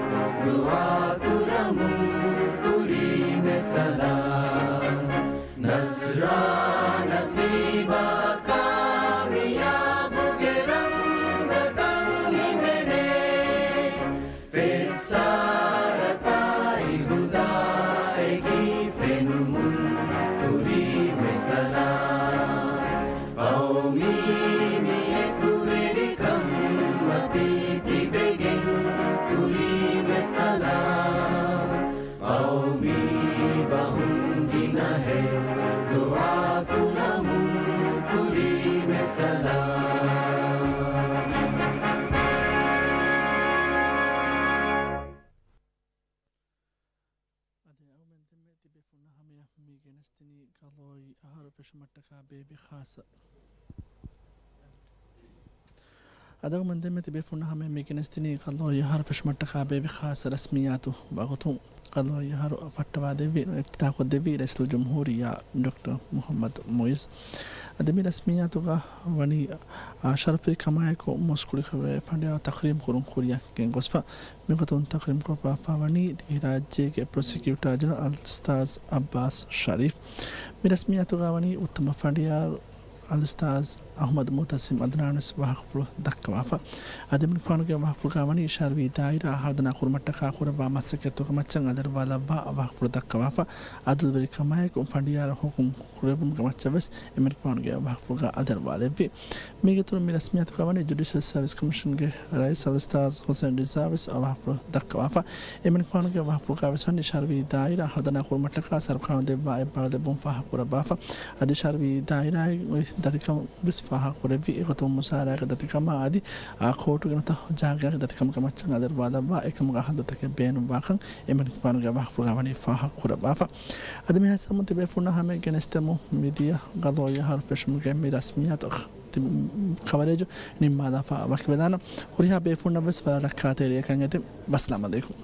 ދުޢާ ކުރަމުން ކުރީމެ ސަލާމް. ނަޞްރާ ނަސީބާ ކާމިޔާބުގެ ރަމްޒަކަށް ހިމެނޭ. ފެއްސާރަތާއި ހުދާއެކީ ފެނުމުން ކުރީމެ ސަލާމް. ޤައުމީ މި އެކުވެރިކަން މަތީ ތިބެގެން ކުރީމެ ސަލާމް. ޤައުމީ ބަހުން ގިނަހެޔޮ ދުޢާ ކުރަމުން ކުރީމެ ސަލާމް. އަދި އަޅުގަނޑުމެން ދެންމެ ތިބޭފުޅުންނާ ހަމަޔަށް މި ގެނެސްދިނީ ޤަޟާއީ އަހަރު ފެށުމަށްޓަކާ ބޭއްވި ޚާއްޞަ. އަދި އަޅުގަނޑުމެން ދެންމެ ތިބޭފުޅުންނާ ހަމަޔަށް މި ގެނެސްދިނީ ޤަޟާއީ އަހަރު ފެށުމަށްޓަކާ ބޭއްވި ޚާއްޞަ ރަސްމިއްޔާތު ވަގުތުން. ޤަޟާއީ އަހަރު ފައްޓަވާދެއްވި، އިފްތިތާޙްކޮށްދެއްވީ ރައީސުލްޖުމްހޫރިއްޔާ ޑޮކްޓަރ މުޙައްމަދު މުޢިއްޒު. އަދި މި ރަސްމިއްޔާތުގަ ވަނީ، އާ، ޝަރަފުވެރިކަމާއެކު މުސްކުޅިކުރެވޭ ފަނޑިޔާރު ތަކްރީމް ކުރުން ކުރިއަށް ގެންގޮސްފަ. މިގޮތުން ތަކްރީމް ކުރައްވާފަ ވަނީ ދިވެހިރާއްޖޭގެ ޕްރޮސިކިއުޓާ ޖެނެރަލް އަލްއުސްތާޛް ޢައްބާސް ޝަރީފް. މި ރަސްމިއްޔާތުގަ ވަނީ އުއްތަމަ ފަނޑިޔާރު އަލްއުސްތާޛް އަޙްމަދު މުޢުތަޞިމް ޢަދްނާން ވެސް ވާހަކަފުޅު ދައްކަވާފަ. އަދި އެމަނިކުފާނުގެ ވާހަކަފުޅުގަ ވަނީ ޝަރުއީ ދާއިރާ ހަރުދަނާ ކުރުމަށްޓަކާ ކުރައްވާ މަސައްކަތްތަކުގެ މައްޗަށް އަލިއަރުވާލައްވާ ވާހަކަފުޅު ދައްކަވާފަ. އަދުލުވެރިކަމާއެކު ފަނޑިޔާރު ޙުކުމް ކުރެއްވުމުގެ މައްޗަށް ވެސް އެމަނިކުފާނުގެ ވާހަކަފުޅުގަ އަލިއަރުވާލެއްވި. މީގެ އިތުރުން މި ރަސްމިއްޔާތުގަ ވަނީ ޖުޑިޝަލް ސަރވިސް ކޮމިޝަންގެ ރައީސް އަލްއުސްތާޛް ޙުސައިން ރިޒާ ވެސް ވާހަކަފުޅު ދައްކަވާފަ. އެމަނިކުފާނުގެ ވާހަކަފުޅުގަ ވެސް ވަނީ ޝަރުއީ ދާއިރާ ހަރުދަނާ ކުރުމަށްޓަކާ ސަރުކާރުން ދެއްވާ އެއްބާރުލެއްވުން ފާހަގަކުރައްވާފަ. އަދި ޝަރުއީ ދާއިރާގެ އޮތް ދަތިކަން ވެސް ފާހަގަކުރެއްވި އެގޮތުން މުސާރައިގެ ދަތިކަމާ އަދި އާ ކޯޓުގެ ނުތަ ޖާގައިގެ ދަތިކަމުގެ މައްޗަށް އަދަރުވާލައްވާ އެކަމުގެ އަހައްލުތަކެއް ބޭނުންވާކަން އެމަނިކުފާނުގެ ވާހަކަފުޅުގައި ވަނީ ފާހަގަކުރައްވާފަ. އަދި މިހާ ސަމުން ތިބޭފުންނާ ހަމައެއް ގެނެސްދެމު މިދިޔަ ގަޟާއީ އަހަރު ފެށުމުގެ މި ރަސްމިއްޔާތު ތި ކަވަރޭޖު ނިންމާލާފަ ވަކިވެދާނަން. ހުރިހާ ބޭފުންނަށްވެސް ވަރަށް ރައްކާތެރިއެއް ކަން އެދެން. ވައްސަލާމް ޢަލައިކުމް.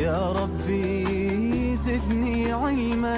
يا ربي زدني علما.